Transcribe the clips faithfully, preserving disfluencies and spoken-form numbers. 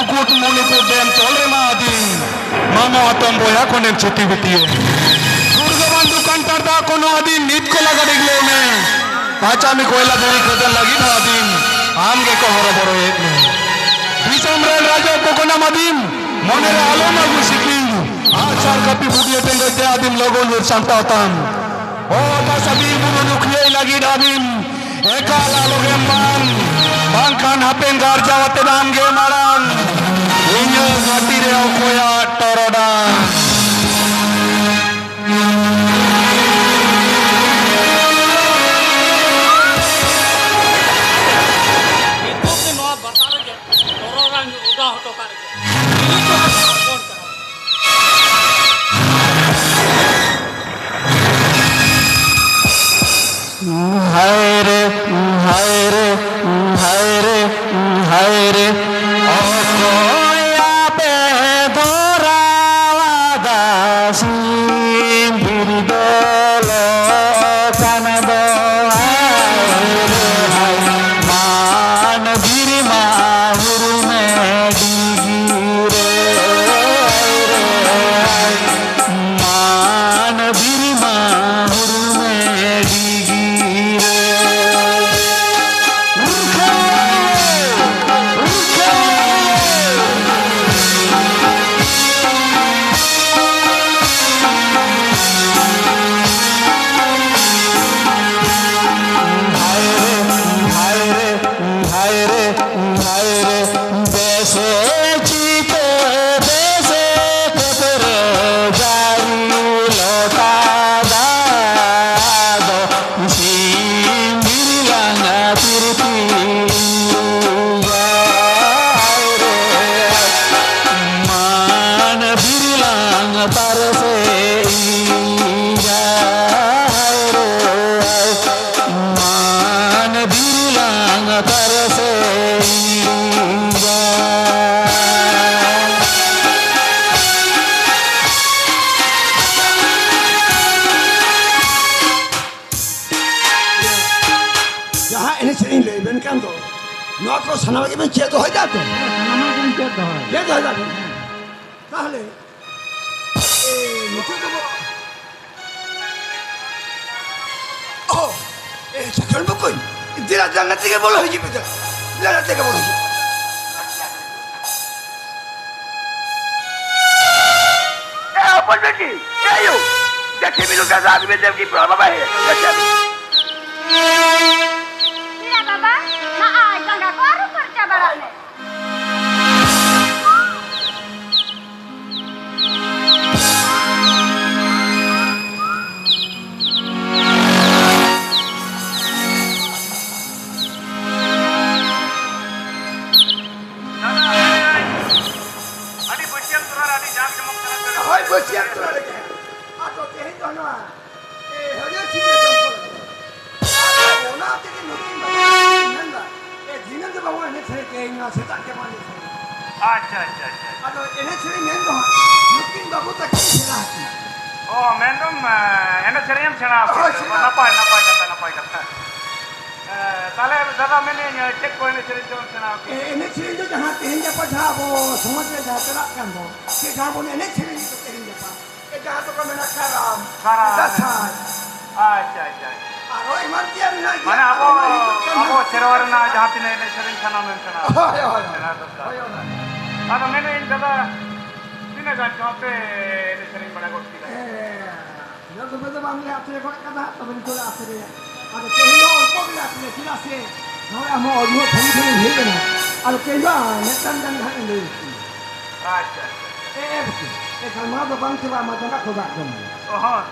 Mukutmanipur dam ᱛᱚᱞ ᱨᱮᱢᱟ ᱟᱹᱫᱤᱢ, ᱢᱟᱢᱚ ᱦᱟᱛᱚᱢ ᱵᱚᱭᱦᱟ ᱠᱷᱚᱱᱮᱢ ᱪᱷᱩᱴᱤ ᱵᱤᱴᱤᱭᱮ᱾ ᱫᱩᱨᱜᱟᱵᱟᱱᱫᱷᱩ ᱠᱟᱱᱴᱟᱲ ᱫᱟᱜ ᱠᱷᱚᱱ ᱦᱚᱸ ᱟᱹᱫᱤᱢ ᱱᱤᱛ ᱠᱚ ᱞᱟᱜᱟ ᱰᱤᱜᱽᱞᱟᱹᱣ ᱢᱮ᱾ ᱟᱪᱟᱢᱤ ᱠᱚᱭᱞᱟ ᱫᱷᱤᱨᱤ ᱠᱷᱟᱫᱟᱱ ᱞᱟᱹᱜᱤᱫ ᱦᱚᱸ ᱟᱹᱫᱤᱢ ᱟᱢ ᱜᱮᱠᱚ ᱦᱚᱨᱚᱵᱚᱨᱚᱭᱮᱫ ᱢᱮ᱾ ᱫᱤᱥᱚᱢ ᱨᱮᱱ ᱨᱟᱡᱟ ᱠᱚ ᱠᱟᱱᱟᱢ ᱟᱹᱫᱤᱢ, ᱢᱚᱱᱮ ᱨᱮ ᱟᱞᱚᱢ ᱟᱹᱜᱩ ᱥᱤᱠᱤᱲ᱾ ᱟᱜ ᱥᱟᱨ ᱠᱟᱹᱯᱤ ᱵᱩᱜᱤ ᱟᱛᱮ ᱟᱹᱫᱤᱢ ᱞᱚᱜᱚᱱ ᱧᱤᱨ ᱥᱟᱢᱴᱟᱣ ᱛᱟᱢ᱾ ᱚᱛ ᱦᱟᱥᱟ ᱵᱤᱨ ᱵᱩᱨᱩ ᱨᱩᱠᱷᱤᱭᱟᱹᱭ ᱞᱟᱹᱜᱤᱫ ᱟᱹᱫᱤᱢ ᱮᱠᱟᱞ ᱟᱞᱚᱜᱮᱢ ᱵᱟᱝ, ᱵᱟᱝᱠᱷᱟᱱ ᱦᱟᱯᱮᱱ ᱜᱟᱨᱡᱟᱣ ᱟᱛᱮ ᱟᱢ ᱜᱮ ᱢᱟᱲᱟᱝ᱾ ᱤᱧᱟᱹᱜ ᱜᱷᱟᱹᱴᱤ ᱨᱮ ᱚᱠᱚᱭᱟᱜ ᱴᱚᱨᱚᱰᱟᱝ? ᱱᱤᱛᱚᱜ ᱜᱮ ᱱᱚᱣᱟ ᱵᱟᱥᱟ ᱨᱮᱜᱮ ᱴᱚᱨᱚᱰᱟᱝ ᱚᱰᱟᱣ ᱦᱚᱴᱚ ᱠᱟᱜ ᱨᱮᱜᱮ᱾ ᱦᱟᱭ ᱨᱮ, ᱦᱟᱭ ᱨᱮ, ᱦᱟᱭ ᱨᱮ, ᱦᱟᱭ ᱨᱮ, ᱚᱠᱚᱭ ᱟᱯᱮ ᱫᱷᱚᱨᱟᱣᱟᱫᱟ ᱥᱤᱢ ᱵᱤᱨ ᱫᱚ ᱞᱚ ᱠᱟᱱ ᱫᱚ? ᱦᱟᱭ ᱨᱮ, ᱦᱟᱭ, ᱢᱟᱱ ᱵᱤᱨ ᱢᱟ ᱦᱩᱨᱢᱮ ᱰᱤᱜᱤ ᱨᱮ, ᱦᱟᱭ ᱨᱮ, ᱦᱟᱭ᱾ ᱢᱟᱱ ᱵᱤᱨ ᱢᱟ ᱦᱩᱨᱢᱮ ᱰᱤᱜᱤ ᱨᱮ᱾ ᱨᱩᱠᱷᱟᱹᱭᱮ, ᱨᱩᱠᱷᱟᱹᱭᱮ᱾ ᱦᱟᱭ ᱨᱮ, ᱦᱟᱭ ᱨᱮ, ᱦᱟᱭ ᱨᱮ, ᱦᱟᱭ ᱨᱮ, ᱵᱮᱥᱮ ᱪᱤᱛᱟᱹ, ᱵᱮᱥᱮ ᱠᱷᱮᱛ ᱨᱮ ᱡᱟᱹᱨᱤ ᱞᱚᱴᱟ ᱫᱟᱜ ᱫᱚ ᱥᱤᱢ ᱵᱤᱨᱞᱟᱝ ᱛᱤᱨᱯᱤᱭᱟ᱾ ᱦᱟᱭ ᱨᱮ, ᱢᱟᱱ ᱵᱤᱨᱞᱟᱝ ᱛᱟᱨᱥᱮ ᱤᱧᱟ᱾ ᱦᱟᱭ ᱨᱮ, ᱦᱟᱭ᱾ ᱢᱟᱱ ᱵᱤᱨᱞᱟᱝ ᱛᱟᱨᱥᱮ ᱤᱧᱟ᱾ ᱡᱟᱦᱟᱸ ᱮᱱᱮᱡ ᱥᱮᱨᱮᱧ ᱞᱟᱹᱭ ᱵᱮᱱ ᱠᱟᱱ ᱫᱚ, ᱱᱚᱣᱟ ᱠᱚ ᱥᱟᱱᱟᱢᱟᱜ ᱜᱮᱵᱮᱱ ᱪᱮᱫ ᱫᱚᱦᱚᱭᱮᱫᱟ ᱛᱚ? ᱦᱮᱸ, ᱥᱟᱱᱟᱢᱟᱜ ᱜᱮᱵᱚᱱ ᱪᱮᱫ ᱫᱚᱦᱚᱭᱮᱫᱟ᱾ ᱪᱮᱫ ᱫᱚᱦᱚᱭᱮᱫᱟ ᱵᱮᱱ? ᱛᱟᱦᱞᱮ, ᱮ, ᱱᱤᱛᱚᱜ ᱫᱚ ᱵᱚ-, ᱚ, ᱮ, ᱥᱟᱠᱨᱟᱛ ᱵᱚᱠᱚᱧ, ᱫᱮᱞᱟ, ᱫᱮᱞᱟ, ᱱᱟᱛᱮ ᱜᱮ ᱵᱚᱞᱚ ᱦᱤᱡᱩᱜ ᱯᱮ, ᱫᱮᱞᱟ, ᱫᱮᱞᱟ, ᱱᱟᱛᱮ ᱜᱮ ᱵᱚᱞᱚ ᱦᱤᱡᱩᱜ ᱯᱮ᱾ ᱮ, ᱦᱚᱯᱚᱱ ᱵᱤᱴᱤ, ᱮ, ᱭᱩ, ᱫᱮᱠᱷᱮ ᱵᱤᱱ, ᱫᱟᱫᱟ, ᱟᱹᱜᱩ ᱵᱤᱱ, ᱫᱮᱵᱽᱠᱤ, ᱯᱨᱚᱵᱷᱟ, ᱵᱟᱵᱟ, ᱦᱮ, ᱫᱮᱠᱷᱮ ᱵᱤᱱ᱾ ᱪᱮᱫᱟᱜ ᱵᱟᱵᱟ? ᱱᱚᱜᱼᱚᱭ ᱡᱟᱸᱜᱟ ᱠᱚ ᱟᱹᱨᱩ ᱯᱷᱟᱨᱪᱟ ᱵᱟᱲᱟᱜ ᱢᱮ᱾ ᱫᱟᱫᱟ, ᱟᱹᱰᱤ ᱵᱟᱹᱥᱭᱟᱹᱢ ᱛᱚᱨᱟ ᱨᱮ ᱟᱹᱰᱤ ᱡᱟᱸᱠ ᱡᱚᱢᱚᱠ ᱥᱟᱞᱟᱜ ᱛᱮ ᱦᱳᱭ, ᱵᱟᱹᱥᱭᱟᱹᱢ ᱛᱚᱨᱟ ᱨᱮᱜᱮ᱾ ᱟᱫᱚ ᱛᱮᱦᱮᱧ ᱫᱚ ᱱᱚᱣᱟ ᱮ, ᱦᱟᱹᱨᱭᱟᱹᱲ ᱥᱤᱢ ᱞᱮ ᱡᱚᱢ ᱠᱚ ᱞᱟᱹᱜᱤᱫ᱾ ᱟᱫᱚ ᱚᱱᱟ ᱛᱮᱜᱮ ᱱᱩᱠᱤᱱ ᱵᱟᱵᱟ ᱛᱟᱹᱠᱤᱱ ᱢᱮᱱᱫᱟ, "ᱮ, ᱫᱷᱤᱱᱟᱹᱝ ᱫᱚ ᱵᱟᱵᱚᱱ ᱮᱱᱮᱡ ᱥᱮᱨᱮᱧ, ᱛᱮᱦᱮᱧ ᱱᱚᱣᱟ ᱥᱮᱛᱟᱜ ᱜᱮᱵᱚᱱ ᱮᱱᱮᱡ ᱥᱮᱨᱮᱧ᱾" ᱟᱪᱪᱷᱟ, ᱟᱪᱪᱷᱟ, ᱟᱪᱪᱷᱟ᱾ ᱟᱫᱚ ᱮᱱᱮᱡ ᱥᱮᱨᱮᱧ ᱢᱮᱱ ᱫᱚ ᱦᱟᱸᱜ ᱱᱩᱠᱤᱱ ᱵᱟᱹᱵᱩ ᱛᱟᱹᱠᱤᱱ ᱥᱮᱬᱟ ᱟᱹᱠᱤᱱ᱾ ᱚ, ᱢᱮᱱᱫᱚᱢ, ᱮ, ᱮᱱᱮᱡ ᱥᱮᱨᱮᱧ ᱮᱢ ᱥᱮᱬᱟ ᱟᱹᱠᱤᱱ? ᱦᱳᱭ, ᱥᱮᱬᱟ᱾ ᱱᱟᱯᱟᱭ, ᱱᱟᱯᱟᱭ ᱠᱟᱛᱷᱟ, ᱱᱟᱯᱟᱭ ᱠᱟᱛᱷᱟ᱾ ᱮ, ᱛᱟᱦᱞᱮ ᱫᱟᱫᱟ ᱢᱮᱱᱮᱫᱟᱹᱧ, ᱪᱮᱫ ᱠᱚ ᱮᱱᱮᱡ ᱥᱮᱨᱮᱧ ᱪᱚᱢ ᱥᱮᱬᱟ ᱟᱹᱠᱤᱱ? ᱮ, ᱮᱱᱮᱡ ᱥᱮᱨᱮᱧ ᱫᱚ ᱡᱟᱦᱟᱸ ᱛᱮᱦᱮᱧ ᱜᱟᱯᱟ ᱡᱟᱦᱟᱸ ᱟᱵᱚ ᱥᱚᱢᱟᱡᱽ ᱨᱮ ᱡᱟᱦᱟᱸ ᱪᱟᱞᱟᱜ ᱠᱟᱱ ᱫᱚ, ᱥᱮ ᱡᱟᱦᱟᱸ ᱵᱚᱱ ᱮᱱᱮᱡ ᱥᱮᱨᱮᱧ ᱫᱚ ᱛᱮᱦᱮᱧ ᱜᱟᱯᱟ, ᱮ, ᱡᱟᱦᱟᱸ ᱫᱚᱠᱚ ᱢᱮᱱᱟ ᱠᱟᱨᱟᱢ, ᱠᱟᱨᱟᱢ᱾ ᱫᱟᱸᱥᱟᱭ᱾ ᱟᱪᱪᱷᱟ, ᱟᱪᱪᱷᱟ, ᱟᱪᱪᱷᱟ᱾ ᱟᱨᱚ ᱮᱢᱟᱱ ᱛᱮᱭᱟᱜ ᱢᱮᱱᱟᱜ ᱜᱮᱭᱟ᱾ ᱢᱟᱱᱮ ᱟᱵᱚ, ᱚᱱᱟ ᱦᱤᱡᱩᱜ ᱠᱟᱱ ᱟᱵᱚ ᱦᱟᱸᱜ᱾ ᱥᱮᱨᱣᱟ ᱨᱮᱱᱟᱜ ᱡᱟᱦᱟᱸ ᱛᱤᱱᱟᱹᱜ ᱮᱱᱮᱡ ᱥᱮᱨᱮᱧ ᱥᱟᱱᱟᱢ ᱮᱢ ᱥᱮᱬᱟ ᱦᱳᱭ, ᱦᱳᱭ, ᱦᱳᱭ᱾ ᱥᱮᱬᱟ ᱫᱚᱨᱠᱟᱨ᱾ ᱦᱳᱭ, ᱚᱱᱟ᱾ ᱟᱫᱚ ᱢᱮᱱᱮᱫ ᱟᱹᱧ ᱫᱟᱫᱟ, ᱛᱤᱱᱟᱹᱜ ᱜᱟᱱ ᱪᱚᱝ ᱯᱮ ᱮᱱᱮᱡ ᱥᱮᱨᱮᱧ ᱵᱟᱲᱟ ᱜᱚᱫ ᱠᱮᱫᱟ? ᱦᱮᱸ, ᱤᱱᱟᱹ ᱫᱚᱢᱮ ᱫᱚ ᱵᱟᱝᱞᱮ ᱟᱛᱮ ᱜᱚᱫ ᱠᱟᱫᱟ ᱦᱟᱸᱜ, ᱛᱚᱵᱮ ᱱᱤᱛᱚᱜ ᱞᱮ ᱟᱛᱮ ᱨᱮᱭᱟ᱾ ᱟᱫᱚ ᱛᱮᱦᱮᱧ ᱫᱚ ᱚᱞᱯᱚ ᱜᱮᱞᱮ ᱟᱛᱮ ᱨᱮᱭᱟ, ᱪᱮᱫᱟᱜ ᱥᱮ ᱱᱚᱜᱼᱚᱭ ᱟᱢ ᱦᱚᱸ ᱟᱹᱰᱤ ᱦᱚᱲ ᱥᱟᱺᱜᱤᱧ ᱠᱷᱚᱱᱮᱢ ᱦᱮᱡ ᱮᱱᱟ᱾ ᱟᱫᱚ ᱛᱮᱦᱮᱧ ᱫᱚ ᱢᱤᱫᱴᱟᱝ ᱜᱟᱱ ᱦᱟᱸᱜ ᱤᱧ ᱞᱟᱹᱭ ᱟᱯᱮ ᱜᱮ᱾ ᱟᱪᱪᱷᱟ, ᱟᱪᱪᱷᱟ᱾ ᱮ, ᱮ, ᱮ, ᱜᱟᱞᱢᱟᱨᱟᱣ ᱫᱚ ᱵᱟᱝ ᱪᱟᱵᱟᱜᱼᱟ, ᱢᱟ ᱡᱟᱸᱜᱟ ᱠᱚ ᱫᱟᱜ ᱡᱚᱢ ᱢᱮ᱾ ᱚ ᱦᱚᱸ᱾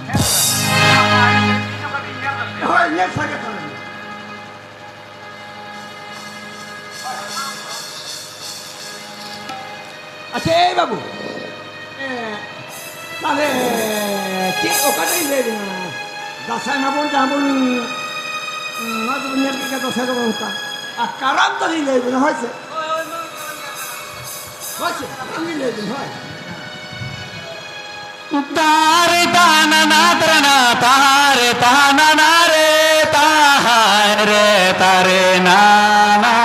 ᱦᱮᱸ, ᱦᱮᱸ, ᱦᱮᱸ, ᱦᱮᱸ, ᱦᱮᱸ, ᱦᱮᱸ᱾ ᱦᱳᱭ, ᱧᱮᱞ ᱥᱟᱸᱜᱮ ᱛᱟᱞᱟᱝ ᱢᱮ᱾ ᱟᱪᱪᱷᱟ, ᱮ ᱵᱟᱹᱵᱩ, ᱮ, ᱛᱟᱦᱞᱮ ᱪᱮᱫ ᱚᱠᱟᱴᱟᱜ ᱤᱧ ᱞᱟᱹᱭ ᱟᱵᱤᱱᱟ? ᱫᱟᱸᱥᱟᱭ ᱢᱟᱵᱚᱱ ᱡᱟᱦᱟᱸ ᱵᱚᱱ, ᱱᱚᱣᱟ ᱫᱚᱵᱚᱱ ᱧᱮᱞ ᱠᱮᱫ ᱜᱮᱭᱟ, ᱫᱟᱸᱥᱟᱭ ᱫᱚᱵᱚᱱ ᱚᱱᱠᱟ᱾ ᱟᱨ ᱠᱟᱨᱟᱢ ᱫᱚᱞᱤᱧ ᱞᱟᱹᱭ ᱟᱵᱤᱱᱟ, ᱦᱳᱭ ᱥᱮ? ᱦᱳᱭ ᱥᱮ, ᱠᱟᱨᱟᱢ ᱞᱤᱧ ᱞᱟᱹᱭ ᱟᱵᱤᱱᱟ, ᱦᱳᱭ᱾ ᱛᱟᱨᱮ ᱛᱟᱱᱟ ᱱᱟ ᱛᱨᱟᱱᱟ ᱛᱟᱨᱮ ᱛᱟᱱᱟ ᱱᱟ ᱨᱮ ᱛᱟᱦᱟᱭ ᱨᱮ ᱛᱟᱨᱮ ᱱᱟᱱᱟ᱾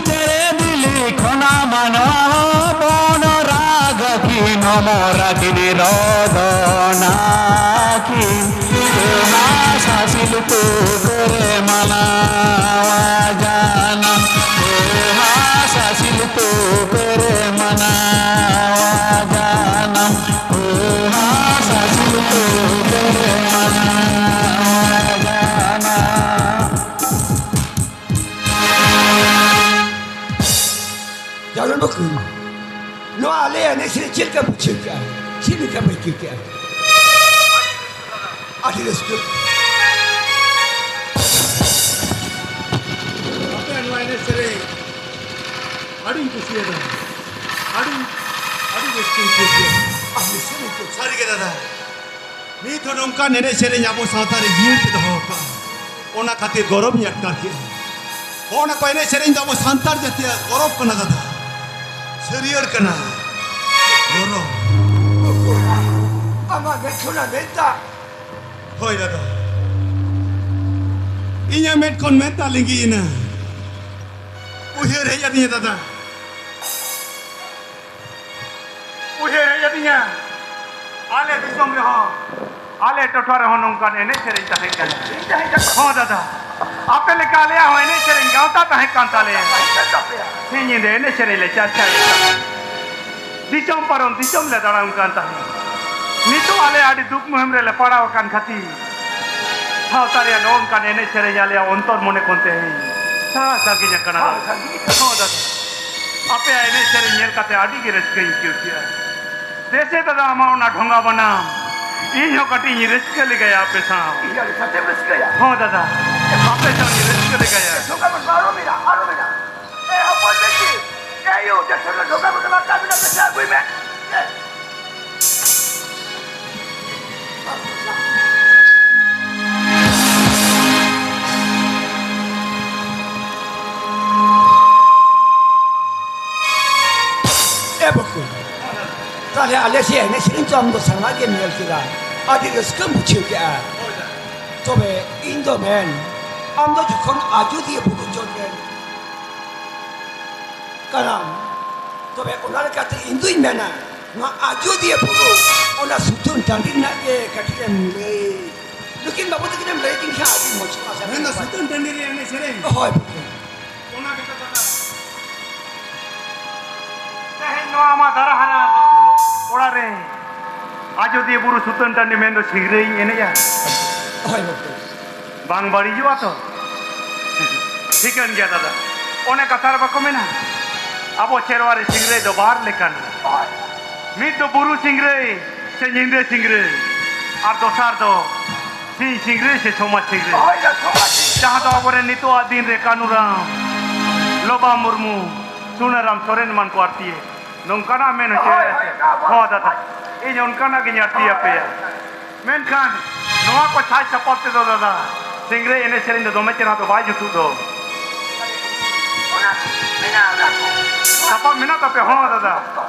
ᱪᱮᱬᱮ ᱵᱤᱞᱤ ᱠᱷᱚᱱᱟᱜ ᱢᱟᱱᱣᱟ ᱦᱚᱯᱚᱱ ᱨᱟᱜᱽ ᱠᱤᱱ ᱚᱢᱚᱨ ᱠᱤᱱ ᱨᱚᱫᱚᱱᱟ ᱠᱤᱱ᱾ ᱚᱱᱟ ᱥᱟᱥᱤᱞ ᱛᱩᱠᱟᱹ ᱨᱮ ᱢᱟᱱᱟᱣᱟ ᱡᱟᱱᱟᱢ, ᱚᱱᱟ ᱥᱟᱥᱤᱞ ᱛᱩᱠᱟᱹ ᱨᱮ ᱢᱟᱱᱟᱣᱟ ᱡᱟᱱᱟᱢ, ᱚᱱᱟ ᱥᱟᱥᱤᱞ ᱛᱩᱠᱟᱹ ᱨᱮ ᱢᱟᱱᱟᱣᱟ ᱡᱟᱱᱟᱢ᱾ ᱡᱟᱱᱟᱢ ᱵᱟᱹᱠᱩ, ᱱᱚᱣᱟ ᱟᱞᱮ ᱮᱱᱮᱡ ᱥᱮᱨᱮᱧ ᱪᱮᱫ ᱞᱮᱠᱟ ᱵᱩᱡᱷᱟᱹᱣ ᱠᱮᱜᱼᱟ? ᱪᱮᱫ ᱞᱮᱠᱟ ᱯᱮ ᱟᱹᱭᱠᱟᱹᱣ ᱠᱮᱜᱼᱟ? ᱟᱹᱰᱤ ᱨᱟᱹᱥᱠᱟᱹ᱾ ᱟᱯᱮᱭᱟᱜ ᱱᱚᱣᱟ ᱮᱱᱮᱡ ᱥᱮᱨᱮᱧ ᱟᱹᱰᱤᱧ ᱠᱩᱥᱤᱭᱟᱫᱟ᱾ ᱟᱹᱰᱤ, ᱟᱹᱰᱤ ᱨᱟᱹᱥᱠᱟᱹᱧ ᱟᱹᱭᱠᱟᱹᱣ ᱠᱮᱜᱼᱟ᱾ ᱟᱹᱰᱤ ᱨᱟᱹᱥᱠᱟᱹᱧ ᱟᱹᱭᱠᱟᱹᱣ ᱠᱮᱜᱼᱟ᱾ ᱥᱟᱹᱨᱤ ᱜᱮ ᱫᱟᱫᱟ, ᱱᱤᱛ ᱦᱚᱸ ᱱᱚᱝᱠᱟᱱ ᱮᱱᱮᱡ ᱥᱮᱨᱮᱧ ᱟᱵᱚ ᱥᱟᱶᱛᱟ ᱨᱮ ᱡᱤᱭᱟᱹᱲ ᱯᱮ ᱫᱚᱦᱚ ᱟᱠᱟᱫᱼᱟ, ᱚᱱᱟ ᱠᱷᱟᱹᱛᱤᱨ ᱜᱚᱨᱚᱵᱽ ᱤᱧ ᱟᱴᱠᱟᱨ ᱠᱮᱫᱼᱟ᱾ ᱦᱚᱸ, ᱚᱱᱟ ᱠᱚ ᱮᱱᱮᱡ ᱥᱮᱨᱮᱧ ᱫᱚ ᱟᱵᱚ ᱥᱟᱱᱛᱟᱲ ᱡᱟᱹᱛᱤᱭᱟᱜ ᱜᱚᱨᱚᱵᱽ ᱠᱟᱱᱟ ᱫᱟᱫᱟ, ᱥᱟᱹᱨᱭᱟᱹᱲ ᱠᱟᱱᱟ, ᱜᱚᱨᱚᱵᱽ᱾ ᱟᱢᱟᱜ ᱢᱮᱫ ᱠᱷᱚᱱᱟᱜ ᱢᱮᱫ ᱫᱟᱜ᱾ ᱦᱳᱭ ᱫᱟᱫᱟ, ᱤᱧᱟᱹᱜ ᱢᱮᱫ ᱠᱷᱚᱱ ᱢᱮᱫ ᱫᱟᱜ ᱞᱤᱸᱜᱤᱭᱮᱱᱟ᱾ ᱩᱭᱦᱟᱹᱨ ᱦᱮᱡ ᱟᱹᱫᱤᱧᱟ ᱫᱟᱫᱟ, ᱩᱭᱦᱟᱹᱨ ᱦᱮᱡ ᱟᱹᱫᱤᱧᱟ, ᱟᱞᱮ ᱫᱤᱥᱚᱢ ᱨᱮᱦᱚᱸ, ᱟᱞᱮ ᱴᱚᱴᱷᱟ ᱨᱮᱦᱚᱸ ᱱᱚᱝᱠᱟᱱ ᱮᱱᱮᱡ ᱥᱮᱨᱮᱧ ᱛᱟᱦᱮᱸ ᱠᱟᱱᱟ᱾ ᱦᱚᱸ ᱫᱟᱫᱟ, ᱟᱯᱮ ᱞᱮᱠᱟ ᱟᱞᱮᱭᱟᱜ ᱦᱚᱸ ᱮᱱᱮᱡ ᱥᱮᱨᱮᱧ ᱜᱟᱶᱛᱟ ᱛᱟᱦᱮᱸ ᱠᱟᱱ ᱛᱟᱞᱮᱭᱟ᱾ ᱥᱤᱧ ᱧᱤᱫᱟᱹ ᱮᱱᱮᱡ ᱥᱮᱨᱮᱧ ᱞᱮ ᱪᱟᱨᱪᱟᱭᱮᱫ ᱠᱟᱱ᱾ ᱫᱤᱥᱚᱢ ᱯᱟᱨᱚᱢ ᱫᱤᱥᱚᱢ ᱞᱮ ᱫᱟᱬᱟᱱ ᱠᱟᱱ ᱛᱟᱦᱮᱸᱫ᱾ ᱱᱤᱛᱚᱜ ᱟᱞᱮ ᱟᱹᱰᱤ ᱫᱩᱠ ᱢᱩᱦᱤᱢ ᱨᱮᱞᱮ ᱯᱟᱲᱟᱣ ᱟᱠᱟᱱ ᱠᱷᱟᱹᱛᱤᱨ ᱥᱟᱶᱛᱟ ᱨᱮᱭᱟᱜ ᱱᱚᱜᱼᱚ ᱱᱚᱝᱠᱟᱱ ᱮᱱᱮᱡ ᱥᱮᱨᱮᱧ ᱟᱞᱮᱭᱟᱜ ᱚᱱᱛᱚᱨ ᱢᱚᱱᱮ ᱠᱷᱚᱱ ᱛᱮᱦᱮᱧ ᱥᱟᱺᱜᱤᱧ ᱟᱠᱟᱱᱟ᱾ ᱦᱚᱸ, ᱥᱟᱺᱜᱤᱧ᱾ ᱦᱚᱸ ᱫᱟᱫᱟ, ᱟᱯᱮᱭᱟᱜ ᱮᱱᱮᱡ ᱥᱮᱨᱮᱧ ᱧᱮᱞ ᱠᱟᱛᱮ ᱟᱹᱰᱤ ᱜᱮ ᱨᱟᱹᱥᱠᱟᱹᱧ ᱟᱹᱭᱠᱟᱹᱣ ᱠᱮᱜᱼᱟ᱾ ᱫᱮᱥᱮ ᱫᱟᱫᱟ, ᱟᱢᱟᱜ ᱚᱱᱟ ᱰᱷᱚᱸᱜᱟ ᱵᱟᱱᱟᱢ ᱤᱧ ᱦᱚᱸ ᱠᱟᱹᱴᱤᱡ ᱤᱧ ᱨᱟᱹᱥᱠᱟᱹ ᱞᱮᱜᱟᱭᱟ ᱟᱯᱮ ᱥᱟᱶ᱾ ᱤᱧ ᱟᱹᱰᱤ ᱥᱟᱛᱮᱢ ᱨᱟᱹᱥᱠᱟᱹᱭᱟ᱾ ᱦᱚᱸ ᱫᱟᱫᱟ, ᱟᱯᱮ ᱥᱟᱶ ᱤᱧ ᱨᱟᱹᱥᱠᱟᱹ ᱞᱮᱜᱟᱭᱟ᱾ ᱰᱷᱚᱸᱜᱟ ᱵᱟᱱᱟᱢ ᱟᱨᱚ ᱢᱮᱱᱟᱜᱼᱟ, ᱟᱨᱚ ᱢᱮᱱᱟᱜᱼᱟ᱾ ᱮ ᱦᱚᱯᱚᱱ ᱵᱤᱴᱤ, ᱮ ᱭᱳ, ᱫᱮᱥᱮ ᱫᱟᱫᱟ, ᱰᱷᱚᱸᱜᱟ ᱵᱟᱱᱟᱢ ᱟᱨ ᱠᱟᱹᱢᱤ ᱱᱟ ᱯᱮᱥᱟ ᱟᱹᱜᱩᱭ ᱢᱮ᱾ ᱮ᱾ ᱮ ᱵᱟᱹᱵᱩ, ᱛᱟᱦᱞᱮ ᱟᱞᱮ ᱥᱮ ᱮᱱᱮᱡ ᱥᱮᱨᱮᱧ ᱛᱚ ᱟᱢ ᱫᱚ ᱥᱟᱱᱟᱢᱟᱜ ᱜᱮᱢ ᱧᱮᱞ ᱠᱮᱫᱟ, ᱟᱹᱰᱤ ᱨᱟᱹᱥᱠᱟᱹᱢ ᱵᱩᱡᱷᱟᱹᱣ ᱠᱮᱜᱼᱟ᱾ ᱛᱚᱵᱮ ᱤᱧ ᱫᱚ ᱢᱮᱱ, ᱟᱢ ᱫᱚ ᱡᱚᱠᱷᱚᱱ ᱟᱡᱚᱫᱤᱭᱟᱹ ᱵᱩᱨᱩ ᱪᱚᱴ ᱨᱮᱱ ᱠᱟᱱᱟᱢ, ᱛᱚᱵᱮ ᱚᱱᱟ ᱞᱮᱠᱟᱛᱮ ᱤᱧ ᱫᱩᱧ ᱢᱮᱱᱟ, ᱱᱚᱣᱟ ᱟᱡᱚᱫᱤᱭᱟᱹ ᱵᱩᱨᱩ, ᱚᱱᱟ ᱥᱩᱛᱟᱹᱱ ᱴᱟᱺᱰᱤ ᱨᱮᱱᱟᱜ ᱜᱮ ᱠᱟᱹᱴᱤᱡ ᱮᱢ ᱞᱟᱹᱭ, ᱱᱩᱠᱤᱱ ᱵᱟᱹᱵᱩ ᱛᱟᱹᱠᱤᱱ ᱮᱢ ᱞᱟᱹᱭ ᱠᱤᱱ ᱠᱷᱟᱱ ᱟᱹᱰᱤ ᱢᱚᱡᱽ ᱠᱚᱜᱼᱟ᱾ ᱢᱮᱱᱫᱚ ᱥᱩᱛᱟᱹᱱ ᱴᱟᱺᱰᱤ ᱨᱮᱭᱟᱜ ᱮᱱᱮᱡ ᱥᱮᱨᱮᱧ? ᱦᱳᱭ ᱵᱟᱹᱵᱩ᱾ ᱚᱱᱟ ᱜᱮᱛᱚ ᱠᱟᱛᱷᱟ᱾ ᱛᱮᱦᱮᱧ ᱱᱚᱣᱟ ᱟᱢᱟᱜ ᱫᱟᱨᱟ ᱦᱟᱨᱟ ᱚᱲᱟᱜ ᱨᱮ ᱟᱡᱚᱫᱤᱭᱟᱹ ᱵᱩᱨᱩ ᱥᱩᱛᱟᱹᱱ ᱴᱟᱺᱰᱤ ᱢᱮᱱᱫᱚ ᱥᱤᱝᱨᱟᱹᱭᱤᱧ ᱮᱱᱮᱡᱼᱟ᱾ ᱦᱳᱭ ᱵᱟᱹᱵᱩ᱾ ᱵᱟᱝ ᱵᱟᱹᱲᱤᱡᱚᱜᱼᱟ ᱛᱚ? ᱴᱷᱤᱠᱟᱹᱱ ᱜᱮᱭᱟ ᱫᱟᱫᱟ᱾ ᱚᱱᱮ ᱠᱟᱛᱷᱟ ᱨᱮ ᱵᱟᱠᱚ ᱢᱮᱱᱟ, ᱟᱵᱚ ᱥᱮᱨᱣᱟ ᱨᱮ ᱥᱤᱝᱨᱟᱹᱭ ᱫᱚ ᱵᱟᱨ ᱞᱮᱠᱟᱱᱟ᱾ ᱢᱤᱫ ᱫᱚ ᱵᱩᱨᱩ ᱥᱤᱝᱨᱟᱹᱭ ᱥᱮ ᱧᱤᱫᱟᱹ ᱥᱤᱝᱨᱟᱹᱭ, ᱟᱨ ᱫᱚᱥᱟᱨ ᱫᱚ ᱥᱤᱧ ᱥᱤᱝᱨᱟᱹᱭ ᱥᱮ ᱥᱚᱢᱟᱡᱽ ᱥᱤᱝᱨᱟᱹᱭ᱾ ᱦᱳᱭ, ᱥᱚᱢᱟᱡᱽ ᱥᱤᱝᱨᱟᱹᱭ᱾ ᱡᱟᱦᱟᱸ ᱫᱚ ᱟᱵᱚᱨᱮᱱ ᱱᱤᱛᱚᱜᱟᱜ ᱫᱤᱱ ᱨᱮ ᱠᱟᱹᱱᱩᱨᱟᱢ, ᱞᱚᱵᱟ ᱢᱩᱨᱢᱩ, ᱥᱩᱱᱟᱨᱟᱢ ᱥᱚᱨᱮᱱ ᱮᱢᱟᱱ ᱠᱚ ᱟᱨᱛᱤᱭᱮ ᱱᱚᱝᱠᱟᱱᱟᱜ ᱢᱮᱱ ᱦᱚᱪᱚᱭᱟ᱾ ᱦᱳᱭ, ᱦᱳᱭ, ᱦᱚᱸ ᱫᱟᱫᱟ, ᱤᱧ ᱚᱱᱠᱟᱱᱟᱜ ᱜᱤᱧ ᱟᱨᱛᱤ ᱟᱯᱮᱭᱟ᱾ ᱢᱮᱱᱠᱷᱟᱱ ᱱᱚᱣᱟ ᱠᱚ ᱥᱟᱡᱽ ᱥᱟᱯᱟᱵ ᱛᱮᱫᱚ ᱫᱟᱫᱟ, ᱥᱤᱝᱨᱟᱹᱭ ᱮᱱᱮᱡ ᱥᱮᱨᱮᱧ ᱫᱚ ᱫᱚᱢᱮ ᱪᱮᱦᱨᱟ ᱫᱚ ᱵᱟᱭ ᱡᱩᱛᱩᱜ ᱫᱚ᱾ ᱚᱱᱟ ᱢᱮᱱᱟᱜᱼᱟ, ᱚᱱᱟ ᱠᱚ᱾ ᱥᱟᱯᱟᱵ ᱢᱮᱱᱟᱜ ᱛᱟᱯᱮᱭᱟ? ᱦᱚᱸ ᱫᱟᱫᱟ,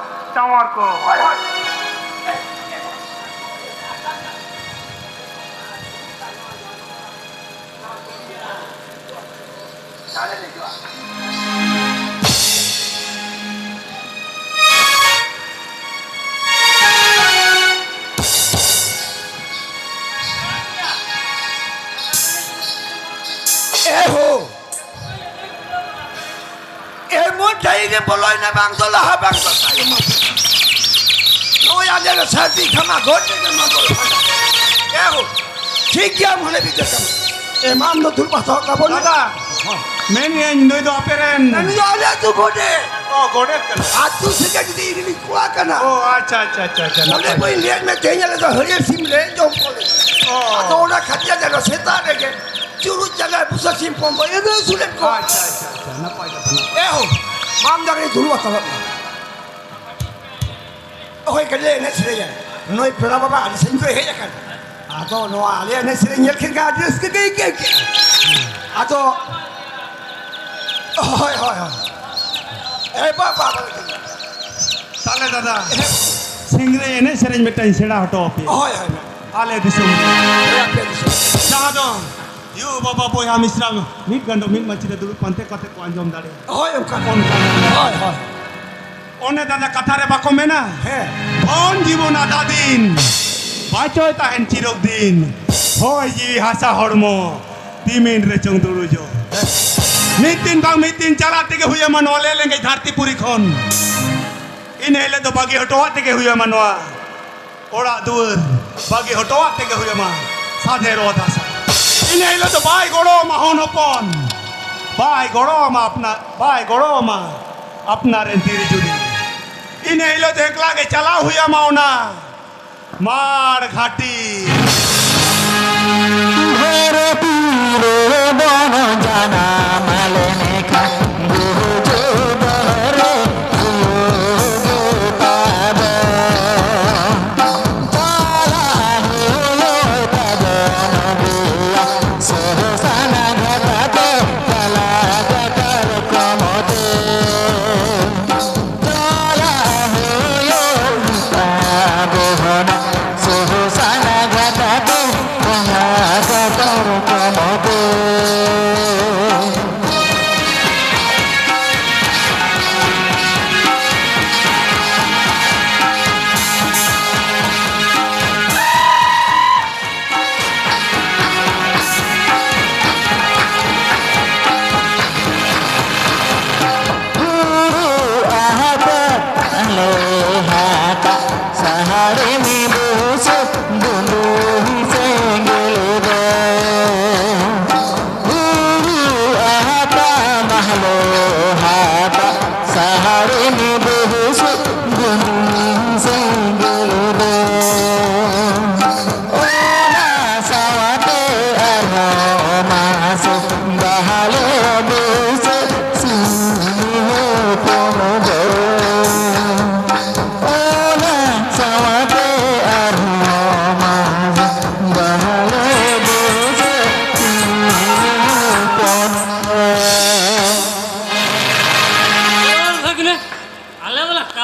ᱪᱟᱣᱟᱨ ᱠᱚ᱾ ᱦᱳᱭ, ᱦᱳᱭ᱾ ᱮ ᱦᱳ! ᱮᱢᱚᱱ ᱴᱟᱭᱤᱢ ᱨᱮ ᱵᱚᱞᱚᱭᱮᱱᱟ, ᱵᱟᱝ ᱫᱚ ᱞᱟᱦᱟ, ᱵᱟᱝ ᱫᱚ ᱛᱟᱭᱚᱢ᱾ ᱱᱚᱜᱼᱚᱭ ᱟᱞᱮ ᱞᱮ ᱥᱟᱹᱨᱫᱤ ᱠᱟᱱᱟ, ᱜᱚᱴ ᱨᱮᱜᱮ ᱢᱟ ᱜᱚᱴ ᱯᱷᱟᱸᱫᱟ᱾ ᱮ ᱦᱳ, ᱴᱷᱤᱠ ᱜᱮᱭᱟ, ᱢᱚᱱᱮ ᱵᱤᱪᱟᱹᱨ ᱠᱟᱱᱟ᱾ ᱮᱢᱟᱱ ᱫᱚ ᱫᱩᱲᱩᱵ ᱦᱟᱛᱟᱣ ᱛᱟᱵᱚᱱ᱾ ᱫᱟᱫᱟ, ᱦᱚᱸ᱾ ᱢᱮᱱᱮᱜᱼᱟᱹᱧ, ᱱᱩᱭ ᱫᱚ ᱟᱯᱮ ᱨᱮᱱ? ᱱᱩᱭ ᱫᱚ ᱟᱞᱮ ᱟᱹᱛᱩ ᱜᱚᱰᱮᱛ᱾ ᱚ, ᱜᱚᱰᱮᱛ ᱠᱟᱱᱟ᱾ ᱟᱹᱛᱩ ᱥᱮᱫ ᱡᱩᱫᱤ ᱤᱧ ᱨᱤᱱᱤᱡ ᱠᱚᱲᱟ ᱠᱟᱱᱟ᱾ ᱚ, ᱟᱪᱪᱷᱟ, ᱟᱪᱪᱷᱟ, ᱟᱪᱪᱷᱟ, ᱟᱪᱪᱷᱟ, ᱱᱚᱰᱮ ᱱᱟᱯᱟᱭ᱾ ᱵᱟᱹᱧ ᱞᱟᱹᱭᱟᱫ ᱢᱮ, ᱛᱮᱦᱮᱧ ᱟᱞᱮ ᱫᱚ ᱦᱟᱹᱨᱭᱟᱹᱲ ᱥᱤᱢ ᱞᱮ ᱡᱚᱢ ᱠᱚᱣᱟ ᱞᱮ᱾ ᱚ᱾ ᱟᱫᱚ ᱚᱱᱟ ᱠᱷᱟᱹᱛᱤᱨ ᱟᱞᱮ ᱫᱚ ᱥᱮᱛᱟᱜ ᱨᱮᱜᱮ ᱪᱩᱨᱩᱡ ᱡᱟᱸᱜᱟ ᱵᱩᱥᱟᱹ ᱥᱤᱢ ᱠᱚ ᱵᱟᱹᱭ ᱫᱚ ᱟᱹᱥᱩᱞᱮᱫ ᱠᱚᱣᱟ᱾ ᱟᱪᱪᱷᱟ, ᱟᱪᱪᱷᱟ, ᱟᱪᱪᱷᱟ, ᱱᱟᱯᱟᱭ ᱠᱟᱛᱷᱟ, ᱱᱟᱯᱟᱭ᱾ ᱮ ᱦᱳ, ᱵᱟᱢ ᱫᱟᱲᱮ ᱫᱩᱲᱩᱵ ᱦᱟᱛᱟᱲᱚᱜ ᱢᱮ᱾ ᱦᱳᱭ, ᱠᱟᱡᱮ ᱮᱱᱮᱡ ᱥᱮᱨᱮᱧᱟ᱾ ᱱᱩᱭ ᱯᱮᱲᱟ ᱵᱟᱵᱟ ᱟᱹᱰᱤ ᱥᱟᱺᱜᱤᱧ ᱠᱷᱚᱱ ᱦᱮᱡ ᱟᱠᱟᱱᱟ᱾ ᱟᱫᱚ ᱱᱚᱣᱟ ᱟᱞᱮ ᱮᱱᱮᱡ ᱥᱮᱨᱮᱧ ᱧᱮᱞ ᱠᱮᱫ ᱠᱷᱟᱱ ᱟᱹᱰᱤ ᱨᱟᱹᱥᱠᱟᱹ ᱜᱮ ᱟᱹᱭᱠᱟᱹᱣ ᱠᱮᱫᱼᱟ᱾ ᱟᱫᱚ, ᱦᱳᱭ, ᱦᱳᱭ, ᱦᱳᱭ᱾ ᱮ ᱵᱟᱵᱟ, ᱵᱟᱵᱟ᱾ ᱛᱟᱦᱞᱮ ᱫᱟᱫᱟ, ᱥᱤᱝᱨᱟᱹᱭ ᱮᱱᱮᱡ ᱥᱮᱨᱮᱧ ᱢᱤᱫᱴᱟᱝ ᱥᱮᱬᱟ ᱦᱚᱴᱚ ᱟᱯᱮᱭᱟ᱾ ᱦᱳᱭ, ᱦᱳᱭ, ᱢᱟ᱾ ᱟᱞᱮ ᱫᱤᱥᱚᱢ᱾ ᱦᱳᱭ, ᱟᱯᱮ ᱫᱤᱥᱚᱢ᱾ ᱡᱟᱦᱟᱸ ᱫᱚ ᱭᱩ ᱵᱟᱵᱟ ᱵᱚᱭᱦᱟ ᱢᱤᱥᱨᱟ ᱢᱤᱫ ᱜᱟᱸᱰᱚ ᱢᱤᱫ ᱢᱟᱹᱪᱤ ᱨᱮ ᱫᱩᱲᱩᱵ ᱯᱟᱱᱛᱮ ᱠᱟᱛᱮ ᱠᱚ ᱟᱸᱡᱚᱢ ᱫᱟᱲᱮᱭᱟᱜᱼᱟ᱾ ᱦᱳᱭ, ᱚᱱᱠᱟ᱾ ᱚᱱᱠᱟ᱾ ᱦᱳᱭ, ᱦᱳᱭ᱾ ᱚᱱᱮ ᱫᱟᱫᱟ ᱠᱟᱛᱷᱟ ᱨᱮ ᱵᱟᱠᱚ ᱢᱮᱱᱟ? ᱦᱮᱸ᱾ ᱫᱷᱚᱱ ᱡᱤᱵᱚᱱ ᱟᱫᱟ ᱫᱤᱱ, ᱵᱟᱪᱚᱭ ᱛᱟᱦᱮᱱ ᱪᱤᱨᱚᱠ ᱫᱤᱱ, ᱦᱚᱭ ᱡᱤᱣᱤ ᱦᱟᱥᱟ ᱦᱚᱲᱢᱚ, ᱛᱤᱢᱤᱱ ᱨᱮᱪᱚᱝ ᱫᱩᱲᱩᱡᱚᱜ᱾ ᱦᱮᱸ᱾ ᱢᱤᱫ ᱫᱤᱱ ᱵᱟᱝ ᱢᱤᱫ ᱫᱤᱱ ᱪᱟᱞᱟᱜ ᱛᱮᱜᱮ ᱦᱩᱭ ᱟᱢᱟ ᱱᱚᱣᱟ ᱞᱮ ᱞᱮᱸᱜᱮᱡ ᱫᱷᱟᱹᱨᱛᱤ ᱯᱩᱨᱤ ᱠᱷᱚᱱ᱾ ᱤᱱᱟᱹ ᱦᱤᱞᱳᱜ ᱫᱚ ᱵᱟᱹᱜᱤ ᱦᱚᱴᱚᱣᱟᱜ ᱛᱮᱜᱮ ᱦᱩᱭ ᱟᱢᱟ ᱱᱚᱣᱟ ᱚᱲᱟᱜ ᱫᱩᱣᱟᱹᱨ ᱵᱟᱹᱜᱤ ᱦᱚᱴᱚᱣᱟᱜ ᱛᱮᱜᱮ ᱦᱩᱭ ᱟᱢᱟ ᱥᱟᱫᱷᱮ ᱨᱚᱛ ᱦᱟᱥᱟ᱾ ᱤᱱᱟᱹ ᱦᱤᱞᱳᱜ ᱫᱚ ᱵᱟᱭ ᱜᱚᱲᱚ ᱟᱢᱟ ᱦᱚᱱ ᱦᱚᱯᱚᱱ, ᱵᱟᱭ ᱜᱚᱲᱚ ᱟᱢᱟ ᱟᱯᱱᱟᱨ, ᱵᱟᱭ ᱜᱚᱲᱚ ᱟᱢᱟ ᱟᱯᱱᱟᱨ ᱨᱮᱱ ᱛᱤᱨᱤ ᱡᱩᱨᱤ᱾ ᱤᱱᱟᱹ ᱦᱤᱞᱳᱜ ᱫᱚ ᱮᱠᱞᱟ ᱜᱮ ᱪᱟᱞᱟᱣ ᱦᱩᱭ ᱟᱢᱟ ᱚᱱᱟ ᱢᱟᱲ ᱜᱷᱟᱴᱤ᱾ ᱫᱷᱟᱹᱨᱛᱤ ᱨᱮ ᱵᱚᱱ ᱡᱟᱱᱟᱢ ᱞᱮᱱᱠᱷᱟᱱ ᱵᱩᱡᱩᱜ ᱰᱚᱦᱨᱮ ᱦᱩᱭᱩᱜ ᱛᱟᱵᱚᱱ᱾ ᱪᱟᱞᱟᱜ ᱦᱩᱭᱩᱜ ᱛᱟᱵᱚᱱ ᱜᱮᱭᱟ ᱥᱚᱦᱚ ᱥᱟᱱᱟ ᱜᱷᱟᱴᱟ ᱛᱮ ᱪᱟᱞᱟᱜ ᱜᱟᱰᱟ ᱨᱚᱠᱚᱢ ᱛᱮ᱾ ᱪᱟᱞᱟᱜ ᱦᱩᱭᱩᱜ ᱛᱟᱵᱚᱱᱟ ᱥᱚᱦᱚ ᱥᱟᱱᱟ ᱜᱷᱟᱴᱟ ᱛᱮ ᱪᱟᱞᱟᱜ ᱜᱟᱰᱟ ᱨᱚᱠᱚᱢ ᱛᱮ᱾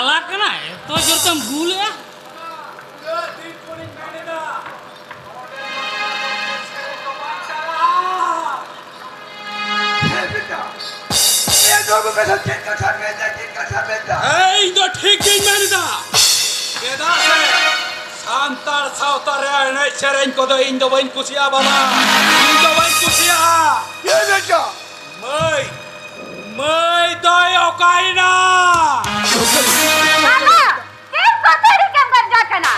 ᱪᱟᱞᱟᱜ ᱠᱟᱱᱟ, ᱮᱛᱚ ᱡᱳᱨ ᱛᱮᱢ ᱜᱩᱞᱮᱜᱼᱟ᱾ ᱦᱮᱸ ᱵᱮᱴᱟ, ᱮ ᱫᱚ ᱵᱮᱴᱟ, ᱪᱮᱫ ᱠᱟᱛᱷᱟ ᱢᱮᱱᱫᱟ, ᱪᱮᱫ ᱠᱟᱛᱷᱟ ᱢᱮᱱᱫᱟ? ᱦᱮᱸ, ᱤᱧ ᱫᱚ ᱴᱷᱤᱠ ᱜᱤᱧ ᱢᱮᱱ ᱮᱫᱟ᱾ ᱪᱮᱫᱟᱜ ᱥᱮ ᱥᱟᱱᱛᱟᱲ ᱥᱟᱶᱛᱟ ᱨᱮᱭᱟᱜ ᱮᱱᱮᱡ ᱥᱮᱨᱮᱧ ᱠᱚᱫᱚ ᱤᱧ ᱫᱚ ᱵᱟᱹᱧ ᱠᱩᱥᱤᱭᱟᱜᱼᱟ ᱵᱟᱵᱟ, ᱤᱧ ᱫᱚ ᱵᱟᱹᱧ ᱠᱩᱥᱤᱭᱟᱜᱼᱟ᱾ ᱦᱮᱸ ᱵᱮᱴᱟ, ᱢᱟᱹᱭ, ᱢᱟᱹᱭ ᱫᱚᱭ ᱚᱠᱟᱭᱮᱱᱟ? ᱟᱢᱟ, ᱪᱮᱫ ᱠᱚ ᱛᱟᱹᱨᱤᱠᱷ ᱮᱢ ᱜᱟᱨᱡᱟ ᱠᱟᱱᱟ?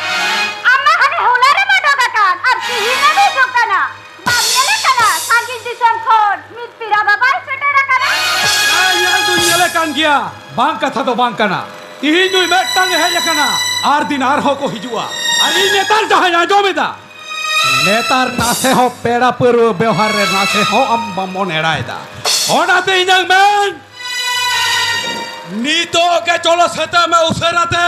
ᱟᱢ ᱢᱟ ᱦᱟᱱᱮ ᱦᱚᱞᱟ ᱨᱮᱢ ᱚᱰᱚᱠ ᱟᱠᱟᱱ ᱟᱨ ᱛᱤᱦᱤᱧ ᱮᱢ ᱦᱤᱡᱩᱜ ᱠᱟᱱᱟ᱾ ᱵᱟᱢ ᱧᱮᱞᱮ ᱠᱟᱱᱟ ᱥᱟᱺᱜᱤᱧ ᱫᱤᱥᱚᱢ ᱠᱷᱚᱱ ᱢᱤᱫ ᱯᱮᱲᱟ ᱵᱟᱵᱟᱭ ᱥᱮᱴᱮᱨ ᱟᱠᱟᱱᱟ? ᱦᱮᱸ, ᱧᱮᱞ ᱫᱩᱧ ᱧᱮᱞᱮ ᱠᱟᱱ ᱜᱮᱭᱟ, ᱵᱟᱝ ᱠᱟᱛᱷᱟ ᱫᱚ ᱵᱟᱝ ᱠᱟᱱᱟ᱾ ᱛᱤᱦᱤᱧ ᱱᱩᱭ ᱢᱤᱫᱴᱟᱝ ᱮ ᱦᱮᱡ ᱟᱠᱟᱱᱟ, ᱟᱨ ᱫᱤᱱ ᱟᱨᱦᱚᱸ ᱠᱚ ᱦᱤᱡᱩᱜᱼᱟ᱾ ᱟᱨ ᱤᱧ ᱱᱮᱛᱟᱨ ᱡᱟᱦᱟᱸᱧ ᱟᱸᱡᱚᱢ ᱮᱫᱟ, ᱱᱮᱛᱟᱨ ᱱᱟᱥᱮ ᱦᱚᱸ ᱯᱮᱲᱟ ᱯᱟᱹᱨᱣᱟᱹ ᱵᱮᱣᱦᱟᱨ ᱨᱮ ᱱᱟᱥᱮ ᱦᱚᱸ ᱟᱢ ᱵᱟᱢ ᱢᱚᱱ ᱮᱲᱟᱭᱮᱫᱟ᱾ ᱚᱱᱟᱛᱮ ᱤᱧᱟᱹᱜ ᱢᱮᱱ, ᱱᱤᱛᱚᱜ ᱜᱮ ᱪᱚᱞᱚ ᱥᱟᱹᱛᱟᱹᱜ ᱢᱮ ᱩᱥᱟᱹᱨᱟ ᱛᱮ᱾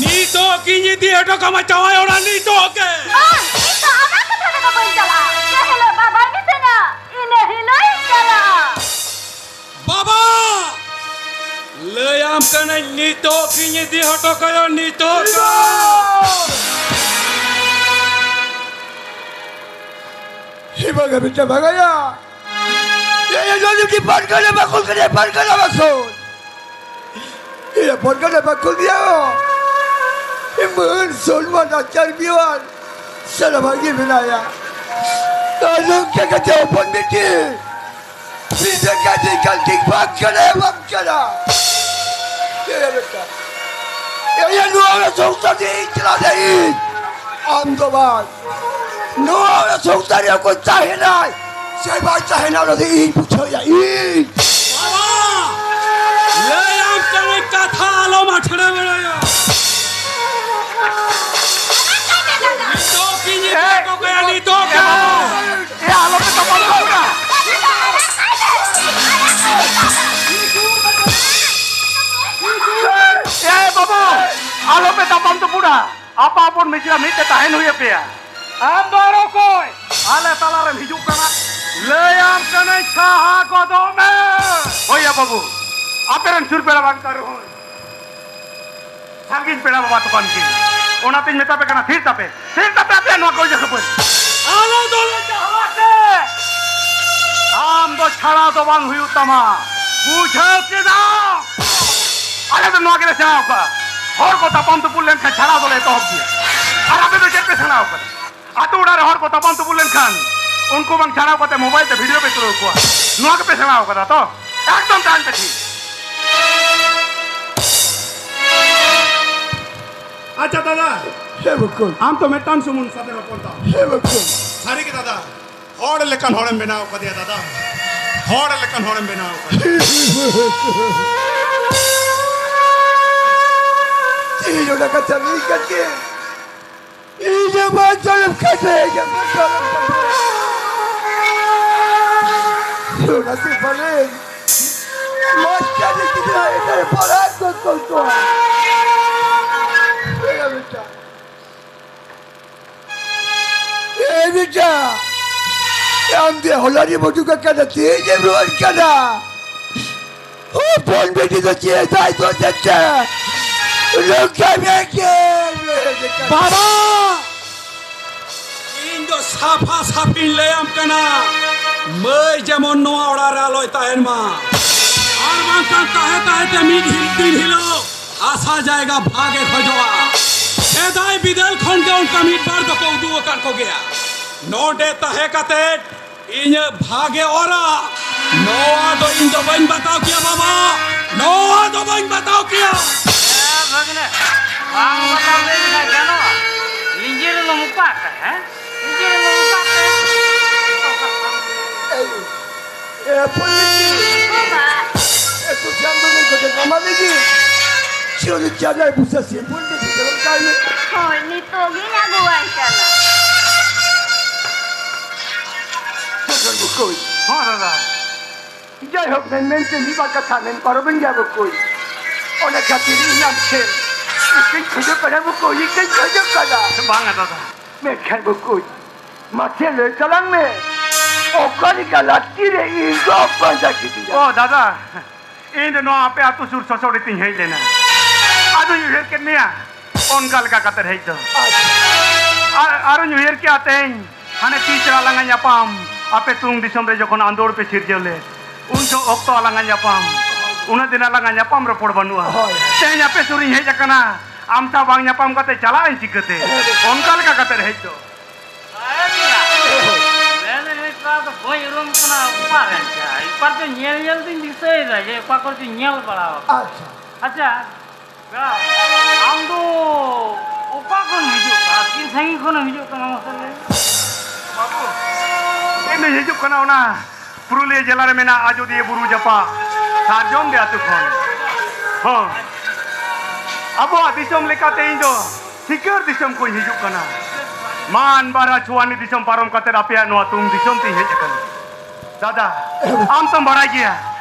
ᱱᱤᱛᱚᱜ ᱜᱤᱧ ᱤᱫᱤ ᱦᱚᱴᱚ ᱠᱟᱢᱟ ᱡᱟᱶᱟᱭ ᱚᱲᱟᱜ, ᱱᱤᱛᱚᱜ ᱜᱮ᱾ ᱵᱟᱝ, ᱤᱧ ᱫᱚ ᱟᱢᱟᱜ ᱠᱟᱛᱷᱟ ᱨᱮᱫᱚ ᱵᱟᱹᱧ ᱪᱟᱞᱟᱜᱼᱟ᱾ ᱡᱮ ᱦᱤᱞᱳᱜ ᱵᱟᱵᱟᱭ ᱢᱤᱛᱟᱹᱧᱟ, ᱤᱱᱟᱹ ᱦᱤᱞᱳᱜ ᱤᱧ ᱪᱟᱞᱟᱜᱼᱟ᱾ ᱵᱟᱵᱟ! ᱞᱟᱹᱭᱟᱢ ᱠᱟᱹᱱᱟᱹᱧ, ᱱᱤᱛᱚᱜ ᱜᱤᱧ ᱤᱫᱤ ᱦᱚᱴᱚ ᱠᱟᱭᱟ, ᱱᱤᱛᱚᱜ ᱜᱮ! ᱦᱮ ᱵᱟᱝᱟ ᱵᱮᱴᱟ, ᱵᱟᱝᱟᱭᱟ᱾ ᱮ, ᱮ, ᱱᱚᱰᱮ ᱢᱤᱫᱴᱤᱡ ᱯᱟᱨᱜᱟᱱᱟ ᱵᱟᱠᱷᱳᱞ ᱠᱟᱱᱟᱭ, ᱯᱟᱨᱜᱟᱱᱟ ᱵᱟᱠᱷᱳᱞ᱾ ᱮ, ᱯᱟᱨᱜᱟᱱᱟ ᱵᱟᱠᱷᱳᱞ ᱫᱚᱭᱟ᱾ ᱮ, ᱢᱟᱹᱱ, ᱥᱚᱱᱢᱟᱱ, ᱟᱪᱟᱨ ᱵᱮᱣᱦᱟᱨ ᱥᱟᱱᱟᱢᱟᱜ ᱜᱮ ᱢᱮᱱᱟᱭᱟ᱾ ᱟᱨ ᱱᱚᱝᱠᱟ ᱠᱟᱛᱮ ᱦᱚᱯᱚᱱ ᱵᱤᱴᱤ ᱵᱤᱫᱟᱹ ᱠᱟᱛᱮ ᱠᱟᱱ ᱴᱷᱤᱠ ᱵᱟᱝ ᱠᱟᱱᱟ, ᱵᱟᱝ ᱠᱟᱱᱟ᱾ ᱮ ᱵᱮᱴᱟ, ᱮ ᱱᱚᱣᱟ ᱚᱲᱟᱜ ᱥᱚᱝᱥᱟᱨ ᱫᱚ ᱤᱧ ᱪᱟᱞᱟᱣ ᱫᱟ ᱤᱧ, ᱟᱢ ᱫᱚ ᱵᱟᱝ᱾ ᱱᱚᱣᱟ ᱚᱲᱟᱜ ᱥᱚᱝᱥᱟᱨ ᱨᱮ ᱚᱠᱚᱭ ᱛᱟᱦᱮᱱᱟᱭ ᱥᱮ ᱵᱟᱭ ᱛᱟᱦᱮᱱᱟ, ᱚᱱᱟ ᱫᱚ ᱤᱧ ᱵᱩᱡᱷᱟᱹᱣᱭᱟ, ᱤᱧ᱾ ᱵᱟᱵᱟ, ᱞᱟᱹᱭᱟᱢ ᱠᱟᱹᱱᱟᱹᱧ, ᱠᱟᱛᱷᱟ ᱟᱞᱚᱢ ᱟᱴᱷᱲᱮ ᱵᱟᱲᱟᱭᱟ᱾ ᱱᱤᱛᱚᱜ ᱜᱤᱧ ᱤᱫᱤ ᱦᱚᱴᱚ ᱠᱟᱭᱟ, ᱱᱤᱛᱚᱜ ᱜᱮ᱾ ᱮ, ᱟᱞᱚᱯᱮ ᱛᱟᱯᱟᱢ ᱛᱟᱵᱚᱱᱟ᱾ ᱮ ᱵᱟᱹᱵᱩ, ᱟᱞᱚᱯᱮ ᱛᱟᱯᱟᱢ ᱛᱩᱯᱩᱱᱟ᱾ ᱟᱯᱟ ᱦᱚᱯᱚᱱ ᱢᱤᱥᱨᱟ ᱢᱤᱫ ᱛᱮ ᱛᱟᱦᱮᱱ ᱦᱩᱭ ᱟᱯᱮᱭᱟ᱾ ᱟᱢ ᱫᱚ ᱟᱨ ᱚᱠᱚᱭ? ᱟᱞᱮ ᱛᱟᱞᱟᱨᱮᱢ ᱦᱤᱡᱩᱜ ᱠᱟᱱᱟ? ᱞᱟᱹᱭᱟᱢ ᱠᱟᱹᱱᱟᱹᱧ, ᱥᱟᱦᱟ ᱜᱚᱫᱚᱜ ᱢᱮ᱾ ᱦᱳᱭ ᱭᱟ ᱵᱟᱹᱵᱩ, ᱟᱯᱮ ᱨᱮᱱ ᱥᱩᱨ ᱯᱮᱲᱟ ᱵᱟᱝ ᱠᱟᱱ ᱨᱮᱦᱚᱸ ᱥᱟᱺᱜᱤᱧ ᱯᱮᱲᱟ ᱵᱟᱵᱟ ᱛᱟᱠᱚ ᱠᱟᱱ ᱠᱤᱱ᱾ ᱚᱱᱟᱛᱤᱧ ᱢᱮᱛᱟ ᱯᱮ ᱠᱟᱱᱟ, ᱛᱷᱤᱨ ᱛᱟᱯᱮ, ᱛᱷᱤᱨ ᱛᱟᱯᱮ ᱟᱯᱮᱭᱟᱜ ᱱᱚᱣᱟ ᱠᱚ ᱤᱭᱟᱹ ᱠᱷᱟᱹᱯᱟᱹᱨᱤ᱾ ᱟᱞᱮ ᱫᱚᱞᱮ ᱪᱟᱞᱟᱜ ᱛᱮ ᱟᱢ ᱫᱚ ᱪᱷᱟᱲᱟᱣ ᱫᱚ ᱵᱟᱝ ᱦᱩᱭᱩᱜ ᱛᱟᱢᱟ, ᱵᱩᱡᱷᱟᱹᱣ ᱠᱮᱫᱟᱢ? ᱟᱞᱮ ᱫᱚ ᱱᱚᱣᱟ ᱜᱮᱞᱮ ᱥᱮᱬᱟ ᱟᱠᱟᱫᱼᱟ, ᱦᱚᱲ ᱠᱚ ᱛᱟᱯᱟᱢ ᱛᱩᱯᱩᱫ ᱞᱮᱱᱠᱷᱟᱱ ᱪᱷᱟᱲᱟᱣ ᱫᱚᱞᱮ ᱮᱛᱚᱦᱚᱵ ᱜᱮᱭᱟ᱾ ᱟᱨ ᱟᱯᱮ ᱫᱚ ᱪᱮᱫ ᱯᱮ ᱥᱮᱬᱟ ᱟᱠᱟᱫᱟ? ᱟᱛᱳ ᱚᱲᱟᱜ ᱨᱮ ᱦᱚᱲ ᱠᱚ ᱛᱟᱯᱟᱢ ᱛᱩᱯᱩᱫ ᱞᱮᱱᱠᱷᱟᱱ ᱩᱱᱠᱩ ᱵᱟᱝ ᱪᱷᱟᱲᱟᱣ ᱠᱟᱛᱮ ᱢᱳᱵᱟᱭᱤᱞ ᱛᱮ ᱵᱷᱤᱰᱤᱭᱳ ᱯᱮ ᱛᱩᱞᱟᱹᱣ ᱠᱚᱣᱟ, ᱱᱚᱣᱟ ᱜᱮᱯᱮ ᱥᱮᱬᱟ ᱟᱠᱟᱫᱟ ᱛᱚ? ᱮᱠᱫᱚᱢ ᱛᱟᱦᱮᱱ ᱯᱮ ᱴᱷᱤᱠ᱾ ᱟᱪᱪᱷᱟ ᱫᱟᱫᱟ, ᱦᱮᱸ ᱵᱚᱠᱚᱧ᱾ ᱟᱢ ᱛᱚ ᱢᱤᱫᱴᱟᱝ ᱥᱩᱢᱩᱝ ᱥᱟᱛᱮ ᱦᱚᱯᱚᱱ ᱛᱟᱢ᱾ ᱦᱮᱸ ᱵᱚᱠᱚᱧ᱾ ᱥᱟᱹᱨᱤ ᱜᱮ ᱫᱟᱫᱟ, ᱦᱚᱲ ᱞᱮᱠᱟᱱ ᱦᱚᱲᱮᱢ ᱵᱮᱱᱟᱣ ᱠᱟᱫᱮᱭᱟ ᱫᱟᱫᱟ, ᱦᱚᱲ ᱞᱮᱠᱟᱱ ᱦᱚᱲᱮᱢ ᱵᱮᱱᱟᱣ ᱠᱟᱫᱮᱭᱟ᱾ ᱛᱮᱦᱮᱧ ᱚᱱᱟ ᱠᱟᱛᱷᱟ ᱞᱟᱹᱭ ᱠᱟᱛᱮ ᱤᱧ ᱦᱚᱸ ᱵᱟᱝ ᱪᱟᱞᱟᱜ ᱠᱟᱱ ᱛᱟᱦᱮᱸ, ᱤᱧ ᱦᱚᱸ ᱵᱟᱝ ᱪᱟᱞᱟᱜ ᱠᱟᱱ ᱛᱟᱦᱮᱸ᱾ ᱚᱱᱟᱛᱮ ᱯᱟᱞᱮᱱ ᱢᱟᱥᱴᱟᱨ ᱨᱮ ᱜᱤᱫᱽᱨᱟᱹ ᱮᱴᱟᱜ ᱨᱮ ᱯᱟᱲᱦᱟᱣ ᱠᱚ ᱠᱚ ᱠᱚᱣᱟ᱾ ᱮᱭᱟ ᱵᱮᱴᱟ, ᱮ ᱵᱮᱴᱟ, ᱟᱢ ᱫᱚ ᱦᱚᱞᱟ ᱨᱮᱢ ᱩᱰᱩᱠ ᱟᱠᱟᱱᱟ, ᱛᱮᱦᱮᱧ ᱮᱢ ᱨᱩᱣᱟᱹᱲ ᱠᱟᱱᱟ᱾ ᱦᱚᱯᱚᱱ ᱵᱤᱴᱤ ᱫᱚ ᱪᱮᱫ ᱫᱟᱭ ᱫᱚ ᱪᱮᱫ ᱪᱮᱫ? ᱱᱚᱝᱠᱟ ᱢᱮ ᱪᱮᱫ? ᱵᱟᱵᱟ! ᱤᱧ ᱫᱚ ᱥᱟᱯᱷᱟ ᱥᱟᱯᱷᱤᱧ ᱞᱟᱹᱭᱟᱢ ᱠᱟᱱᱟ, ᱢᱟᱹᱭ ᱡᱮᱢᱚᱱ ᱱᱚᱣᱟ ᱚᱲᱟᱜ ᱨᱮ ᱟᱞᱚᱭ ᱛᱟᱦᱮᱱ ᱢᱟ, ᱟᱨ ᱵᱟᱝᱠᱷᱟᱱ ᱛᱟᱦᱮᱸ ᱛᱟᱦᱮᱸ ᱛᱮ ᱢᱤᱫ ᱦᱤᱞ-, ᱫᱤᱱ ᱦᱤᱞᱳᱜ ᱦᱟᱥᱟ ᱡᱟᱭᱜᱟ ᱵᱷᱟᱜᱮ ᱠᱷᱚᱡᱚᱜᱼᱟ᱾ ᱥᱮᱫᱟᱭ ᱵᱤᱫᱟᱹᱞ ᱠᱷᱚᱱ ᱜᱮ ᱚᱱᱠᱟ ᱢᱤᱫ ᱵᱟᱨ ᱫᱚᱠᱚ ᱩᱫᱩᱜ ᱟᱠᱟᱫ ᱠᱚᱜᱮᱭᱟ᱾ ᱱᱚᱰᱮ ᱛᱟᱦᱮᱸ ᱠᱟᱛᱮ ᱤᱧᱟᱹᱜ ᱵᱷᱟᱜᱮ ᱚᱨᱟ, ᱱᱚᱣᱟ ᱫᱚ ᱤᱧ ᱫᱚ ᱵᱟᱹᱧ ᱵᱟᱛᱟᱣ ᱠᱮᱭᱟ ᱵᱟᱵᱟ, ᱱᱚᱣᱟ ᱫᱚ ᱵᱟᱹᱧ ᱵᱟᱛᱟᱣ ᱠᱮᱭᱟ᱾ ᱮ ᱵᱷᱟᱹᱜᱽᱱᱟᱹ, ᱵᱟᱝ ᱵᱟᱛᱟᱣ ᱞᱟᱹᱭ ᱞᱮᱠᱷᱟᱱ ᱜᱟᱱᱚᱜᱼᱟ? ᱱᱤᱡᱮ ᱨᱮᱱ ᱩᱯᱟᱥ, ᱦᱮᱸ? ᱱᱤᱡᱮ ᱨᱮᱱ ᱩᱯᱟᱥ᱾ ᱮ, ᱯᱚᱱᱰᱤᱛ ᱡᱤ, ᱵᱟᱵᱟ᱾ ᱮ, ᱛᱩ ᱪᱟᱸᱫᱚ ᱫᱚ ᱜᱚᱡᱮ ᱢᱟᱢᱟ ᱞᱟᱹᱜᱤᱫ᱾ ᱪᱤᱨᱚ ᱪᱟᱸᱫᱟᱭ ᱵᱩᱥᱟᱹᱥᱤ, ᱯᱚᱱᱰᱤᱛ ᱡᱤ, ᱪᱟᱞᱟᱣ ᱠᱟᱭ ᱢᱮ᱾ ᱦᱳᱭ, ᱱᱤᱛᱚᱜ ᱜᱤᱧ ᱟᱹᱜᱩᱣᱟᱭ ᱠᱟᱱᱟ᱾ ᱦᱚᱸ, ᱫᱟᱫᱟ᱾ ᱡᱟᱭᱦᱳᱠ, ᱢᱮᱱ ᱢᱮᱱᱛᱮ ᱢᱤᱫ ᱵᱟᱨ ᱠᱟᱛᱷᱟ ᱢᱮᱱ ᱯᱟᱨᱚᱢᱮᱱ ᱜᱮᱭᱟ ᱵᱚᱠᱚᱧ᱾ ᱚᱱᱟ ᱠᱷᱟᱹᱛᱤᱨ ᱤᱧ ᱟᱢ ᱴᱷᱮᱱ ᱤᱠᱟᱹᱧ ᱠᱷᱚᱡᱚᱜ ᱠᱟᱱᱟ ᱵᱚᱠᱚᱧ, ᱤᱠᱟᱹᱧ ᱠᱷᱚᱡᱚᱜ ᱠᱟᱱᱟ᱾ ᱵᱟᱝᱟ ᱫᱟᱫᱟ᱾ ᱢᱮᱱᱠᱷᱟᱱ ᱵᱚᱠᱚᱧ, ᱢᱟᱥᱮ ᱞᱟᱹᱭ ᱛᱟᱞᱟᱝ ᱢᱮ, ᱚᱠᱟ ᱞᱮᱠᱟ ᱞᱟᱹᱠᱛᱤ ᱨᱮ ᱤᱧ ᱫᱚ ᱯᱟᱸᱡᱟ ᱠᱮᱫᱤᱧᱟ? ᱚ ᱫᱟᱫᱟ, ᱤᱧ ᱫᱚ ᱱᱚᱣᱟ ᱟᱯᱮ ᱟᱹᱛᱩ ᱥᱩᱨ ᱥᱚᱥᱚᱲᱤ ᱛᱤᱧ ᱦᱮᱡ ᱞᱮᱱᱟ᱾ ᱟᱫᱚᱧ ᱩᱭᱦᱟᱹᱨ ᱠᱮᱫ ᱢᱮᱭᱟ, ᱚᱱᱠᱟ ᱞᱮᱠᱟ ᱠᱟᱛᱮ ᱦᱮᱡ ᱫᱚ᱾ ᱟᱨ ᱟᱨᱚᱧ ᱩᱭᱦᱟᱹᱨ ᱠᱮᱜᱼᱟ ᱛᱮᱦᱮᱧ, ᱦᱟᱱᱮ ᱛᱤᱥ ᱨᱮ ᱟᱞᱟᱝᱟᱜ ᱧᱟᱯᱟᱢ, ᱟᱯᱮ ᱛᱩᱝ ᱫᱤᱥᱚᱢ ᱨᱮ ᱡᱚᱠᱷᱚᱱ ᱟᱸᱫᱳᱲ ᱯᱮ ᱥᱤᱨᱡᱟᱹᱣ ᱞᱮᱫ, ᱩᱱ ᱡᱚᱦᱚᱜ ᱚᱠᱛᱚ ᱟᱞᱟᱝᱟᱜ ᱧᱟᱯᱟᱢ, ᱩᱱᱟᱹᱜ ᱫᱤᱱ ᱟᱞᱟᱝᱟᱜ ᱧᱟᱯᱟᱢ ᱨᱚᱯᱚᱲ ᱵᱟᱹᱱᱩᱜᱼᱟ᱾ ᱦᱳᱭ᱾ ᱛᱮᱦᱮᱧ ᱟᱯᱮ ᱥᱩᱨᱤᱧ ᱦᱮᱡ ᱟᱠᱟᱱᱟ, ᱟᱢ ᱥᱟᱶ ᱵᱟᱝ ᱧᱟᱯᱟᱢ ᱠᱟᱛᱮ ᱪᱟᱞᱟᱜ ᱟᱹᱧ ᱪᱤᱠᱟᱹᱛᱮ? ᱚᱱᱠᱟ ᱞᱮᱠᱟ ᱠᱟᱛᱮ ᱦᱮᱡ ᱫᱚ᱾ ᱟᱨᱮ ᱭᱟ, ᱢᱮᱱᱮᱫ ᱱᱤᱛ ᱵᱮᱲᱟ ᱫᱚ ᱵᱟᱹᱧ ᱩᱨᱩᱢ ᱠᱟᱱᱟ, ᱚᱠᱟᱨᱮᱱ ᱪᱚ? ᱚᱠᱟ ᱨᱮᱪᱚ ᱧᱮᱞ ᱧᱮᱞ ᱛᱤᱧ ᱫᱤᱥᱟᱹᱭᱮᱫᱟ ᱡᱮ ᱚᱠᱟ ᱠᱚᱨᱮ ᱪᱚᱧ ᱧᱮᱞ ᱵᱟᱲᱟ ᱟᱠᱟᱫᱟ᱾ ᱟᱪᱪᱷᱟ᱾ ᱟᱪᱪᱷᱟ, ᱯᱮᱲᱟ, ᱟᱢ ᱫᱚ ᱚᱠᱟ ᱠᱷᱚᱱ ᱦᱤᱡᱩᱜ ᱠᱟᱱᱟ? ᱛᱤᱱ ᱥᱟᱺᱜᱤᱧ ᱠᱷᱚᱱᱮᱢ ᱦᱤᱡᱩᱜ ᱠᱟᱱᱟ, ᱢᱟᱥᱮ ᱞᱟᱹᱭ ᱢᱮ? ᱵᱟᱹᱵᱩ, ᱤᱧ ᱫᱚᱧ ᱦᱤᱡᱩᱜ ᱠᱟᱱᱟ ᱚᱱᱟ ᱯᱩᱨᱩᱞᱤᱭᱟᱹ ᱡᱮᱞᱟ ᱨᱮ ᱢᱮᱱᱟᱜ ᱟᱡᱚᱫᱤᱭᱟᱹ ᱵᱩᱨᱩ ᱡᱟᱯᱟᱜ ᱥᱟᱨᱡᱚᱢ ᱰᱤ ᱟᱹᱛᱩ ᱠᱷᱚᱱ᱾ ᱦᱚᱸ, ᱟᱵᱚᱣᱟᱜ ᱫᱤᱥᱚᱢ ᱞᱮᱠᱟᱛᱮ ᱤᱧ ᱫᱚ ᱥᱤᱠᱟᱹᱨ ᱫᱤᱥᱚᱢ ᱠᱷᱚᱱ ᱦᱤᱡᱩᱜ ᱠᱟᱱᱟ᱾ ᱢᱟᱱ ᱵᱟᱨᱟ ᱪᱷᱩᱣᱟᱱᱤ ᱫᱤᱥᱚᱢ ᱯᱟᱨᱚᱢ ᱠᱟᱛᱮ ᱟᱯᱮᱭᱟᱜ ᱱᱚᱣᱟ ᱛᱩᱝ ᱫᱤᱥᱚᱢ ᱛᱤᱧ ᱦᱮᱡ ᱟᱠᱟᱱᱟ᱾ ᱫᱟᱫᱟ, ᱟᱢ ᱛᱚᱢ ᱵᱟᱲᱟᱭ ᱜᱮᱭᱟ,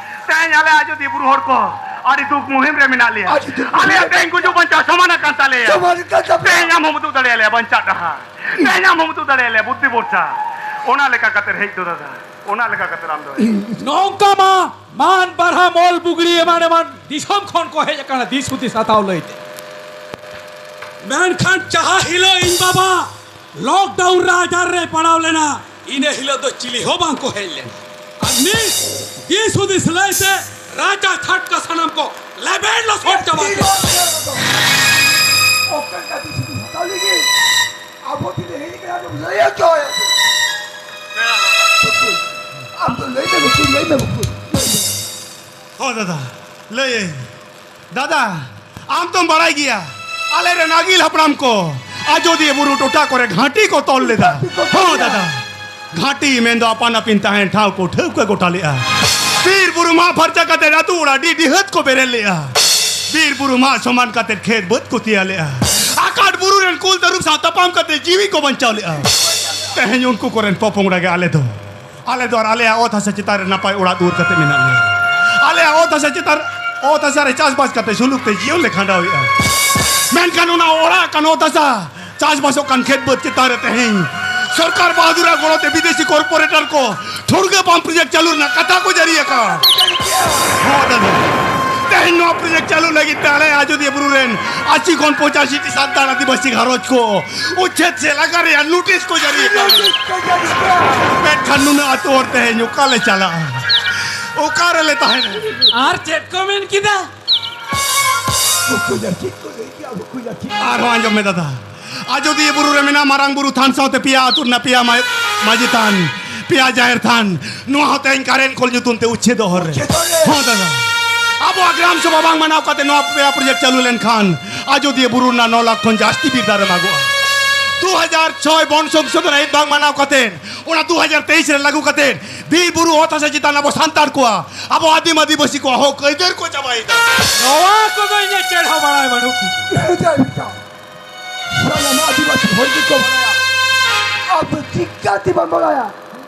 ᱛᱮᱦᱮᱧ ᱟᱞᱮ ᱟᱡᱚᱫᱤᱭᱟᱹ ᱵᱩᱨᱩ ᱦᱚᱲ ᱠᱚ ᱟᱹᱰᱤ ᱫᱩᱠ ᱢᱩᱦᱤᱢ ᱨᱮ ᱢᱮᱱᱟᱜ ᱞᱮᱭᱟ᱾ ᱟᱹᱰᱤ ᱫᱩᱠ ᱟᱞᱮᱭᱟᱜ ᱢᱩᱦᱤᱢ ᱨᱮ᱾ ᱛᱮᱦᱮᱧ ᱜᱩᱡᱩᱜ ᱵᱟᱧᱪᱟᱣ ᱥᱚᱢᱟᱱ ᱟᱠᱟᱱ ᱛᱟᱞᱮᱭᱟ᱾ ᱥᱚᱢᱟᱱ ᱟᱠᱟᱱ ᱛᱟᱯᱮᱭᱟ᱾ ᱛᱮᱦᱮᱧ ᱟᱢ ᱦᱚᱸᱢ ᱩᱫᱩᱜ ᱫᱟᱲᱮᱭᱟᱞᱮᱭᱟ ᱵᱟᱧᱪᱟᱜ ᱰᱟᱦᱟᱨ᱾ ᱛᱮᱦᱮᱧ ᱟᱢ ᱦᱚᱸᱢ ᱩᱫᱩᱜ ᱫᱟᱲᱮᱭᱟᱞᱮᱭᱟ ᱵᱩᱫᱽᱫᱷᱤ ᱵᱷᱚᱨᱥᱟ᱾ ᱚᱱᱟ ᱞᱮᱠᱟ ᱠᱟᱛᱮ ᱦᱮᱡ ᱫᱚ ᱫᱟᱫᱟ, ᱚᱱᱟ ᱞᱮᱠᱟ ᱠᱟᱛᱮ ᱟᱢ ᱫᱚ᱾ ᱱᱚᱝᱠᱟ ᱢᱟ ᱢᱟᱱ ᱵᱟᱨᱦᱟ ᱢᱚᱞ ᱵᱩᱜᱲᱤ ᱮᱢᱟᱱ ᱮᱢᱟᱱ ᱫᱤᱥᱚᱢ ᱠᱷᱚᱱ ᱠᱚ ᱦᱮᱡ ᱟᱠᱟᱱᱟ ᱫᱤᱥ ᱦᱩᱫᱤᱥ ᱦᱟᱛᱟᱣ ᱞᱟᱹᱭᱛᱮ᱾ ᱢᱮᱱᱠᱷᱟᱱ ᱡᱟᱦᱟᱸ ᱦᱤᱞᱳᱜ ᱤᱧ ᱵᱟᱵᱟ ᱞᱚᱠᱰᱟᱣᱩᱱ ᱨᱮ ᱟᱡᱟᱨ ᱨᱮ ᱯᱟᱲᱟᱣ ᱞᱮᱱᱟ, ᱤᱱᱟᱹ ᱦᱤᱞᱳᱜ ᱫᱚ ᱪᱤᱞᱤ ᱦᱚᱸ ᱵᱟᱝ ᱠᱚ ᱦᱮᱡ ᱞᱮᱱᱟ᱾ ᱟᱨ ᱱᱤᱛ ᱫᱤᱥ ᱦᱩᱫᱤᱥ ᱞᱟᱹᱭᱛᱮ ᱨᱟᱪᱟ ᱪᱷᱟᱴᱠᱟ ᱥᱟᱱᱟᱢ ᱠᱚ ᱞᱮᱵᱮᱫ ᱞᱚᱥᱚᱫ ᱪᱟᱵᱟ ᱠᱮᱫᱟ᱾ ᱚᱠᱟ ᱞᱮᱠᱟ ᱫᱤᱥ ᱦᱩᱫᱤᱥ ᱦᱟᱛᱟᱣ ᱞᱟᱹᱜᱤᱫ ᱟᱵᱚ ᱛᱤᱱᱟᱹᱜ ᱦᱮᱡ ᱠᱟᱱᱟ ᱵᱚᱱ ᱞᱟᱹᱭ ᱦᱚᱪᱚ ᱟᱭᱟ᱾ ᱟᱢ ᱫᱚ ᱞᱟᱹᱭ ᱢᱮ ᱵᱟᱹᱵᱩ, ᱞᱟᱹᱭ ᱢᱮ ᱵᱟᱹᱵᱩ, ᱞᱟᱹᱭ ᱢᱮ᱾ ᱦᱚᱸ ᱫᱟᱫᱟ, ᱞᱟᱹᱭᱟᱹᱧ᱾ ᱫᱟᱫᱟ, ᱟᱢ ᱛᱚᱢ ᱵᱟᱲᱟᱭ ᱜᱮᱭᱟ, ᱟᱞᱮᱨᱮᱱ ᱟᱹᱜᱤᱞ ᱦᱟᱯᱲᱟᱢ ᱠᱚ ᱟᱡᱚᱫᱤᱭᱟᱹ ᱵᱩᱨᱩ ᱴᱚᱴᱷᱟ ᱠᱚᱨᱮ ᱜᱷᱟᱹᱴᱤ ᱠᱚ ᱛᱚᱞ ᱞᱮᱫᱟ᱾ ᱜᱷᱟᱹᱴᱤ ᱠᱚ ᱛᱚᱞ ᱦᱚᱸ ᱞᱮᱫᱟ᱾ ᱫᱟᱫᱟ, ᱜᱷᱟᱹᱴᱤ ᱢᱮᱱᱫᱚ ᱟᱯᱟᱱ ᱟᱹᱯᱤᱱ ᱛᱟᱦᱮᱱ ᱴᱷᱟᱶ ᱠᱚ ᱴᱷᱟᱹᱣᱠᱟᱹ ᱜᱚᱴᱟ ᱞᱮᱫᱼᱟ᱾ ᱵᱤᱨ ᱵᱩᱨᱩ ᱢᱟᱜ ᱯᱷᱟᱨᱪᱟ ᱠᱟᱛᱮ ᱟᱹᱛᱩ ᱚᱲᱟᱜ ᱰᱤ ᱰᱤᱦᱟᱹᱛ ᱠᱚ ᱵᱮᱨᱮᱫ ᱞᱮᱫᱼᱟ᱾ ᱵᱤᱨ ᱵᱩᱨᱩ ᱢᱟᱜ ᱥᱚᱢᱟᱱ ᱠᱟᱛᱮ ᱠᱷᱮᱛ ᱵᱟᱹᱫᱽ ᱠᱚ ᱛᱮᱭᱟᱨ ᱞᱮᱫᱼᱟ᱾ ᱟᱠᱟᱴ ᱵᱩᱨᱩ ᱨᱮᱱ ᱠᱩᱞ ᱛᱟᱹᱨᱩᱵ ᱥᱟᱶ ᱛᱟᱯᱟᱢ ᱠᱟᱛᱮ ᱡᱤᱣᱤ ᱠᱚ ᱵᱟᱧᱪᱟᱣ ᱞᱮᱫᱼᱟ᱾ ᱛᱮᱦᱮᱧ ᱩᱱᱠᱩ ᱠᱚᱨᱮᱱ ᱯᱚᱯᱚᱝᱲᱟ ᱜᱮ ᱟᱞᱮ ᱫᱚ᱾ ᱟᱞᱮ ᱫᱚ ᱟᱨ ᱟᱞᱮᱭᱟᱜ ᱚᱛ ᱦᱟᱥᱟ ᱪᱮᱛᱟᱱ ᱨᱮ ᱱᱟᱯᱟᱭ ᱚᱲᱟᱜ ᱫᱩᱣᱟᱹᱨ ᱠᱟᱛᱮ ᱢᱮᱱᱟᱜ ᱞᱮᱭᱟ᱾ ᱟᱞᱮᱭᱟᱜ ᱚᱛ ᱦᱟᱥᱟ ᱪᱮᱛᱟᱱ, ᱚᱛ ᱦᱟᱥᱟ ᱨᱮ ᱪᱟᱥᱵᱟᱥ ᱠᱟᱛᱮ ᱥᱩᱞᱩᱠ ᱛᱮ ᱡᱤᱭᱚᱱ ᱞᱮ ᱠᱷᱟᱸᱰᱟᱣᱮᱫᱼᱟ᱾ ᱢᱮᱱᱠᱷᱟᱱ ᱚᱱᱟ ᱚᱲᱟᱜ ᱠᱟᱱ ᱚᱛ ᱦᱟᱥᱟ, ᱪᱟᱥᱵᱟᱥᱚᱜ ᱠᱟᱱ ᱠᱷᱮᱛ ᱵᱟᱹᱫᱽ ᱪᱮᱛᱟᱱ ᱨᱮ ᱛᱮᱦᱮᱧ ᱥᱚᱨᱠᱟᱨ ᱵᱟᱦᱟᱫᱩᱨᱟᱜ ᱜᱚᱲᱚ ᱛᱮ ᱵᱤᱫᱮᱥᱤ ᱠᱚᱨᱯᱳᱨᱮᱴᱚᱨ ᱠᱚ ᱴᱷᱩᱲᱜᱟᱹ ᱯᱟᱢᱯ ᱯᱨᱚᱡᱮᱠᱴ ᱪᱟᱹᱞᱩ ᱨᱮᱱᱟᱜ ᱠᱟᱛᱷᱟ ᱠᱚ ᱡᱟᱹᱨᱤ ᱟᱠᱟᱫᱼᱟ᱾ ᱦᱚᱸ ᱫᱟᱫᱟ, ᱛᱮᱦᱮᱧ ᱱᱚᱣᱟ ᱯᱨᱚᱡᱮᱠᱴ ᱪᱟᱹᱞᱩ ᱞᱟᱹᱜᱤᱫ ᱛᱮ ᱟᱞᱮ ᱟᱡᱚᱫᱤᱭᱟᱹ ᱵᱩᱨᱩ ᱨᱮᱱ ᱟᱥᱤ ᱠᱷᱚᱱ ᱯᱚᱸᱪᱟᱥᱤ ᱴᱤ ᱥᱟᱱᱛᱟᱲ ᱟᱹᱫᱤᱵᱟᱹᱥᱤ ᱜᱷᱟᱨᱚᱸᱡᱽ ᱠᱚ ᱩᱪᱷᱮᱫ ᱥᱮ ᱞᱟᱜᱟ ᱨᱮᱭᱟᱜ ᱱᱳᱴᱤᱥ ᱠᱚ ᱡᱟᱹᱨᱤ ᱟᱠᱟᱫ ᱞᱮᱭᱟ᱾ ᱢᱮᱱᱠᱷᱟᱱ ᱱᱩᱱᱟᱹᱜ ᱟᱹᱛᱩ ᱦᱚᱲ ᱛᱮᱦᱮᱧ ᱚᱠᱟ ᱞᱮ ᱪᱟᱞᱟᱜᱼᱟ? ᱚᱠᱟ ᱨᱮᱞᱮ ᱛᱟᱦᱮᱱᱟ? ᱟᱨ ᱪᱮᱫ ᱠᱚ ᱢᱮᱱ ᱠᱮᱫᱟ? ᱵᱟᱠᱚ ᱡᱟᱹᱨᱥᱤ ᱠᱚ ᱞᱟᱹᱭ ᱠᱮᱜᱼᱟ, ᱵᱟᱠᱚ ᱡᱟᱹᱨᱥᱤ᱾ ᱟᱨᱦᱚᱸ ᱟᱸᱡᱚᱢ ᱢᱮ ᱫᱟᱫᱟ, ᱟᱡᱚᱫᱤᱭᱟᱹ ᱵᱩᱨᱩ ᱨᱮ ᱢᱮᱱᱟᱜ ᱢᱟᱨᱟᱝ ᱵᱩᱨᱩ ᱛᱷᱟᱱ ᱥᱟᱶᱛᱮ ᱯᱮᱭᱟ ᱟᱹᱛᱩ ᱨᱮᱱᱟᱜ ᱯᱮᱭᱟ ᱢᱟ-, ᱢᱟᱹᱡᱷᱤ ᱛᱷᱟᱱ, ᱯᱮᱭᱟ ᱡᱟᱦᱮᱨ ᱛᱷᱟᱱ, ᱱᱚᱣᱟ ᱦᱚᱸ ᱛᱮᱦᱮᱧ ᱠᱟᱨᱮᱱ ᱠᱚᱞ ᱧᱩᱛᱩᱢ ᱛᱮ ᱩᱪᱷᱮᱫᱚᱜ ᱦᱚᱨ ᱨᱮ᱾ ᱩᱪᱷᱮᱫᱚᱜ ᱨᱮ᱾ ᱦᱚᱸ ᱫᱟᱫᱟ, ᱟᱵᱚᱣᱟᱜ ᱜᱨᱟᱢ ᱥᱚᱵᱷᱟ ᱵᱟᱝ ᱢᱟᱱᱟᱣ ᱠᱟᱛᱮ ᱱᱚᱣᱟ ᱯᱮᱭᱟ ᱯᱨᱚᱡᱮᱠᱴ ᱪᱟᱹᱞᱩ ᱞᱮᱱᱠᱷᱟᱱ ᱟᱡᱚᱫᱤᱭᱟᱹ ᱵᱩᱨᱩ ᱨᱮᱱᱟᱜ ᱱᱚ ᱞᱟᱠᱷ ᱠᱷᱚᱱ ᱡᱟᱹᱥᱛᱤ ᱵᱤᱨ ᱫᱟᱨᱮ ᱢᱟᱜᱚᱜᱼᱟ᱾ ᱫᱩ ᱦᱟᱡᱟᱨ ᱪᱷᱚᱭ ᱵᱚᱱ ᱥᱚᱝᱥᱳᱫᱷᱚᱱ ᱟᱹᱭᱤᱱ ᱵᱟᱝ ᱢᱟᱱᱟᱣ ᱠᱟᱛᱮ ᱚᱱᱟ ᱫᱩ ᱦᱟᱡᱟᱨ ᱛᱮᱭᱤᱥ ᱨᱮ ᱞᱟᱹᱜᱩ ᱠᱟᱛᱮ ᱵᱤᱨ ᱵᱩᱨᱩ ᱚᱛ ᱦᱟᱥᱟ ᱪᱮᱛᱟᱱ ᱟᱵᱚ ᱥᱟᱱᱛᱟᱲ ᱠᱚᱣᱟᱜ, ᱟᱵᱚ ᱟᱹᱫᱤᱢ ᱟᱹᱫᱤᱵᱟᱹᱥᱤ ᱠᱚᱣᱟᱜ ᱦᱚᱠ ᱟᱹᱭᱫᱟᱹᱨ ᱠᱚ ᱪᱟᱵᱟᱭᱮᱫᱟ᱾ ᱱᱚᱣᱟ ᱠᱚᱫᱚ ᱤᱧᱟᱹᱜ ᱪᱮᱫ ᱦᱚᱸ ᱵᱟᱲᱟᱭ ᱵᱟᱹᱱᱩᱜ ᱛᱤᱧᱟ᱾ ᱮᱴᱟᱜ ᱮᱴᱟᱜ ᱥᱟᱱᱟᱢ ᱟᱹᱫᱤᱵᱟᱹᱥᱤ ᱦᱚᱲ ᱜᱮᱠᱚ ᱵᱟᱲᱟᱭᱟ᱾ ᱟᱢ ᱫᱚ ᱪᱤᱠᱟᱹᱛᱮ ᱵᱟᱢ ᱵᱟᱲᱟᱭᱟ?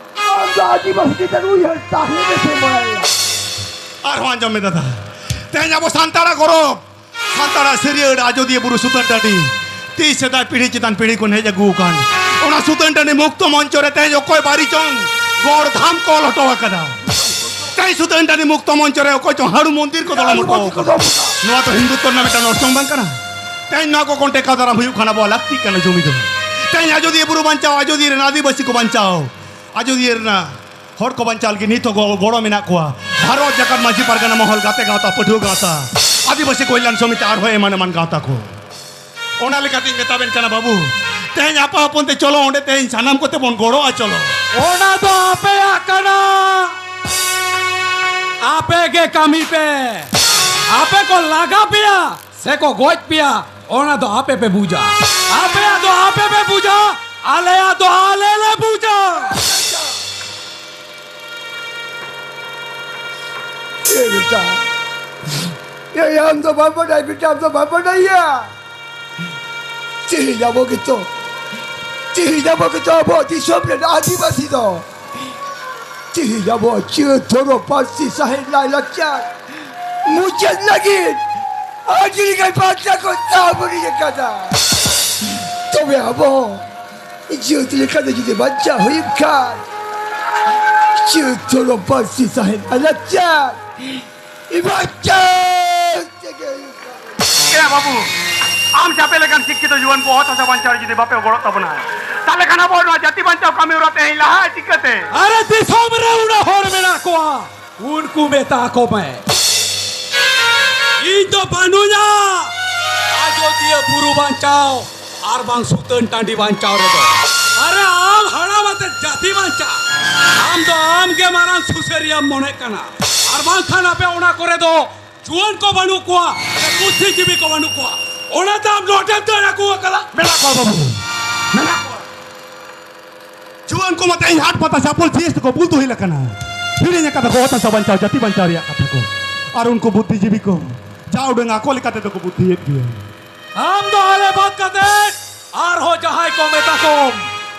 ᱟᱢ ᱫᱚ ᱟᱹᱫᱤᱵᱟᱹᱥᱤ ᱪᱮᱛᱟᱱ ᱩᱭᱦᱟᱹᱨ ᱛᱟᱦᱮᱸ ᱜᱮᱥᱮ ᱵᱟᱲᱟᱭᱟ᱾ ᱟᱨᱦᱚᱸ ᱟᱸᱡᱚᱢ ᱢᱮ ᱫᱟᱫᱟ, ᱛᱮᱦᱮᱧ ᱟᱵᱚ ᱥᱟᱱᱛᱟᱲᱟᱜ ᱜᱚᱨᱚᱵᱽ, ᱥᱟᱱᱛᱟᱲᱟᱜ ᱥᱟᱹᱨᱭᱟᱹᱲ ᱟᱡᱚᱫᱤᱭᱟᱹ ᱵᱩᱨᱩ ᱥᱩᱛᱟᱹᱱ ᱴᱟᱺᱰᱤ, ᱛᱤᱥ ᱥᱮᱫᱟᱭ ᱯᱤᱲᱦᱤ ᱪᱮᱛᱟᱱ ᱯᱤᱲᱦᱤ ᱠᱷᱚᱱ ᱦᱮᱡ ᱟᱹᱜᱩ ᱟᱠᱟᱱ ᱚᱱᱟ ᱥᱩᱛᱟᱹᱱ ᱴᱟᱺᱰᱤ ᱢᱩᱠᱛᱚ ᱢᱚᱧᱪᱚ ᱨᱮ ᱛᱮᱦᱮᱧ ᱚᱠᱚᱭ ᱵᱟᱹᱨᱤ ᱪᱚᱝ ᱜᱚᱲ ᱫᱷᱟᱢ ᱠᱚ ᱚᱞ ᱦᱚᱴᱚ ᱟᱠᱟᱫᱟ᱾ ᱛᱮᱦᱮᱧ ᱥᱩᱛᱟᱹᱱ ᱴᱟᱺᱰᱤ ᱢᱩᱠᱛᱚ ᱢᱚᱧᱪᱚ ᱨᱮ ᱚᱠᱚᱭ ᱪᱚᱝ ᱦᱟᱹᱲᱩ ᱢᱚᱱᱫᱤᱨ ᱠᱚ ᱫᱚᱲᱚᱢ ᱦᱚᱴᱚ ᱟᱠᱟᱫᱟ᱾ ᱱᱚᱣᱟ ᱫᱚ ᱦᱤᱱᱫᱩᱛᱛᱚ ᱨᱮᱱᱟᱜ ᱢᱤᱫᱴᱟᱝ ᱚᱨᱥᱚᱝ ᱵᱟᱝ ᱠᱟᱱᱟ? ᱛᱮᱦᱮᱧ ᱱᱚᱣᱟ ᱠᱚ ᱠᱷᱚᱱ ᱴᱮᱠᱟᱣ ᱫᱟᱨᱟᱢ ᱦᱩᱭᱩᱜ ᱠᱷᱟᱱ ᱟᱵᱚᱣᱟᱜ ᱞᱟᱹᱠᱛᱤ ᱠᱟᱱᱟ ᱡᱩᱢᱤᱫ ᱫᱚ᱾ ᱛᱮᱦᱮᱧ ᱟᱡᱚᱫᱤᱭᱟᱹ ᱵᱩᱨᱩ ᱵᱟᱧᱪᱟᱣ, ᱟᱡᱚᱫᱤᱭᱟᱹ ᱨᱮᱱ ᱟᱹᱫᱤᱵᱟᱹᱥᱤ ᱠᱚ ᱵᱟᱧᱪᱟᱣ, ᱟᱡᱚᱫᱤᱭᱟᱹ ᱨᱮᱱᱟᱜ ᱦᱚᱲ ᱠᱚ ᱵᱟᱧᱪᱟᱣ ᱞᱟᱹᱜᱤᱫ ᱱᱤᱛ ᱦᱚᱸ ᱜᱚ-, ᱜᱚᱲᱚ ᱢᱮᱱᱟᱜ ᱠᱚᱣᱟ᱾ ᱵᱷᱟᱨᱚᱛ ᱡᱟᱠᱟᱛ ᱢᱟᱹᱡᱷᱤ ᱯᱟᱨᱜᱟᱱᱟ ᱢᱚᱦᱚᱞ, ᱜᱟᱛᱮ ᱜᱟᱶᱛᱟ, ᱯᱟᱹᱴᱷᱩᱣᱟᱹ ᱜᱟᱶᱛᱟ, ᱟᱹᱫᱤᱵᱟᱹᱥᱤ ᱠᱚᱞᱭᱟᱱ ᱥᱚᱢᱤᱛᱤ, ᱟᱨᱦᱚᱸ ᱮᱢᱟᱱ ᱮᱢᱟᱱ ᱜᱟᱶᱛᱟ ᱠᱚ᱾ ᱚᱱᱟ ᱞᱮᱠᱟᱛᱤᱧ ᱢᱮᱛᱟᱵᱮᱱ ᱠᱟᱱᱟ ᱵᱟᱹᱵᱩ, ᱛᱮᱦᱮᱧ ᱟᱯᱟ ᱦᱚᱯᱚᱱ ᱛᱮ ᱪᱚᱞᱚ ᱚᱸᱰᱮ ᱛᱮᱦᱮᱧ ᱥᱟᱱᱟᱢ ᱠᱚᱛᱮ ᱵᱚᱱ ᱜᱚᱲᱚᱜᱼᱟ, ᱪᱚᱞᱚ᱾ ᱚᱱᱟ ᱫᱚ ᱟᱯᱮᱭᱟᱜ ᱠᱟᱱᱟ, ᱟᱯᱮ ᱜᱮ ᱠᱟᱹᱢᱤ ᱯᱮ᱾ ᱟᱯᱮ ᱠᱚ ᱞᱟᱜᱟ ᱯᱮᱭᱟ ᱥᱮ ᱠᱚ ᱜᱚᱡ ᱯᱮᱭᱟ, ᱚᱱᱟ ᱫᱚ ᱟᱯᱮ ᱯᱮ ᱵᱩᱡᱟ᱾ ᱟᱯᱮᱭᱟᱜ ᱫᱚ ᱟᱯᱮ ᱯᱮ ᱵᱩᱡᱟ, ᱟᱞᱮᱭᱟᱜ ᱫᱚ ᱟᱞᱮ ᱞᱮ ᱵᱩᱡᱟ᱾ ᱮ ᱵᱮᱴᱟ, ᱮ ᱟᱢ ᱫᱚ ᱵᱟᱢ ᱵᱟᱰᱟᱭ, ᱵᱮᱴᱟ, ᱟᱢ ᱫᱚ ᱵᱟᱢ ᱵᱟᱰᱟᱭᱟ᱾ ᱛᱮᱦᱮᱧ ᱟᱵᱚ ᱜᱮᱛᱚ, ᱛᱮᱦᱮᱧ ᱟᱵᱚ ᱜᱮᱛᱚ ᱟᱵᱚ ᱫᱤᱥᱚᱢ ᱨᱮᱱ ᱟᱹᱫᱤᱵᱟᱹᱥᱤ ᱫᱚ᱾ ᱛᱮᱦᱮᱧ ᱟᱵᱚ ᱪᱟᱹᱛ ᱫᱷᱚᱨᱚᱢ ᱯᱟᱹᱨᱥᱤ ᱥᱟᱶᱦᱮᱫ ᱞᱟᱭᱞᱟᱠᱪᱟᱨ ᱢᱩᱪᱟᱹᱫ ᱞᱟᱹᱜᱤᱫ ᱟᱹᱰᱤ ᱞᱮᱠᱟᱱ ᱵᱟᱨᱛᱟ ᱠᱚ ᱛᱟᱵᱚᱱ ᱟᱠᱟᱫᱟ᱾ ᱛᱚᱵᱮ ᱟᱵᱚ ᱡᱟᱹᱛ ᱞᱮᱠᱟᱛᱮ ᱡᱩᱫᱤ ᱵᱟᱧᱪᱟᱣ ᱦᱩᱭᱩᱜ ᱠᱷᱟᱱ, ᱪᱟᱹᱛ ᱫᱷᱚᱨᱚᱢ ᱯᱟᱹᱨᱥᱤ ᱥᱟᱶᱦᱮᱫ ᱞᱟᱭᱞᱟᱠᱪᱟᱨ ᱵᱟᱧᱪᱟᱣ ᱮ ᱵᱟᱹᱵᱩ, ᱟᱢ ᱪᱟᱯᱮ ᱞᱮᱠᱟᱱ ᱥᱤᱠᱠᱷᱤᱛᱚ ᱡᱩᱣᱟᱹᱱ ᱠᱚ ᱚᱛ ᱦᱟᱥᱟ ᱵᱟᱧᱪᱟᱣ ᱨᱮ ᱡᱩᱫᱤ ᱵᱟᱯᱮ ᱜᱚᱲᱚᱜ ᱛᱟᱵᱚᱱᱟ, ᱛᱟᱦᱞᱮ ᱠᱷᱟᱱ ᱟᱵᱚ ᱱᱚᱣᱟ ᱡᱟᱹᱛᱤ ᱵᱟᱧᱪᱟᱣ ᱠᱟᱹᱢᱤ ᱦᱚᱨᱟ ᱛᱮᱦᱮᱧ ᱞᱟᱦᱟᱜᱼᱟ ᱪᱤᱠᱟᱹᱛᱮ? ᱟᱨᱮ, ᱫᱤᱥᱚᱢ ᱨᱮ ᱩᱱᱟᱹᱜ ᱦᱚᱲ ᱢᱮᱱᱟᱜ ᱠᱚᱣᱟ, ᱩᱱᱠᱩ ᱢᱮᱛᱟ ᱠᱚ ᱢᱮ, ᱤᱧ ᱫᱚ ᱵᱟᱹᱱᱩᱧᱟ ᱟᱡᱚᱫᱤᱭᱟᱹ ᱵᱩᱨᱩ ᱵᱟᱧᱪᱟᱣ ᱟᱨ ᱵᱟᱝ ᱥᱩᱛᱟᱹᱱ ᱴᱟᱺᱰᱤ ᱵᱟᱧᱪᱟᱣ ᱨᱮᱫᱚ᱾ ᱟᱨᱮ, ᱟᱢ ᱦᱟᱲᱟᱢ ᱟᱛᱮ ᱡᱟᱹᱛᱤ ᱵᱟᱧᱪᱟᱣ, ᱟᱢ ᱫᱚ ᱟᱢ ᱜᱮ ᱢᱟᱨᱟᱝ ᱥᱩᱥᱟᱹᱨᱤᱭᱟᱹᱢ ᱢᱚᱱᱮᱜ ᱠᱟᱱᱟ, ᱟᱨ ᱵᱟᱝᱠᱷᱟᱱ ᱟᱯᱮ ᱚᱱᱟ ᱠᱚᱨᱮ ᱫᱚ ᱡᱩᱣᱟᱹᱱ ᱠᱚ ᱵᱟᱹᱱᱩᱜ ᱠᱚᱣᱟ, ᱥᱮ ᱵᱩᱫᱽᱫᱷᱤᱡᱤᱵᱤ ᱠᱚ ᱵᱟᱹᱱᱩᱜ ᱠᱚᱣᱟ, ᱚᱱᱟᱛᱮ ᱟᱢ ᱱᱚᱰᱮᱢ ᱫᱟᱹᱲ ᱟᱹᱜᱩ ᱟᱠᱟᱫᱟ? ᱢᱮᱱᱟᱜ ᱠᱚᱣᱟ ᱵᱟᱹᱵᱩ, ᱢᱮᱱᱟᱜ ᱠᱚᱣᱟ᱾ ᱡᱩᱣᱟᱹᱱ ᱠᱚ ᱢᱟ ᱛᱮᱦᱮᱧ ᱦᱟᱴ ᱯᱟᱛᱟ ᱪᱟᱯᱚᱞ ᱪᱤᱭᱮᱥ ᱛᱮᱠᱚ ᱵᱩᱞ ᱛᱩᱦᱤᱞ ᱟᱠᱟᱱᱟ᱾ ᱦᱤᱲᱤᱧ ᱟᱠᱟᱫᱟ ᱠᱚ ᱚᱛ ᱦᱟᱥᱟ ᱵᱟᱧᱪᱟᱣ, ᱡᱟᱹᱛᱤ ᱵᱟᱧᱪᱟᱣ ᱨᱮᱭᱟᱜ ᱠᱟᱛᱷᱟ ᱠᱚ᱾ ᱟᱨ ᱩᱱᱠᱩ ᱵᱩᱫᱽᱫᱷᱤᱡᱤᱵᱤ ᱠᱚ ᱡᱟ ᱩᱰᱟᱹᱝ ᱟᱠᱚ ᱞᱮᱠᱟ ᱛᱮᱫᱚ ᱠᱚ ᱵᱩᱫᱽᱫᱷᱤᱭᱮᱫ ᱜᱮᱭᱟ᱾ ᱟᱢ ᱫᱚ ᱟᱞᱮ ᱵᱟᱫ ᱠᱟᱛᱮ ᱟᱨᱦᱚᱸ ᱡᱟᱦᱟᱸᱭ ᱠᱚ ᱢᱮᱛᱟ ᱠᱚᱢ,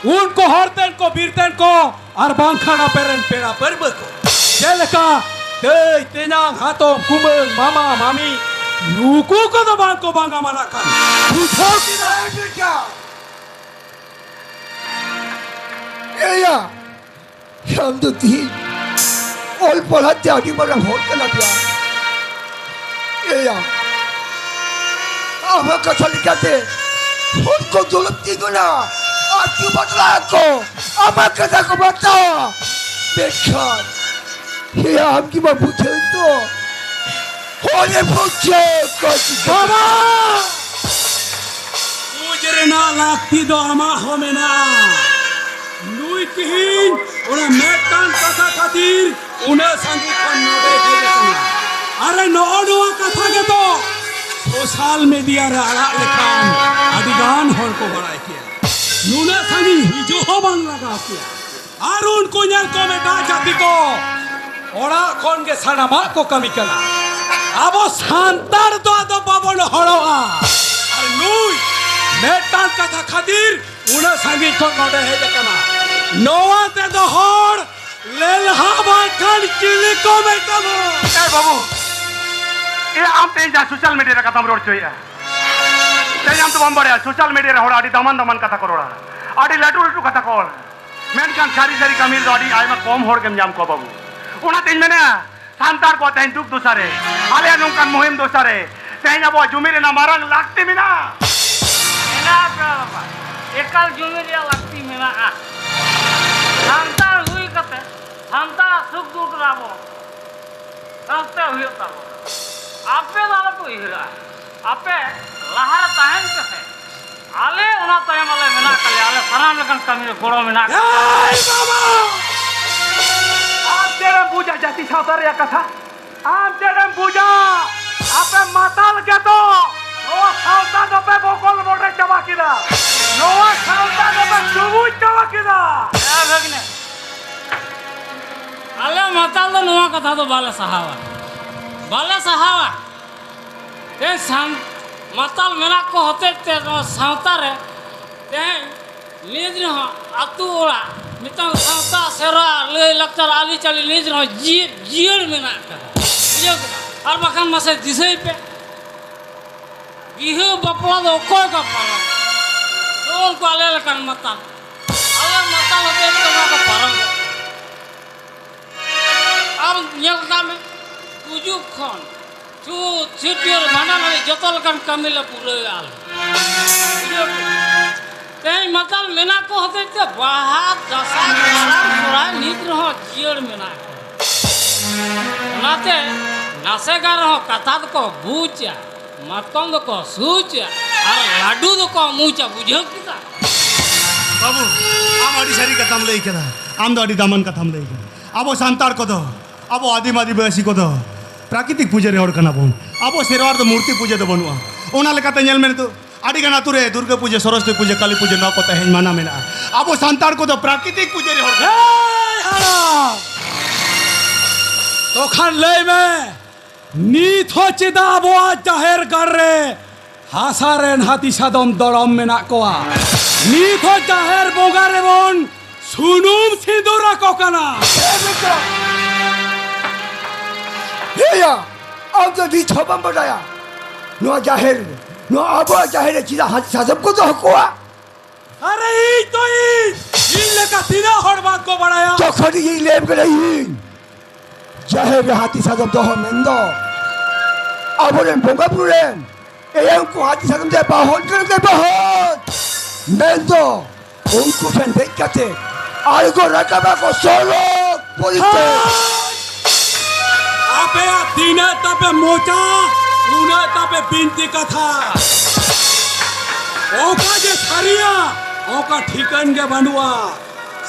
ᱩᱱᱠᱩ ᱦᱚᱲ ᱛᱮᱱ ᱠᱚ, ᱵᱤᱨ ᱛᱮᱱ ᱠᱚ, ᱟᱨ ᱵᱟᱝᱠᱷᱟᱱ ᱟᱯᱮ ᱨᱮᱱ ᱯᱮᱲᱟ ᱯᱟᱹᱨᱵᱟᱹ ᱠᱚ, ᱡᱮᱞᱮᱠᱟ ᱫᱟᱹᱭ, ᱛᱮᱧᱟᱝ, ᱦᱟᱛᱚᱢ, ᱠᱩᱢᱟᱹᱝ, ᱢᱟᱢᱟ, ᱢᱟᱢᱤ, ᱱᱩᱠᱩ ᱠᱚᱫᱚ ᱵᱟᱝ ᱠᱚ ᱵᱟᱝᱟ ᱢᱟᱱᱟ ᱠᱟᱱ᱾ ᱵᱩᱡᱷᱟᱹᱣ ᱠᱮᱫᱟ? ᱮᱭᱟ, ᱟᱢ ᱫᱚ ᱛᱤᱦᱤᱧ ᱚᱞ ᱯᱟᱲᱦᱟᱣ ᱛᱮ ᱟᱹᱰᱤ ᱢᱟᱨᱟᱝ ᱦᱚᱲ ᱠᱟᱱᱟ ᱯᱮᱭᱟ᱾ ᱮᱭᱟ, ᱟᱢᱟᱜ ᱠᱟᱛᱷᱟ ᱞᱮᱠᱟᱛᱮ ᱦᱚᱲ ᱠᱚ ᱫᱩᱲᱩᱵ ᱛᱤᱸᱜᱩᱱᱟ ᱟᱨ ᱠᱤ ᱵᱟᱛᱞᱟᱣ ᱟᱠᱚ, ᱟᱢᱟᱜ ᱠᱟᱛᱷᱟ ᱠᱚ ᱵᱟᱛᱟᱣᱟ᱾ ᱢᱮᱱᱠᱷᱟᱱ ᱮᱭᱟ, ᱟᱢ ᱜᱮ ᱵᱟᱢ ᱵᱩᱡᱷᱟᱹᱣ ᱫᱚ᱾ ᱦᱚᱲ ᱮ ᱵᱩᱡᱷᱟᱹᱣ ᱠᱚ ᱪᱤᱠᱟᱹ? ᱵᱟᱵᱟ! ᱵᱩᱡᱽ ᱨᱮᱱᱟᱜ ᱞᱟᱹᱠᱛᱤ ᱫᱚ ᱟᱢᱟᱜ ᱦᱚᱸ ᱢᱮᱱᱟᱜᱼᱟ᱾ ᱱᱩᱭ ᱛᱤᱦᱤᱧ ᱚᱱᱟ ᱢᱤᱫᱴᱟᱝ ᱠᱟᱛᱷᱟ ᱠᱷᱟᱹᱛᱤᱨ ᱩᱱᱟᱹᱜ ᱥᱟᱺᱜᱤᱧ ᱠᱷᱚᱱ ᱱᱚᱰᱮ ᱦᱮᱡ ᱟᱠᱟᱱᱟ᱾ ᱟᱨᱮ, ᱱᱚᱜᱼᱚ ᱱᱚᱣᱟ ᱠᱟᱛᱷᱟ ᱜᱮᱛᱚ ᱥᱳᱥᱟᱞ ᱢᱤᱰᱤᱭᱟ ᱨᱮ ᱟᱲᱟᱜ ᱞᱮᱠᱷᱟᱱ ᱟᱹᱰᱤ ᱜᱟᱱ ᱦᱚᱲ ᱠᱚ ᱵᱟᱲᱟᱭ ᱠᱮᱭᱟ᱾ ᱱᱩᱱᱟᱹᱜ ᱥᱟᱺᱜᱤᱧ ᱦᱤᱡᱩᱜ ᱦᱚᱸ ᱵᱟᱝ ᱞᱟᱜᱟᱣ ᱠᱮᱭᱟ᱾ ᱟᱨ ᱩᱱᱠᱩ ᱧᱮᱞ ᱠᱚᱢ, ᱮᱴᱟᱜ ᱡᱟᱹᱛᱤ ᱠᱚ ᱚᱲᱟᱜ ᱠᱷᱚᱱ ᱜᱮ ᱥᱟᱱᱟᱢᱟᱜ ᱠᱚ ᱠᱟᱹᱢᱤ ᱠᱟᱱᱟ᱾ ᱟᱵᱚ ᱥᱟᱱᱛᱟᱲ ᱫᱚ ᱟᱫᱚ ᱵᱟᱵᱚᱱ ᱦᱚᱲᱚᱜᱼᱟ᱾ ᱟᱨ ᱱᱩᱭ ᱢᱤᱫᱴᱟᱝ ᱠᱟᱛᱷᱟ ᱠᱷᱟᱹᱛᱤᱨ ᱩᱱᱟᱹᱜ ᱥᱟᱺᱜᱤᱧ ᱠᱷᱚᱱ ᱱᱚᱰᱮ ᱦᱮᱡ ᱟᱠᱟᱱᱟ᱾ ᱱᱚᱣᱟ ᱛᱮᱫᱚ ᱦᱚᱲ ᱞᱮᱞᱦᱟ ᱵᱟᱝᱠᱷᱟᱱ ᱪᱤᱞᱤ ᱠᱚ ᱢᱮᱛᱟᱢᱟ? ᱮ ᱵᱟᱹᱵᱩ, ᱮ ᱟᱢ ᱛᱮᱦᱮᱧ ᱡᱟᱦᱟᱸ ᱥᱳᱥᱟᱞ ᱢᱤᱰᱤᱭᱟ ᱨᱮ ᱠᱟᱛᱷᱟᱢ ᱨᱚᱲ ᱦᱚᱪᱚᱭᱮᱫᱼᱟ, ᱛᱮᱦᱮᱧ ᱟᱢ ᱫᱚ ᱵᱟᱢ ᱵᱟᱲᱟᱭᱟ ᱥᱳᱥᱟᱞ ᱢᱤᱰᱤᱭᱟ ᱨᱮ ᱦᱚᱲ ᱟᱹᱰᱤ ᱫᱟᱢᱟᱱ ᱫᱟᱢᱟᱱ ᱠᱟᱛᱷᱟ ᱠᱚ ᱨᱚᱲᱟ, ᱟᱹᱰᱤ ᱞᱟᱹᱴᱩ ᱞᱟᱹᱴᱩ ᱠᱟᱛᱷᱟ ᱠᱚ ᱚᱞᱟ, ᱢᱮᱱᱠᱷᱟᱱ ᱥᱟᱹᱨᱤ ᱥᱟᱹᱨᱤ ᱠᱟᱹᱢᱤ ᱨᱮᱫᱚ ᱟᱹᱰᱤ ᱟᱭᱢᱟ ᱠᱚᱢ ᱦᱚᱲ ᱜᱮᱢ ᱧᱟᱢ ᱠᱚᱣᱟ ᱵᱟᱹᱵᱩ᱾ ᱚᱱᱟᱛᱮᱧ ᱢᱮᱱᱟ, ᱥᱟᱱᱛᱟᱲ ᱠᱚᱣᱟᱜ ᱛᱮᱦᱮᱧ ᱫᱩᱠ ᱫᱚᱥᱟ ᱨᱮ, ᱟᱞᱮᱭᱟᱜ ᱱᱚᱝᱠᱟᱱ ᱢᱩᱦᱤᱢ ᱫᱚᱥᱟ ᱨᱮ, ᱛᱮᱦᱮᱧ ᱟᱵᱚᱣᱟᱜ ᱡᱩᱢᱤ ᱨᱮᱱᱟᱜ ᱢᱟᱨᱟᱝ ᱞᱟᱹᱠᱛᱤ ᱢᱮᱱᱟᱜᱼᱟ᱾ ᱢᱮᱱᱟᱜᱼᱟ ᱯᱮᱲᱟ ᱵᱟᱵᱟ, ᱮᱠᱟᱞ ᱡᱩᱢᱤ ᱨᱮᱭᱟᱜ ᱞᱟᱹᱠᱛᱤ ᱢᱮᱱᱟᱜᱼᱟ᱾ ᱥᱟᱱᱛᱟᱲ ᱦᱩᱭ ᱠᱟᱛᱮ ᱥᱟᱱᱛᱟᱲ ᱥᱩᱠ ᱫᱩᱠ ᱨᱮ ᱟᱵᱚ ᱥᱟᱶᱛᱮ ᱦᱩᱭᱩᱜ ᱛᱟᱵᱚᱱᱟ᱾ ᱟᱯᱮ ᱫᱚ ᱟᱞᱚ ᱯᱮ ᱩᱭᱦᱟᱹᱨᱟ, ᱟᱯᱮ ᱞᱟᱦᱟ ᱨᱮ ᱛᱟᱦᱮᱱ ᱯᱮ ᱥᱮ, ᱟᱞᱮ ᱚᱱᱟ ᱛᱟᱭᱚᱢ ᱟᱞᱮ ᱢᱮᱱᱟᱜ ᱠᱟᱜ ᱞᱮᱭᱟ, ᱟᱞᱮ ᱥᱟᱱᱟᱢ ᱞᱮᱠᱟᱱ ᱠᱟᱹᱢᱤ ᱨᱮ ᱜᱚᱲᱚ ᱢᱮᱱᱟᱜ ᱠᱟᱜ ᱞᱮᱭᱟ᱾ ᱮᱭ ᱵᱟᱵᱟ! ᱟᱢ ᱪᱮᱫ ᱮᱢ ᱵᱩᱡᱟ ᱡᱟᱹᱛᱤ ᱥᱟᱶᱛᱟ ᱨᱮᱭᱟᱜ ᱠᱟᱛᱷᱟ? ᱟᱢ ᱪᱮᱫ ᱮᱢ ᱵᱩᱡᱟ? ᱟᱯᱮ ᱢᱟᱛᱟᱞ ᱜᱮᱛᱚ ᱱᱚᱣᱟ ᱥᱟᱶᱛᱟ ᱫᱚᱯᱮ ᱵᱚᱠᱚᱞ ᱵᱚᱰᱮ ᱪᱟᱵᱟ ᱠᱮᱫᱟ, ᱱᱚᱣᱟ ᱥᱟᱶᱛᱟ ᱫᱚᱯᱮ ᱰᱩᱵᱩᱡ ᱪᱟᱵᱟ ᱠᱮᱫᱟ᱾ ᱮ ᱵᱷᱟᱹᱜᱽᱱᱟᱹ, ᱟᱞᱮ ᱢᱟᱛᱟᱞ ᱫᱚ ᱱᱚᱣᱟ ᱠᱟᱛᱷᱟ ᱫᱚ ᱵᱟᱞᱮ ᱥᱟᱦᱟᱣᱟ, ᱵᱟᱞᱮ ᱥᱟᱦᱟᱣᱟ᱾ ᱛᱮᱦᱮᱧ ᱥᱟᱱ-, ᱢᱟᱛᱟᱞ ᱢᱮᱱᱟᱜ ᱠᱚ ᱦᱚᱛᱮᱡ ᱛᱮ ᱱᱚᱣᱟ ᱥᱟᱶᱛᱟ ᱨᱮ ᱛᱮᱦᱮᱧ ᱱᱤᱛ ᱨᱮᱦᱚᱸ ᱟᱹᱛᱩ ᱚᱲᱟᱜ ᱢᱤᱫᱴᱟᱝ ᱥᱟᱶᱛᱟ ᱥᱮᱨᱣᱟ ᱞᱟᱹᱭ ᱞᱟᱠᱪᱟᱨ ᱟᱹᱨᱤᱪᱟᱹᱞᱤ ᱱᱤᱛ ᱨᱮᱦᱚᱸ ᱡᱤᱭᱟᱹᱲ, ᱡᱤᱭᱟᱹᱲ ᱢᱮᱱᱟᱜ ᱟᱠᱟᱫᱟ, ᱵᱩᱡᱷᱟᱹᱣ ᱠᱮᱫᱟ? ᱟᱨ ᱵᱟᱠᱷᱟᱱ ᱢᱟᱥᱮ ᱫᱤᱥᱟᱹᱭ ᱯᱮ, ᱵᱤᱦᱟᱹ ᱵᱟᱯᱞᱟ ᱫᱚ ᱚᱠᱚᱭ ᱠᱚ ᱯᱟᱨᱚᱢ? ᱱᱚᱜᱼᱚ ᱱᱩᱠᱩ ᱟᱞᱮ ᱞᱮᱠᱟᱱ ᱢᱟᱛᱟᱞ, ᱟᱞᱮ ᱢᱟᱛᱟᱞ ᱦᱚᱛᱮᱡ ᱛᱮ ᱚᱱᱟ ᱠᱚ ᱯᱟᱨᱚᱢ᱾ ᱟᱨ ᱧᱮᱞ ᱠᱟᱜ ᱢᱮ, ᱜᱩᱡᱩᱜ ᱠᱷᱚᱱ ᱪᱷᱩᱛ, ᱪᱷᱟᱹᱴᱭᱟᱹᱨ, ᱵᱷᱟᱸᱰᱟᱱ ᱦᱟᱹᱵᱤᱡ ᱡᱚᱛᱚ ᱞᱮᱠᱟᱱ ᱠᱟᱹᱢᱤ ᱞᱮ ᱯᱩᱨᱟᱹᱣᱮᱫᱼᱟ ᱞᱮ᱾ ᱵᱩᱡᱷᱟᱹᱣ ᱠᱮᱫᱟ? ᱛᱮᱦᱮᱧ ᱢᱟᱛᱟᱞ ᱢᱮᱱᱟᱜ ᱠᱚ ᱦᱚᱛᱮᱡ ᱛᱮ ᱵᱟᱦᱟ, ᱫᱟᱸᱥᱟᱭ, ᱠᱟᱨᱟᱢ, ᱥᱚᱦᱨᱟᱭ ᱱᱤᱛ ᱨᱮᱦᱚᱸ ᱡᱤᱭᱟᱹᱲ ᱢᱮᱱᱟᱜ ᱠᱚᱣᱟ᱾ ᱚᱱᱟᱛᱮ ᱱᱟᱥᱮ ᱜᱟᱱ ᱨᱮᱦᱚᱸ ᱠᱟᱛᱷᱟ ᱫᱚᱠᱚ ᱵᱩᱡᱟ, ᱢᱟᱛᱠᱚᱢ ᱫᱚᱠᱚ ᱥᱩᱪᱟ, ᱟᱨ ᱞᱟᱹᱰᱩ ᱫᱚᱠᱚ ᱢᱩᱪᱟ᱾ ᱵᱩᱡᱷᱟᱹᱣ ᱠᱮᱫᱟ? ᱵᱟᱹᱵᱩ, ᱟᱢ ᱟᱹᱰᱤ ᱥᱟᱹᱨᱤ ᱠᱟᱛᱷᱟᱢ ᱞᱟᱹᱭ ᱠᱮᱫᱟ᱾ ᱟᱢ ᱫᱚ ᱟᱹᱰᱤ ᱫᱟᱢᱟᱱ ᱠᱟᱛᱷᱟᱢ ᱞᱟᱹᱭ ᱠᱮᱫᱟ᱾ ᱟᱵᱚ ᱥᱟᱱᱛᱟᱲ ᱠᱚᱫᱚ, ᱟᱵᱚ ᱟᱹᱫᱤᱢ ᱟᱹᱫᱤᱵᱟᱹᱥᱤ ᱠᱚᱫᱚ ᱯᱨᱟᱠᱨᱤᱛᱤᱠ ᱯᱩᱡᱟᱹ ᱨᱮᱱ ᱦᱚᱲ ᱠᱟᱱᱟ ᱵᱚᱱ᱾ ᱟᱵᱚ ᱥᱮᱨᱣᱟ ᱨᱮᱫᱚ ᱢᱩᱨᱛᱤ ᱯᱩᱡᱟᱹ ᱫᱚ ᱵᱟᱹᱱᱩᱜᱼᱟ᱾ ᱚᱱᱟ ᱞᱮᱠᱟᱛᱮ ᱧᱮᱞ ᱢᱮ, ᱱᱤᱛᱚᱜ ᱟᱹᱰᱤ ᱜᱟᱱ ᱟᱛᱳ ᱨᱮ ᱫᱩᱨᱜᱟᱹ ᱯᱩᱡᱟᱹ, ᱥᱚᱨᱚᱥᱚᱛᱤ ᱯᱩᱡᱟᱹ, ᱠᱟᱹᱞᱤ ᱯᱩᱡᱟᱹ, ᱱᱚᱣᱟ ᱠᱚ ᱛᱮᱦᱮᱧ ᱢᱟᱱᱟ ᱢᱮᱱᱟᱜᱼᱟ᱾ ᱟᱵᱚ ᱥᱟᱱᱛᱟᱲ ᱠᱚᱫᱚ ᱯᱨᱟᱠᱨᱤᱛᱤᱠ ᱯᱩᱡᱟᱹ ᱨᱮᱱ ᱦᱚᱲ ᱠᱟᱱᱟ᱾ ᱮᱭ ᱦᱟᱲᱟᱢ! ᱛᱚᱠᱷᱟᱱ ᱞᱟᱹᱭ ᱢᱮ, ᱱᱤᱛ ᱦᱚᱸ ᱪᱮᱫᱟᱜ ᱟᱵᱚᱣᱟᱜ ᱡᱟᱦᱮᱨ ᱜᱟᱲ ᱨᱮ ᱦᱟᱥᱟ ᱨᱮᱱ ᱦᱟᱹᱛᱤ ᱥᱟᱫᱚᱢ ᱫᱚᱲᱚᱢ ᱢᱮᱱᱟᱜ ᱠᱚᱣᱟ? ᱱᱤᱛ ᱦᱚᱸ ᱡᱟᱦᱮᱨ ᱵᱚᱸᱜᱟ ᱨᱮᱵᱚᱱ ᱥᱩᱱᱩᱢ ᱥᱤᱸᱫᱩᱨ ᱟᱠᱚ ᱠᱟᱱᱟ᱾ ᱮ ᱢᱤᱛᱨᱚ! ᱮᱭᱟ! ᱟᱢ ᱫᱚ ᱱᱤᱛ ᱦᱚᱸ ᱵᱟᱢ ᱵᱟᱰᱟᱭᱟ? ᱱᱚᱣᱟ ᱡᱟᱦᱮᱨ, ᱱᱚᱣᱟ ᱟᱵᱚᱣᱟᱜ ᱡᱟᱦᱮᱨ ᱨᱮ ᱪᱮᱫᱟᱜ ᱦᱟᱹᱛᱤ ᱥᱟᱫᱚᱢ ᱠᱚ ᱫᱚᱦᱚ ᱠᱚᱣᱟ? ᱟᱨᱮ ᱤᱧ ᱫᱚ ᱤᱧ! ᱤᱧ ᱞᱮᱠᱟ ᱛᱤᱱᱟᱹᱜ ᱦᱚᱲ ᱵᱟᱝ ᱠᱚ ᱵᱟᱲᱟᱭᱟ? ᱡᱚᱠᱷᱚᱱ ᱤᱧ ᱞᱟᱹᱭᱟᱢ ᱠᱟᱱᱟ ᱤᱧ, ᱡᱟᱦᱮᱨ ᱨᱮ ᱦᱟᱹᱛᱤ ᱥᱟᱫᱚᱢ ᱫᱚᱦᱚ ᱢᱮᱱᱫᱚ ᱟᱵᱚᱨᱮᱱ ᱵᱚᱸᱜᱟ ᱵᱩᱨᱩ ᱨᱮᱱ ᱮᱭᱟᱝ ᱠᱚ ᱦᱟᱹᱛᱤ ᱥᱟᱫᱚᱢ ᱛᱮ ᱵᱟᱦᱚᱱ ᱠᱟᱱᱟ ᱠᱚ ᱵᱟᱦᱚᱱ᱾ ᱢᱮᱱᱫᱚ ᱩᱱᱠᱩ ᱴᱷᱮᱱ ᱫᱮᱡ ᱠᱟᱛᱮ ᱟᱬᱜᱚ ᱨᱟᱠᱟᱵ ᱟᱠᱚ ᱥᱚᱲᱚᱠ ᱯᱚᱨᱤᱛᱮ᱾ ᱟᱯᱮᱭᱟᱜ ᱛᱤᱱᱟᱹᱜ ᱛᱟᱯᱮ ᱢᱚᱪᱟ, ᱩᱱᱟᱹᱜ ᱛᱟᱯᱮ ᱵᱤᱱᱛᱤ ᱠᱟᱛᱷᱟ᱾ ᱚᱠᱟ ᱡᱮ ᱥᱟᱹᱨᱤᱭᱟ, ᱚᱠᱟ ᱴᱷᱤᱠᱟᱹᱱ ᱜᱮ ᱵᱟᱹᱱᱩᱜᱼᱟ᱾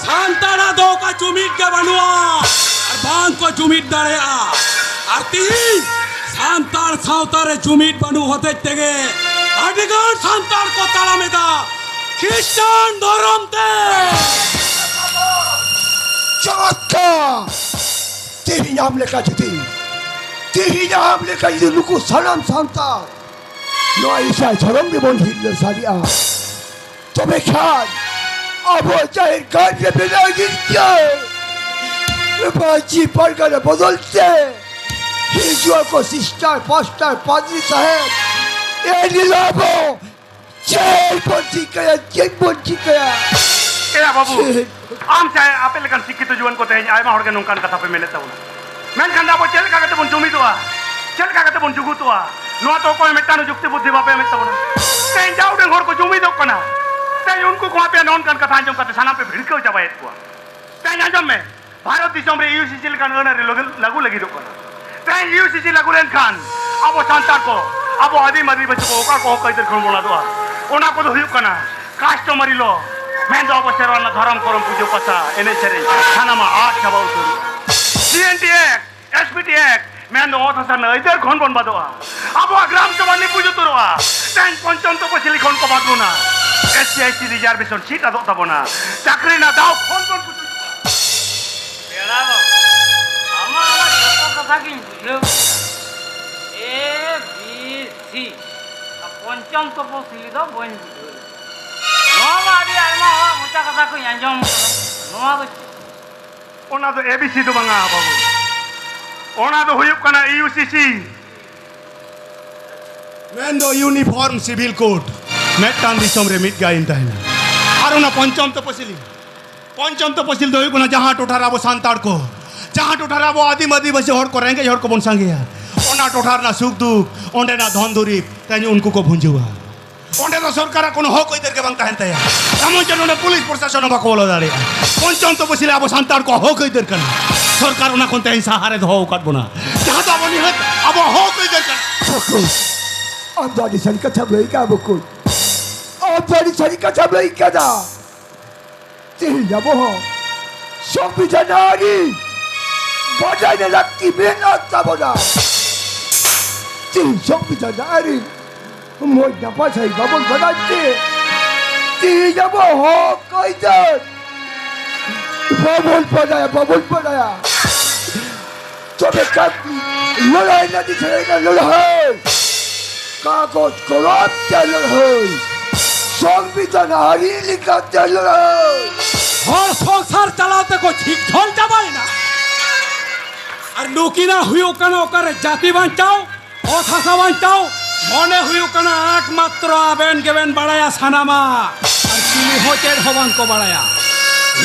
ᱥᱟᱱᱛᱟᱲᱟᱜ ᱫᱚ ᱚᱠᱟ ᱡᱩᱢᱤᱫ ᱜᱮ ᱵᱟᱹᱱᱩᱜᱼᱟ, ᱟᱨ ᱵᱟᱝ ᱠᱚ ᱡᱩᱢᱤᱫ ᱫᱟᱲᱮᱭᱟᱜᱼᱟ᱾ ᱟᱨ ᱛᱤᱦᱤᱧ ᱥᱟᱱᱛᱟᱲ ᱥᱟᱶᱛᱟ ᱨᱮ ᱡᱩᱢᱤᱫ ᱵᱟᱹᱱᱩᱜ ᱦᱚᱛᱮᱡ ᱛᱮᱜᱮ ᱟᱹᱰᱤᱜᱟᱱ ᱥᱟᱱᱛᱟᱲ ᱠᱚ ᱛᱟᱲᱟᱢ ᱮᱫᱟ ᱠᱷᱨᱤᱥᱴᱟᱱ ᱫᱷᱚᱨᱚᱢ ᱛᱮ᱾ ᱪᱚᱢᱚᱛᱠᱟᱨ! ᱛᱮᱦᱮᱧ ᱟᱢ ᱞᱮᱠᱟ ᱡᱩᱫᱤ, ᱛᱮᱦᱮᱧ ᱟᱢ ᱞᱮᱠᱟ ᱡᱩᱫᱤ ᱱᱩᱠᱩ ᱥᱟᱱᱟᱢ ᱥᱟᱱᱛᱟᱲ ᱱᱚᱣᱟ ᱤᱥᱟᱭ ᱫᱷᱚᱨᱚᱢ ᱜᱮᱵᱚᱱ ᱦᱤᱨᱞᱟᱹ ᱥᱟᱹᱨᱤᱜᱼᱟ, ᱛᱚᱵᱮ ᱠᱷᱟᱱ ᱟᱵᱚ ᱡᱟᱦᱮᱨ ᱜᱟᱲ ᱨᱮ ᱢᱮᱱᱟᱜ ᱜᱤᱨᱡᱟᱹ ᱢᱟᱹᱡᱷᱤ ᱯᱟᱨᱜᱟᱱᱟ ᱵᱚᱫᱚᱞ ᱛᱮ ᱦᱤᱡᱩᱜ ᱟᱠᱚ ᱥᱤᱥᱴᱟᱨ, ᱯᱟᱥᱴᱟᱨ, ᱯᱟᱫᱽᱨᱤ ᱥᱟᱦᱮᱵᱽ᱾ ᱮ ᱱᱤᱞᱟᱵᱚ ᱪᱮᱫ ᱵᱚᱱ ᱪᱤᱠᱟᱹᱭᱟ, ᱪᱮᱫ ᱵᱚᱱ ᱪᱤᱠᱟᱹᱭᱟ? ᱮᱭᱟ ᱵᱟᱹᱵᱩ, ᱪᱮᱫ? ᱟᱢ ᱪᱟᱭ ᱟᱯᱮ ᱞᱮᱠᱟᱱ ᱥᱤᱠᱠᱷᱤᱛᱚ ᱡᱩᱣᱟᱹᱱ ᱠᱚ ᱛᱮᱦᱮᱧ ᱟᱭᱢᱟ ᱦᱚᱲ ᱜᱮ ᱱᱚᱝᱠᱟᱱ ᱠᱟᱛᱷᱟ ᱯᱮ ᱢᱮᱱᱮᱫ ᱛᱟᱵᱚᱱᱟ᱾ ᱢᱮᱱᱠᱷᱟᱱ ᱫᱚ ᱟᱵᱚ ᱪᱮᱫ ᱞᱮᱠᱟ ᱠᱟᱛᱮ ᱵᱚᱱ ᱡᱩᱢᱤᱫᱚᱜᱼᱟ? ᱪᱮᱫ ᱞᱮᱠᱟ ᱠᱟᱛᱮ ᱵᱚᱱ ᱡᱩᱜᱩᱛᱚᱜᱼᱟ? ᱱᱚᱣᱟ ᱛᱚ ᱚᱠᱚᱭ ᱢᱤᱫᱴᱟᱝ ᱡᱩᱠᱛᱤ ᱵᱩᱫᱽᱫᱷᱤ ᱵᱟᱯᱮ ᱮᱢᱮᱫ ᱛᱟᱵᱚᱱᱟ᱾ ᱛᱮᱦᱮᱧ ᱡᱟ ᱩᱰᱟᱹᱝ ᱦᱚᱲ ᱠᱚ ᱡᱩᱢᱤᱫᱚᱜ ᱠᱟᱱᱟ, ᱛᱮᱦᱮᱧ ᱩᱱᱠᱩ ᱠᱚ ᱟᱯᱮᱭᱟᱜ ᱱᱚᱝᱠᱟᱱ ᱠᱟᱛᱷᱟ ᱟᱸᱡᱚᱢ ᱠᱟᱛᱮ ᱥᱟᱱᱟᱢ ᱯᱮ ᱵᱷᱤᱲᱠᱟᱹᱣ ᱪᱟᱵᱟᱭᱮᱫ ᱠᱚᱣᱟ᱾ ᱛᱮᱦᱮᱧ ᱟᱸᱡᱚᱢ ᱢᱮ, ᱵᱷᱟᱨᱚᱛ ᱫᱤᱥᱚᱢ ᱨᱮ ᱤᱭᱩᱥᱤᱥᱤ ᱞᱮᱠᱟᱱ ᱟᱹᱱ ᱟᱹᱨᱤ ᱞᱟᱹᱜᱩ, ᱞᱟᱹᱜᱩ ᱞᱟᱹᱜᱤᱫᱚᱜ ᱠᱟᱱᱟ᱾ ᱛᱮᱦᱮᱧ ᱤᱭᱩᱥᱤᱥᱤ ᱞᱟᱹᱜᱩ ᱞᱮᱱᱠᱷᱟᱱ ᱟᱵᱚ ᱥᱟᱱᱛᱟᱲ ᱠᱚ, ᱟᱵᱚ ᱟᱹᱫᱤᱢ ᱟᱹᱫᱤᱵᱟᱹᱥᱤ ᱠᱚ ᱚᱠᱟ ᱠᱚ ᱦᱚᱸ ᱟᱹᱭᱫᱟᱹᱨ ᱠᱷᱚᱱ ᱵᱚᱱ ᱟᱫᱚᱜᱼᱟ? ᱚᱱᱟ ᱠᱚᱫᱚ ᱦᱩᱭᱩᱜ ᱠᱟᱱᱟ customary law, ᱢᱮᱱᱫᱚ ᱟᱵᱚ ᱥᱮᱨᱣᱟ ᱨᱮᱱᱟᱜ ᱫᱷᱚᱨᱚᱢ ᱠᱚᱨᱚᱢ, ᱯᱩᱡᱟᱹ ᱯᱟᱥᱟ, ᱮᱱᱮᱡ ᱥᱮᱨᱮᱧ, ᱥᱟᱱᱟᱢᱟᱜ ᱟᱫ ᱪᱟᱵᱟ ᱩᱛᱟᱹᱨᱚᱜᱼᱟ᱾ C N T act, S P T act, ᱢᱮᱱᱫᱚ ᱚᱛ ᱦᱟᱥᱟ ᱨᱮᱱᱟᱜ ᱟᱹᱭᱫᱟᱹᱨ ᱠᱷᱚᱱ ᱵᱚᱱ ᱵᱟᱫᱚᱜᱼᱟ᱾ ᱟᱵᱚᱣᱟᱜ ᱜᱨᱟᱢ ᱥᱚᱵᱷᱟ ᱱᱤᱯᱩᱡ ᱩᱛᱟᱹᱨᱚᱜᱼᱟ᱾ ᱛᱮᱦᱮᱧ ᱯᱚᱧᱪᱚᱢ ᱛᱚᱯᱚᱥᱤᱞᱤ ᱠᱷᱚᱱ ᱠᱚ ᱵᱟᱫ ᱵᱚᱱᱟ᱾ S C, S T reservation seat ᱟᱫᱚᱜ ᱛᱟᱵᱚᱱᱟ᱾ ᱪᱟᱹᱠᱨᱤ ᱨᱮᱱᱟᱜ ᱫᱟᱣ ᱠᱷᱚᱱ ᱵᱚᱱ ᱯᱩᱪᱩᱡᱚᱜᱼᱟ᱾ ᱯᱮᱲᱟ ᱵᱟᱹᱵᱩ, ᱟᱢᱟᱜ ᱚᱱᱟ ᱡᱚᱛᱚ ᱠᱟᱛᱷᱟ ᱜᱤᱧ ᱵᱩᱡᱷᱟᱹᱣ ᱠᱮᱫᱟ᱾ ᱮ ᱵᱤ ᱥᱤ, ᱟᱨ ᱯᱚᱧᱪᱚᱢ ᱛᱚᱯᱚᱥᱤᱞᱤ ᱫᱚ ᱵᱟᱹᱧ ᱵᱩᱡᱷᱟᱹᱣ ᱞᱮᱫᱟ᱾ ᱱᱚᱣᱟ ᱢᱟ ᱟᱹᱰᱤ ᱟᱭᱢᱟ ᱦᱚᱲᱟᱜ ᱢᱚᱪᱟ ᱠᱟᱛᱷᱟ ᱠᱚᱧ ᱟᱸᱡᱚᱢ ᱠᱟᱫᱟ᱾ ᱱᱚᱣᱟ ᱫᱚ ᱪᱮᱫ? ᱚᱱᱟ ᱫᱚ ᱮ ᱵᱤ ᱥᱤ ᱫᱚ ᱵᱟᱝᱟ ᱵᱟᱹᱵᱩ, ᱚᱱᱟ ᱫᱚ ᱦᱩᱭᱩᱜ ᱠᱟᱱᱟ ᱤᱭᱩ ᱥᱤ ᱥᱤ᱾ ᱢᱮᱱᱫᱚ Uniform Civil Code᱾ ᱢᱤᱫᱴᱟᱝ ᱫᱤᱥᱚᱢ ᱨᱮ ᱢᱤᱫ ᱜᱮ ᱟᱹᱭᱤᱱ ᱛᱟᱦᱮᱱᱟ᱾ ᱟᱨ ᱚᱱᱟ ᱯᱚᱧᱪᱚᱢ ᱛᱚᱯᱚᱥᱤᱞᱤ, ᱯᱚᱧᱪᱚᱢ ᱛᱚᱯᱚᱥᱤᱞ ᱫᱚ ᱦᱩᱭᱩᱜ ᱠᱟᱱᱟ ᱡᱟᱦᱟᱸ ᱴᱚᱴᱷᱟ ᱨᱮ ᱟᱵᱚ ᱥᱟᱱᱛᱟᱲ ᱠᱚ, ᱡᱟᱦᱟᱸ ᱴᱚᱴᱷᱟ ᱨᱮ ᱟᱵᱚ ᱟᱹᱫᱤᱢ ᱟᱹᱫᱤᱵᱟᱹᱥᱤ ᱦᱚᱲ ᱠᱚ, ᱨᱮᱸᱜᱮᱡ ᱦᱚᱲ ᱠᱚᱵᱚᱱ ᱥᱟᱸᱜᱮᱭᱟ, ᱚᱱᱟ ᱴᱚᱴᱷᱟ ᱨᱮᱱᱟᱜ ᱥᱩᱠ ᱫᱩᱠ, ᱚᱸᱰᱮᱱᱟᱜ ᱫᱷᱚᱱ ᱫᱩᱨᱤᱵᱽ, ᱛᱮᱦᱮᱧ ᱩᱱᱠᱩ ᱠᱚ ᱵᱷᱩᱸᱡᱟᱹᱣᱟ᱾ ᱚᱸᱰᱮ ᱫᱚ ᱥᱚᱨᱠᱟᱨᱟᱜ ᱠᱳᱱᱳ ᱦᱚᱠ ᱟᱹᱭᱫᱟᱹᱨ ᱜᱮ ᱵᱟᱝ ᱛᱟᱦᱮᱱ ᱛᱟᱭᱟ᱾ ᱮᱢᱚᱱ ᱪᱮᱫ ᱱᱚᱰᱮ ᱯᱩᱞᱤᱥ ᱯᱨᱚᱥᱟᱥᱚᱱ ᱦᱚᱸ ᱵᱟᱠᱚ ᱵᱚᱞᱚ ᱫᱟᱲᱮᱭᱟᱜᱼᱟ᱾ ᱯᱚᱧᱪᱚᱢ ᱛᱚᱯᱚᱥᱤᱞ ᱟᱵᱚ ᱥᱟᱱᱛᱟᱲ ᱠᱚᱣᱟᱜ ᱦᱚᱠ ᱟᱹᱭᱫᱟᱹᱨ ᱠᱟᱱᱟ᱾ ᱥᱚᱨᱠᱟᱨ ᱚᱱᱟ ᱠᱷᱚᱱ ᱛᱮᱦᱮᱧ ᱥᱟᱦᱟᱨᱮ ᱫᱚᱦᱚ ᱟᱠᱟᱫ ᱵᱚᱱᱟ, ᱡᱟᱦᱟᱸ ᱫᱚ ᱟᱵᱚ ᱱᱤᱦᱟᱹᱛ ᱟᱵᱚᱣᱟᱜ ᱦᱚᱠ ᱟᱹᱭᱫᱟᱹᱨ ᱠᱟᱱᱟ᱾ ᱵᱚᱠᱚᱧ, ᱟᱢ ᱫᱚ ᱟᱹᱰᱤ ᱥᱟᱹᱨᱤ ᱠᱟᱛᱷᱟᱢ ᱞᱟᱹᱭ ᱠᱟᱜᱼᱟ ᱵᱚᱠᱚᱧ᱾ ᱟᱢ ᱫᱚ ᱟᱹᱰᱤ ᱥᱟᱹᱨᱤ ᱠᱟᱛᱷᱟᱢ ᱞᱟᱹᱭ ᱠᱟᱫᱟ᱾ ᱛᱮᱦᱮᱧ ᱟᱵᱚ ᱦᱚᱸ ᱥᱚᱝᱵᱤᱫᱷᱟᱱ ᱟᱹᱨᱤ ᱵᱟᱰᱟᱭ ᱨᱮᱱᱟᱜ ᱞᱟᱹᱠᱛᱤ ᱢᱮᱱᱟᱜ ᱛᱟᱵᱚᱱᱟ᱾ ᱛᱮᱦᱮᱧ ᱥᱚᱝᱵᱤᱫᱷᱟᱱ ᱟᱹᱨᱤ ᱢᱚᱡᱽ ᱱᱟᱯᱟᱭ ᱥᱟᱺᱦᱤᱡ ᱵᱟᱵᱚᱱ ᱵᱟᱰᱟᱭ ᱛᱮ, ᱛᱮᱦᱮᱧ ᱟᱵᱚ ᱦᱚᱠ ᱟᱹᱭᱫᱟᱹᱨ ᱵᱟᱵᱚᱱ ᱵᱟᱰᱟᱭᱟ, ᱵᱟᱵᱚᱱ ᱵᱟᱰᱟᱭᱟ᱾ ᱛᱚᱵᱮ ᱠᱷᱟᱱ ᱞᱟᱹᱲᱦᱟᱹᱭ ᱞᱟᱹᱜᱤᱫ ᱥᱮᱨᱮᱧ ᱞᱟᱹᱲᱦᱟᱹᱭ, ᱠᱟᱜᱚᱡᱽ ᱠᱚᱞᱚᱢ ᱛᱮ ᱞᱟᱹᱲᱦᱟᱹᱭ, ᱥᱚᱝᱵᱤᱫᱷᱟᱱ ᱟᱹᱨᱤ ᱞᱮᱠᱟᱛᱮ ᱞᱟᱹᱲᱦᱟᱹᱭ᱾ ᱦᱚᱲ ᱥᱚᱝᱥᱟᱨ ᱪᱟᱞᱟᱣ ᱛᱮᱠᱚ ᱪᱷᱤᱠ ᱪᱷᱚᱞ ᱪᱟᱵᱟᱭᱮᱱᱟ᱾ ᱟᱨ ᱱᱩᱠᱤᱱᱟᱜ ᱦᱩᱭᱩᱜ ᱠᱟᱱᱟ ᱚᱠᱟᱨᱮ ᱡᱟᱹᱛᱤ ᱵᱟᱧᱪᱟᱣ, ᱚᱛ ᱦᱟᱥᱟ ᱵᱟᱧᱪᱟᱣ᱾ ᱢᱚᱱᱮ ᱦᱩᱭᱩᱜ ᱠᱟᱱᱟ ᱮᱠᱢᱟᱛᱨᱚ ᱟᱵᱮᱱ ᱜᱮᱵᱮᱱ ᱵᱟᱲᱟᱭᱟ ᱥᱟᱱᱟᱢᱟᱜ, ᱟᱨ ᱪᱤᱞᱤ ᱦᱚᱸ ᱪᱮᱫ ᱦᱚᱸ ᱵᱟᱝ ᱠᱚ ᱵᱟᱲᱟᱭᱟ᱾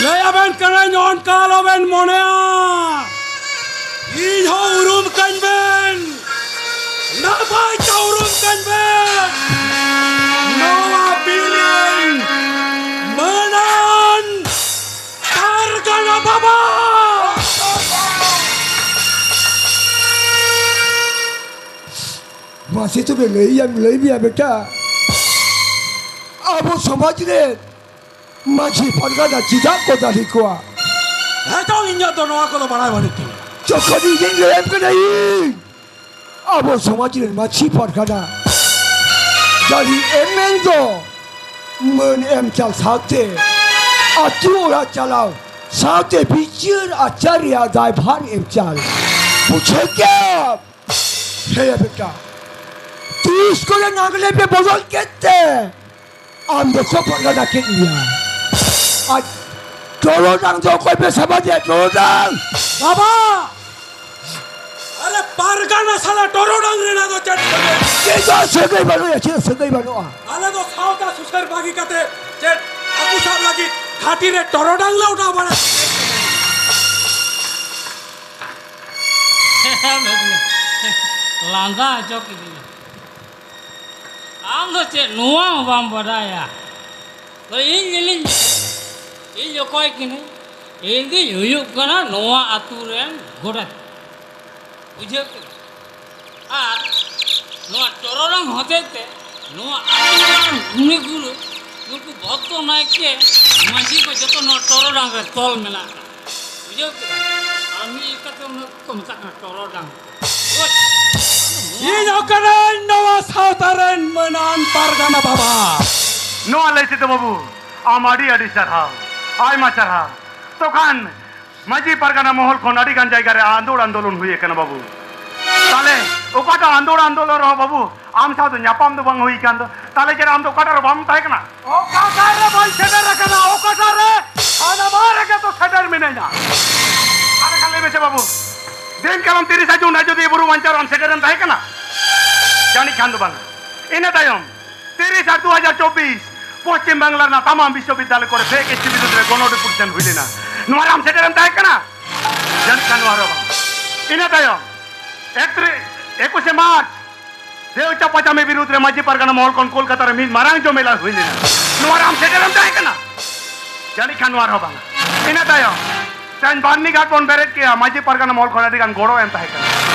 ᱞᱟᱹᱭ ᱟᱵᱮᱱ ᱠᱟᱹᱱᱟᱹᱧ, ᱚᱱᱠᱟ ᱟᱞᱚᱵᱮᱱ ᱢᱚᱱᱮᱭᱟ᱾ ᱤᱧ ᱦᱚᱸ ᱩᱨᱩᱢ ᱠᱟᱹᱧ ᱵᱮᱱ, ᱱᱟᱯᱟᱭ ᱛᱮ ᱩᱨᱩᱢ ᱠᱟᱹᱧ ᱵᱮᱱ᱾ ᱱᱚᱣᱟ ᱵᱤᱨ ᱨᱮᱱ ᱢᱟᱹᱱᱟᱱ ᱯᱟᱨᱜᱟᱱᱟ ᱵᱟᱵᱟ᱾ ᱢᱟᱥᱮ ᱛᱚᱵᱮ ᱞᱟᱹᱭᱟᱢ, ᱞᱟᱹᱭ ᱢᱮᱭᱟ ᱵᱮᱴᱟ, ᱟᱵᱚ ᱥᱚᱢᱟᱡᱽ ᱨᱮ ᱢᱟᱹᱡᱷᱤ ᱯᱟᱨᱜᱟᱱᱟ ᱪᱮᱫᱟᱜ ᱠᱚ ᱫᱟᱲᱮ ᱠᱚᱣᱟ? ᱦᱮᱸ ᱪᱚᱝ, ᱤᱧᱟᱹᱜ ᱫᱚ ᱱᱚᱣᱟ ᱠᱚᱫᱚ ᱵᱟᱲᱟᱭ ᱵᱟᱹᱱᱩᱜ ᱛᱤᱧᱟ᱾ ᱡᱚᱠᱷᱚᱱ ᱤᱧᱤᱧ ᱞᱟᱹᱭᱟᱢ ᱠᱟᱱᱟ, ᱤᱧ ᱟᱵᱚ ᱥᱚᱢᱟᱡᱽ ᱨᱮᱱ ᱢᱟᱹᱡᱷᱤ ᱯᱟᱨᱜᱟᱱᱟ ᱫᱟᱲᱮ ᱮᱢ ᱢᱮᱱ ᱫᱚ ᱢᱟᱹᱱ ᱮᱢ ᱪᱟᱞ ᱥᱟᱶᱛᱮ ᱟᱹᱛᱩ ᱚᱲᱟᱜ ᱪᱟᱞᱟᱣ ᱥᱟᱶᱛᱮ ᱵᱤᱪᱟᱹᱨ ᱟᱪᱟᱨ ᱨᱮᱭᱟᱜ ᱫᱟᱭᱵᱷᱟᱨ ᱮᱢ ᱪᱟᱞ᱾ ᱵᱩᱡᱷᱟᱹᱣ ᱠᱮᱫᱟᱢ? ᱦᱮᱸ ᱵᱮᱴᱟ, ᱛᱤᱥ ᱠᱚᱨᱮ ᱱᱟᱜᱽᱞᱮ ᱯᱮ ᱵᱚᱫᱚᱞ ᱠᱮᱫ ᱛᱮ ᱟᱢ ᱫᱚᱠᱚ ᱯᱟᱨᱜᱟᱱᱟ ᱠᱮᱫ ᱢᱮᱭᱟ? ᱟᱨ ᱴᱚᱨᱚᱰᱟᱝ ᱫᱚ ᱚᱠᱚᱭ ᱯᱮ ᱥᱟᱵᱟᱫᱮᱭᱟ? ᱴᱚᱨᱚᱰᱟᱝ! ᱵᱟᱵᱟ! ᱟᱨᱮ ᱯᱟᱨᱜᱟᱱᱟ ᱥᱟᱞᱟ ᱴᱚᱨᱚᱰᱟᱝ ᱨᱮᱱᱟᱜ ᱫᱚ ᱪᱮᱫ ᱥᱟᱹᱜᱟᱹᱭ? ᱪᱮᱫ ᱦᱚᱸ ᱥᱟᱹᱜᱟᱹᱭ ᱵᱟᱹᱱᱩᱜᱼᱟ, ᱪᱮᱫ ᱦᱚᱸ ᱥᱟᱹᱜᱟᱹᱭ ᱵᱟᱹᱱᱩᱜᱼᱟ᱾ ᱟᱞᱮ ᱫᱚ ᱥᱟᱶᱛᱟ ᱥᱩᱥᱟᱹᱨ ᱵᱟᱹᱜᱤ ᱠᱟᱛᱮ ᱪᱮᱫ ᱦᱟᱹᱠᱩ ᱥᱟᱵ ᱞᱟᱹᱜᱤᱫ ᱜᱷᱟᱹᱴᱤ ᱨᱮ ᱴᱚᱨᱚᱰᱟᱝ ᱞᱮ ᱚᱰᱟᱣ ᱵᱟᱲᱟ? ᱞᱟᱸᱫᱟ ᱦᱚᱪᱚ ᱠᱤᱫᱤᱧᱟ᱾ ᱟᱢ ᱫᱚ ᱪᱮᱫ ᱱᱚᱣᱟ ᱦᱚᱸ ᱵᱟᱢ ᱵᱟᱰᱟᱭᱟ? ᱛᱚ ᱤᱧ ᱜᱮᱞᱤᱧ, ᱤᱧ ᱚᱠᱚᱭ ᱠᱟᱹᱱᱟᱹᱧ? ᱤᱧ ᱫᱩᱧ ᱦᱩᱭᱩᱜ ᱠᱟᱱᱟ ᱱᱚᱣᱟ ᱟᱹᱛᱩ ᱨᱮᱱ ᱜᱚᱰᱮᱛ᱾ ᱵᱩᱡᱷᱟᱹᱣ ᱠᱮᱫᱟ? ᱟᱨ ᱱᱚᱣᱟ ᱴᱚᱨᱚᱰᱟᱝ ᱦᱚᱛᱮᱡ ᱛᱮ ᱱᱚᱣᱟ ᱟᱹᱛᱩ ᱨᱮᱱ ᱜᱩᱱᱤ ᱜᱩᱨᱩ ᱱᱩᱠᱩ ᱵᱷᱚᱠᱛᱚ ᱱᱟᱭᱠᱮ ᱢᱟᱹᱡᱷᱤ ᱠᱚ ᱡᱚᱛᱚ ᱱᱚᱣᱟ ᱴᱚᱨᱚᱰᱟᱝ ᱨᱮ ᱛᱚᱞ ᱢᱮᱱᱟᱜ ᱠᱚᱣᱟ᱾ ᱵᱩᱡᱷᱟᱹᱣ ᱠᱮᱫᱟ? ᱟᱨ ᱢᱤᱫ ᱞᱮᱠᱟᱛᱮ ᱚᱱᱟ ᱠᱚ ᱢᱮᱛᱟᱜ ᱠᱟᱱᱟ ᱴᱚᱨᱚᱰᱟᱝ᱾ ᱵᱩᱡᱽ? ᱤᱧ ᱚᱠᱟᱨᱮᱧ ᱱᱚᱣᱟ ᱥᱟᱶᱛᱟ ᱨᱮᱱ ᱢᱟᱹᱱᱟᱱ ᱯᱟᱨᱜᱟᱱᱟ ᱵᱟᱵᱟ? ᱱᱚᱣᱟ ᱞᱟᱹᱭ ᱛᱮᱫᱚ ᱵᱟᱹᱵᱩ, ᱟᱢ ᱟᱹᱰᱤ ᱟᱹᱰᱤ ᱥᱟᱨᱦᱟᱣ, ᱟᱭᱢᱟ ᱥᱟᱨᱦᱟᱣ᱾ ᱛᱚ ᱠᱷᱟᱱ ᱢᱟᱹᱡᱷᱤ ᱯᱟᱨᱜᱟᱱᱟ ᱢᱚᱦᱚᱞ ᱠᱷᱚᱱ ᱟᱹᱰᱤ ᱜᱟᱱ ᱡᱟᱭᱜᱟ ᱨᱮ ᱟᱸᱫᱳᱲ ᱟᱸᱫᱳᱞᱚᱱ ᱦᱩᱭ ᱟᱠᱟᱱᱟ ᱵᱟᱹᱵᱩ᱾ ᱛᱟᱦᱞᱮ ᱚᱠᱟᱴᱟᱜ ᱟᱸᱫᱳᱲ ᱟᱸᱫᱳᱞᱚᱱ ᱨᱮᱦᱚᱸ ᱵᱟᱹᱵᱩ, ᱟᱢ ᱥᱟᱶ ᱫᱚ ᱧᱟᱯᱟᱢ ᱫᱚ ᱵᱟᱝ ᱦᱩᱭ ᱟᱠᱟᱱ ᱫᱚ, ᱛᱟᱦᱞᱮ ᱪᱮᱫ ᱟᱢ ᱫᱚ ᱚᱠᱟᱴᱟᱜ ᱨᱮ ᱵᱟᱢ ᱛᱟᱦᱮᱸ ᱠᱟᱱᱟ? ᱚᱠᱟᱴᱟᱜ ᱨᱮ ᱵᱟᱹᱧ ᱥᱮᱴᱮᱨ ᱟᱠᱟᱱᱟ? ᱚᱠᱟᱴᱟᱜ ᱨᱮ? ᱦᱟᱱᱟ ᱵᱟᱨ ᱨᱮᱜᱮ ᱛᱚ ᱥᱮᱴᱮᱨ ᱢᱤᱱᱟᱹᱧᱟ᱾ ᱛᱟᱦᱞᱮ ᱠᱷᱟᱱ ᱞᱟᱹᱭ ᱢᱮᱥᱮ ᱵᱟᱹᱵᱩ, ᱫᱤᱱ ᱠᱟᱞᱚᱢ ᱛᱤᱨᱤᱥᱟ ᱡᱩᱱ ᱟᱡᱚᱫᱤᱭᱟᱹ ᱵᱩᱨᱩ ᱵᱟᱧᱪᱟᱣ ᱨᱮ ᱟᱢ ᱥᱮᱴᱮᱨᱮᱢ ᱛᱟᱦᱮᱸ ᱠᱟᱱᱟ? ᱡᱟᱹᱱᱤᱡ ᱠᱷᱟᱱ ᱫᱚ ᱵᱟᱝ᱾ ᱤᱱᱟᱹ ᱛᱟᱭᱚᱢ ᱛᱤᱨᱤᱥ ᱟᱴ ᱫᱩ ᱦᱟᱡᱟᱨ ᱪᱚᱵᱵᱤᱥ ᱯᱚᱥᱪᱤᱢ ᱵᱟᱝᱞᱟ ᱨᱮᱱᱟᱜ ᱛᱟᱢᱟᱢ ᱵᱤᱥᱥᱚᱵᱤᱫᱽᱫᱟᱞᱚᱭ ᱠᱚᱨᱮ ᱯᱷᱮᱠ ᱮᱥᱴᱤ ᱵᱤᱨᱩᱫᱽ ᱨᱮ ᱜᱚᱱᱚᱰᱤᱯᱩᱴ ᱦᱩᱭ ᱞᱮᱱᱟ᱾ ᱱᱚᱣᱟ ᱨᱮ ᱟᱢ ᱥᱮᱴᱮᱨᱮᱢ ᱛᱟᱦᱮᱸ ᱠᱟᱱᱟ? ᱡᱟᱹᱱᱤᱡ ᱠᱷᱟᱱ ᱱᱚᱣᱟ ᱨᱮ ᱵᱟᱝ᱾ ᱤᱱᱟᱹ ᱛᱟᱭᱚᱢ ᱮᱠᱛᱨᱤᱥ, ᱮᱠᱩᱥᱮ ᱢᱟᱨᱪ ᱫᱮᱣ ᱪᱟᱯᱟ ᱪᱟᱢᱤ ᱵᱤᱨᱩᱫᱽ ᱨᱮ ᱢᱟᱹᱡᱷᱤ ᱯᱟᱨᱜᱟᱱᱟ ᱢᱚᱦᱚᱞ ᱠᱷᱚᱱ ᱠᱳᱞᱠᱟᱛᱟ ᱨᱮ ᱢᱤᱫ ᱢᱟᱨᱟᱝ ᱡᱚᱢᱮᱞᱟ ᱦᱩᱭ ᱞᱮᱱᱟ᱾ ᱱᱚᱣᱟ ᱨᱮ ᱟᱢ ᱥᱮᱴᱮᱨᱮᱢ ᱛᱟᱦᱮᱸ ᱠᱟᱱᱟ? ᱡᱟᱹᱱᱤᱡ ᱠᱷᱟᱱ ᱱᱚᱣᱟ ᱨᱮᱦᱚᱸ ᱵᱟᱝᱟ᱾ ᱤᱱᱟᱹ ᱛᱟᱭᱚᱢ ᱛᱮᱦᱮᱧ ᱵᱟᱨᱱᱤ ᱜᱷᱟᱴ ᱵᱚᱱ ᱵᱮᱨᱮᱫ ᱠᱮᱜᱼᱟ, ᱢᱟᱹᱡᱷᱤ ᱯᱟᱨᱜᱟᱱᱟ ᱢᱚᱦᱚᱞ ᱠᱷᱚᱱ ᱟᱹᱰᱤ ᱜᱟᱱ ᱜᱚᱲᱚ ᱮᱢ ᱛᱟᱦᱮᱸ ᱠᱟᱱᱟ᱾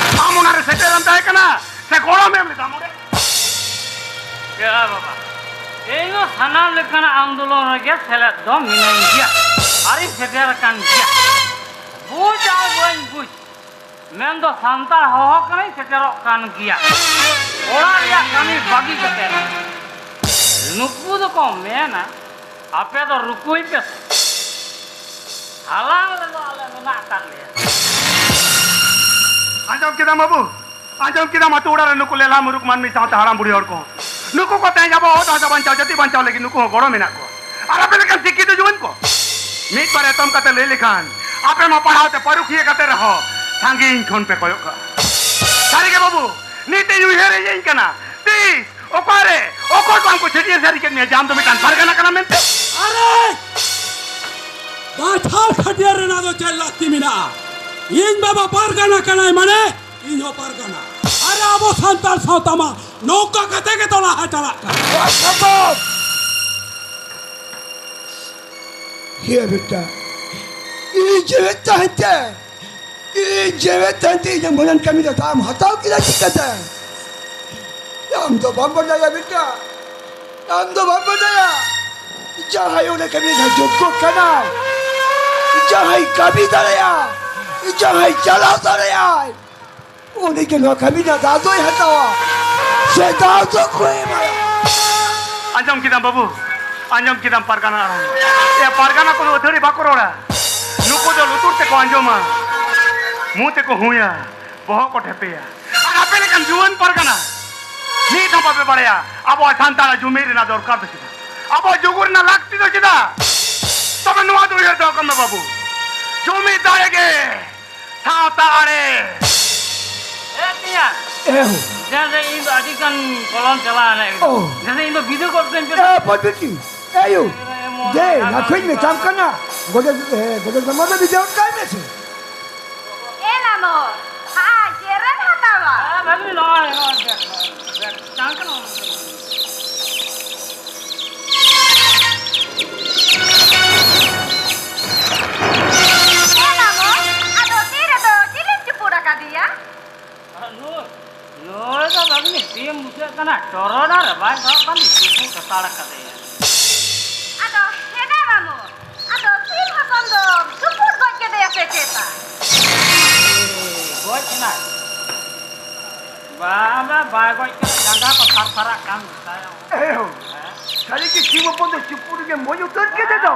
ᱟᱢ ᱚᱱᱟ ᱨᱮ ᱥᱮᱴᱮᱨᱮᱢ ᱛᱟᱦᱮᱸ ᱠᱟᱱᱟ ᱥᱮ ᱜᱚᱲᱚᱢ ᱮᱢ ᱞᱮᱫᱟ ᱱᱚᱰᱮ? ᱮᱨᱟ ᱵᱟᱵᱟ, ᱤᱧ ᱫᱚ ᱥᱟᱱᱟᱢ ᱞᱮᱠᱟᱱᱟᱜ ᱟᱱᱫᱳᱞᱚᱱ ᱨᱮᱜᱮ ᱥᱮᱞᱮᱫ ᱫᱚ ᱢᱤᱱᱟᱹᱧ ᱜᱮᱭᱟ ᱟᱨᱤᱧ ᱥᱮᱴᱮᱨ ᱟᱠᱟᱱ ᱜᱮᱭᱟ᱾ ᱵᱩᱡᱽ ᱟᱨ ᱵᱟᱹᱧ ᱵᱩᱡᱽ, ᱢᱮᱱᱫᱚ ᱥᱟᱱᱛᱟᱲ ᱦᱚᱦᱚ ᱠᱟᱹᱱᱟᱹᱧ, ᱥᱮᱴᱮᱨᱚᱜ ᱠᱟᱱ ᱜᱮᱭᱟ᱾ ᱚᱲᱟᱜ ᱨᱮᱭᱟᱜ ᱠᱟᱹᱢᱤ ᱵᱟᱹᱜᱤ ᱠᱟᱛᱮ ᱱᱩᱠᱩ ᱫᱚᱠᱚ ᱢᱮᱱᱟ, ᱟᱯᱮ ᱫᱚ ᱨᱩᱠᱩᱭ ᱯᱮ ᱥᱮ᱾ ᱦᱟᱞᱟᱝ ᱨᱮᱫᱚ ᱟᱞᱮ ᱢᱮᱱᱟᱜ ᱟᱠᱟᱫ ᱞᱮᱭᱟ᱾ ᱟᱸᱡᱚᱢ ᱠᱮᱫᱟᱢ ᱵᱟᱹᱵᱩ? ᱟᱸᱡᱚᱢ ᱠᱮᱫᱟᱢ? ᱟᱹᱛᱩ ᱚᱲᱟᱜ ᱨᱮ ᱱᱩᱠᱩ ᱞᱮᱞᱦᱟ ᱢᱩᱨᱩᱠ ᱢᱟᱹᱱᱢᱤ ᱥᱟᱶᱛᱮ ᱦᱟᱲᱟᱢ ᱵᱩᱲᱦᱤ ᱦᱚᱲ ᱠᱚ, ᱱᱩᱠᱩ ᱠᱚ ᱛᱮᱦᱮᱧ ᱟᱵᱚ ᱚᱛ ᱦᱟᱥᱟ ᱵᱟᱧᱪᱟᱣ, ᱡᱟᱹᱛᱤ ᱵᱟᱧᱪᱟᱣ ᱞᱟᱹᱜᱤᱫ ᱱᱩᱠᱩ ᱦᱚᱸ ᱜᱚᱲᱚ ᱢᱮᱱᱟᱜ ᱠᱚᱣᱟ᱾ ᱟᱨ ᱟᱯᱮ ᱞᱮᱠᱟᱱ ᱥᱤᱠᱠᱷᱤᱛᱚ ᱡᱩᱣᱟᱹᱱ ᱠᱚ ᱢᱤᱫ ᱵᱟᱨ ᱮᱛᱚᱢ ᱠᱟᱛᱮ ᱞᱟᱹᱭ ᱞᱮᱠᱷᱟᱱ ᱟᱯᱮ ᱢᱟ ᱯᱟᱲᱦᱟᱣ ᱛᱮ ᱯᱟᱹᱨᱩᱠᱷᱤᱭᱟᱹ ᱠᱟᱛᱮ ᱨᱮᱦᱚᱸ ᱥᱟᱺᱜᱤᱧ ᱠᱷᱚᱱ ᱯᱮ ᱠᱚᱭᱚᱜ ᱠᱟᱜᱼᱟ᱾ ᱥᱟᱹᱨᱤ ᱜᱮ ᱵᱟᱹᱵᱩ, ᱱᱤᱛ ᱤᱧ ᱩᱭᱦᱟᱹᱨ ᱤᱧ ᱠᱟᱱᱟ, ᱛᱤᱥ ᱚᱠᱟᱨᱮ ᱚᱠᱚᱭ ᱠᱚ ᱟᱢ ᱠᱚ ᱪᱷᱟᱹᱴᱭᱟᱹᱨ ᱥᱟᱹᱨᱤ ᱠᱮᱫ ᱢᱮᱭᱟ ᱡᱮ ᱟᱢ ᱫᱚ ᱢᱤᱫᱴᱟᱝ ᱯᱟᱨᱜᱟᱱᱟ ᱠᱟᱱᱟᱢ ᱢᱮᱱᱛᱮ? ᱟᱨᱮ! ᱵᱟᱪᱷᱟᱣ ᱪᱷᱟᱹᱴᱭᱟᱹᱨ ᱨᱮᱱᱟᱜ ᱫᱚ ᱪᱮᱫ ᱞᱟᱹᱠᱛᱤ ᱢᱮᱱᱟᱜᱼᱟ? ᱤᱧ ᱵᱟᱵᱟ ᱯᱟᱨᱜᱟᱱᱟ ᱠᱟᱱᱟᱭ ᱢᱟᱱᱮ ᱤᱧ ᱦᱚᱸ ᱯᱟᱨᱜᱟᱱᱟ᱾ ᱟᱨ ᱟᱵᱚ ᱥᱟᱱᱛᱟᱲ ᱥᱟᱶᱛᱟ ᱢᱟ ᱱᱚᱝᱠᱟ ᱠᱟᱛᱮ ᱜᱮ ᱛᱚ ᱞᱟᱦᱟ ᱪᱟᱞᱟᱜ ᱠᱟᱱᱟ᱾ ᱦᱮ ᱵᱮᱴᱟ, ᱤᱧ ᱡᱮᱣᱮᱫ ᱛᱟᱦᱮᱸ ᱛᱮ, ᱤᱧ ᱡᱮᱣᱮᱫ ᱛᱟᱦᱮᱸ ᱛᱮ ᱤᱧᱟᱹᱜ ᱢᱚᱱᱮᱱ ᱠᱟᱹᱢᱤ ᱫᱚ ᱫᱟᱢ ᱦᱟᱛᱟᱣ ᱠᱮᱫᱟ ᱪᱤᱠᱟᱹᱛᱮ? ᱟᱢ ᱫᱚ ᱵᱟᱢ ᱵᱟᱰᱟᱭᱟ ᱵᱮᱴᱟ, ᱟᱢ ᱫᱚ ᱵᱟᱢ ᱵᱟᱰᱟᱭᱟ᱾ ᱡᱟᱦᱟᱸᱭ ᱚᱱᱟ ᱠᱟᱹᱢᱤ ᱨᱮ ᱡᱳᱜᱽᱜᱚ ᱠᱟᱱᱟᱭ, ᱡᱟᱦᱟᱸᱭ ᱠᱟᱹᱢᱤ ᱫᱟᱲᱮᱭᱟᱜᱼᱟᱭ, ᱡᱟᱦᱟᱸᱭ ᱪᱟᱞᱟᱣ ᱫᱟᱲᱮᱭᱟᱜᱼᱟᱭ, ᱩᱱᱤ ᱜᱮ ᱱᱚᱣᱟ ᱠᱟᱹᱢᱤ ᱨᱮᱱᱟᱜ ᱫᱟᱣ ᱫᱚᱭ ᱦᱟᱛᱟᱣᱟ, ᱥᱮ ᱫᱟᱣ ᱫᱚᱠᱚ ᱮᱢᱟᱭᱟ᱾ ᱟᱸᱡᱚᱢ ᱠᱮᱫᱟᱢ ᱵᱟᱹᱵᱩ, ᱟᱸᱡᱚᱢ ᱠᱮᱫᱟᱢ ᱯᱟᱨᱜᱟᱱᱟ ᱟᱨ ᱮ ᱯᱟᱨᱜᱟᱱᱟ ᱠᱚᱫᱚ ᱟᱹᱛᱷᱟᱹᱲᱤ ᱵᱟᱠᱚ ᱨᱚᱲᱟ᱾ ᱱᱩᱠᱩ ᱫᱚ ᱞᱩᱛᱩᱨ ᱛᱮᱠᱚ ᱟᱸᱡᱚᱢᱟ, ᱢᱩ ᱛᱮᱠᱚ ᱦᱩᱸᱭᱟ, ᱵᱚᱦᱚᱜ ᱠᱚ ᱴᱷᱮᱯᱮᱭᱟ᱾ ᱟᱨ ᱟᱯᱮ ᱞᱮᱠᱟᱱ ᱡᱩᱣᱟᱹᱱ ᱯᱟᱨᱜᱟᱱᱟ ᱢᱤᱫ ᱦᱚᱸ ᱵᱟᱯᱮ ᱵᱟᱲᱟᱭᱟ ᱟᱵᱚᱣᱟᱜ ᱥᱟᱱᱛᱟᱲᱟᱜ ᱡᱩᱢᱤᱫ ᱨᱮᱱᱟᱜ ᱫᱚᱨᱠᱟᱨ ᱫᱚ ᱪᱮᱫᱟᱜ, ᱟᱵᱚᱣᱟᱜ ᱡᱩᱜᱩ ᱨᱮᱱᱟᱜ ᱞᱟᱹᱠᱛᱤ ᱫᱚ ᱪᱮᱫᱟᱜ᱾ ᱛᱚᱵᱮ ᱱᱚᱣᱟ ᱫᱚ ᱩᱭᱦᱟᱹᱨ ᱫᱚᱦᱚ ᱠᱟᱜ ᱢᱮ ᱵᱟᱹᱵᱩ, ᱡᱩᱢᱤᱫ ᱫᱟᱲᱮ ᱜᱮ ᱥᱟᱶᱛᱟ ᱟᱲᱮ᱾ ᱮ ᱛᱮᱭᱟ, ᱮ ᱦᱳ᱾ ᱡᱟᱦᱟᱸ ᱫᱚ ᱤᱧ ᱫᱚ ᱟᱹᱰᱤ ᱜᱟᱱ ᱠᱚᱞᱚᱢ ᱪᱟᱞᱟᱣ ᱮᱱᱟ ᱮᱠᱫᱚᱢ᱾ ᱚ᱾ ᱡᱟᱦᱟᱸ ᱫᱚ ᱤᱧ ᱫᱚ ᱵᱤᱫᱟᱹ ᱜᱚᱫ ᱠᱟᱹᱧ ᱯᱮ᱾ ᱮ ᱯᱚᱱᱰᱤᱛ ᱡᱤ, ᱮ ᱭᱳ, ᱮ, ᱢᱚᱱ ᱫᱮ, ᱞᱟᱜᱟᱣ ᱱᱟᱠᱷᱩᱧ ᱦᱩᱭᱩᱜᱼᱟ᱾ ᱢᱮᱛᱟᱢ ᱠᱟᱱᱟ, ᱜᱚᱰᱮᱛ, ᱮ, ᱜᱚᱰᱮᱛ ᱢᱟᱢᱟ ᱫᱚ ᱵᱤᱫᱟᱹ ᱜᱚᱫ ᱠᱟᱭ ᱢᱮᱥᱮ᱾ ᱮ ᱱᱟᱢᱚ, ᱦᱟ, ᱪᱮᱫ ᱮᱢ ᱦᱟᱛᱟᱣᱟ? ᱮ, ᱵᱷᱟᱹᱜᱤ, ᱱᱚᱜᱼᱚᱭ, ᱱᱚᱜᱼᱚᱭ, ᱵᱮᱜᱽ, ᱵᱮᱜᱽ, ᱪᱟᱝ ᱠᱟᱱᱟ᱾ ᱮ ᱱᱟᱢᱚ, ᱟᱫᱚ ᱛᱤ ᱨᱮᱫᱚ ᱪᱤᱞᱤᱢ ᱪᱩᱯᱩᱫ ᱟᱠᱟᱫᱮᱭᱟ? ᱟᱨ ᱱᱩᱭ, ᱱᱩᱭ ᱫᱚ ᱵᱷᱟᱹᱜᱤ ᱥᱤᱢ ᱵᱩᱡᱷᱟᱹᱜ ᱠᱟᱱᱟ, ᱴᱚᱨᱚᱰᱟᱝ ᱨᱮ ᱵᱟᱭ ᱥᱟᱵ ᱠᱟᱱ, ᱪᱩᱯᱩᱫ ᱦᱟᱛᱟᱲ ᱠᱟᱫᱮᱭᱟ᱾ ᱟᱫᱚ ᱦᱮᱸᱫᱟ ᱢᱟᱢᱚ, ᱟᱫᱚ ᱥᱤᱢ ᱦᱚᱯᱚᱱ ᱫᱚ ᱪᱩᱯᱩᱫ ᱜᱚᱡ ᱠᱮᱫᱮᱭᱟ ᱥᱮ ᱪᱮᱛᱟ? ᱮ, ᱜᱚᱡ ᱮᱱᱟᱭ? ᱵᱟᱝ, ᱵᱟᱝ, ᱵᱟᱭ ᱜᱚᱡ ᱠᱟᱱᱟ, ᱡᱟᱸᱜᱟ ᱠᱚ ᱛᱷᱟᱨ ᱛᱷᱟᱨᱟᱜ ᱠᱟᱱ ᱛᱟᱭᱟ᱾ ᱮ ᱦᱳ, ᱦᱮᱸ? ᱥᱟᱹᱨᱤ ᱜᱮ ᱥᱤᱢ ᱦᱚᱯᱚᱱ ᱫᱚ ᱪᱩᱯᱩᱫ ᱨᱮᱜᱮ ᱢᱚᱡᱽ ᱩᱛᱟᱹᱨ ᱠᱮᱫᱮ ᱫᱚ᱾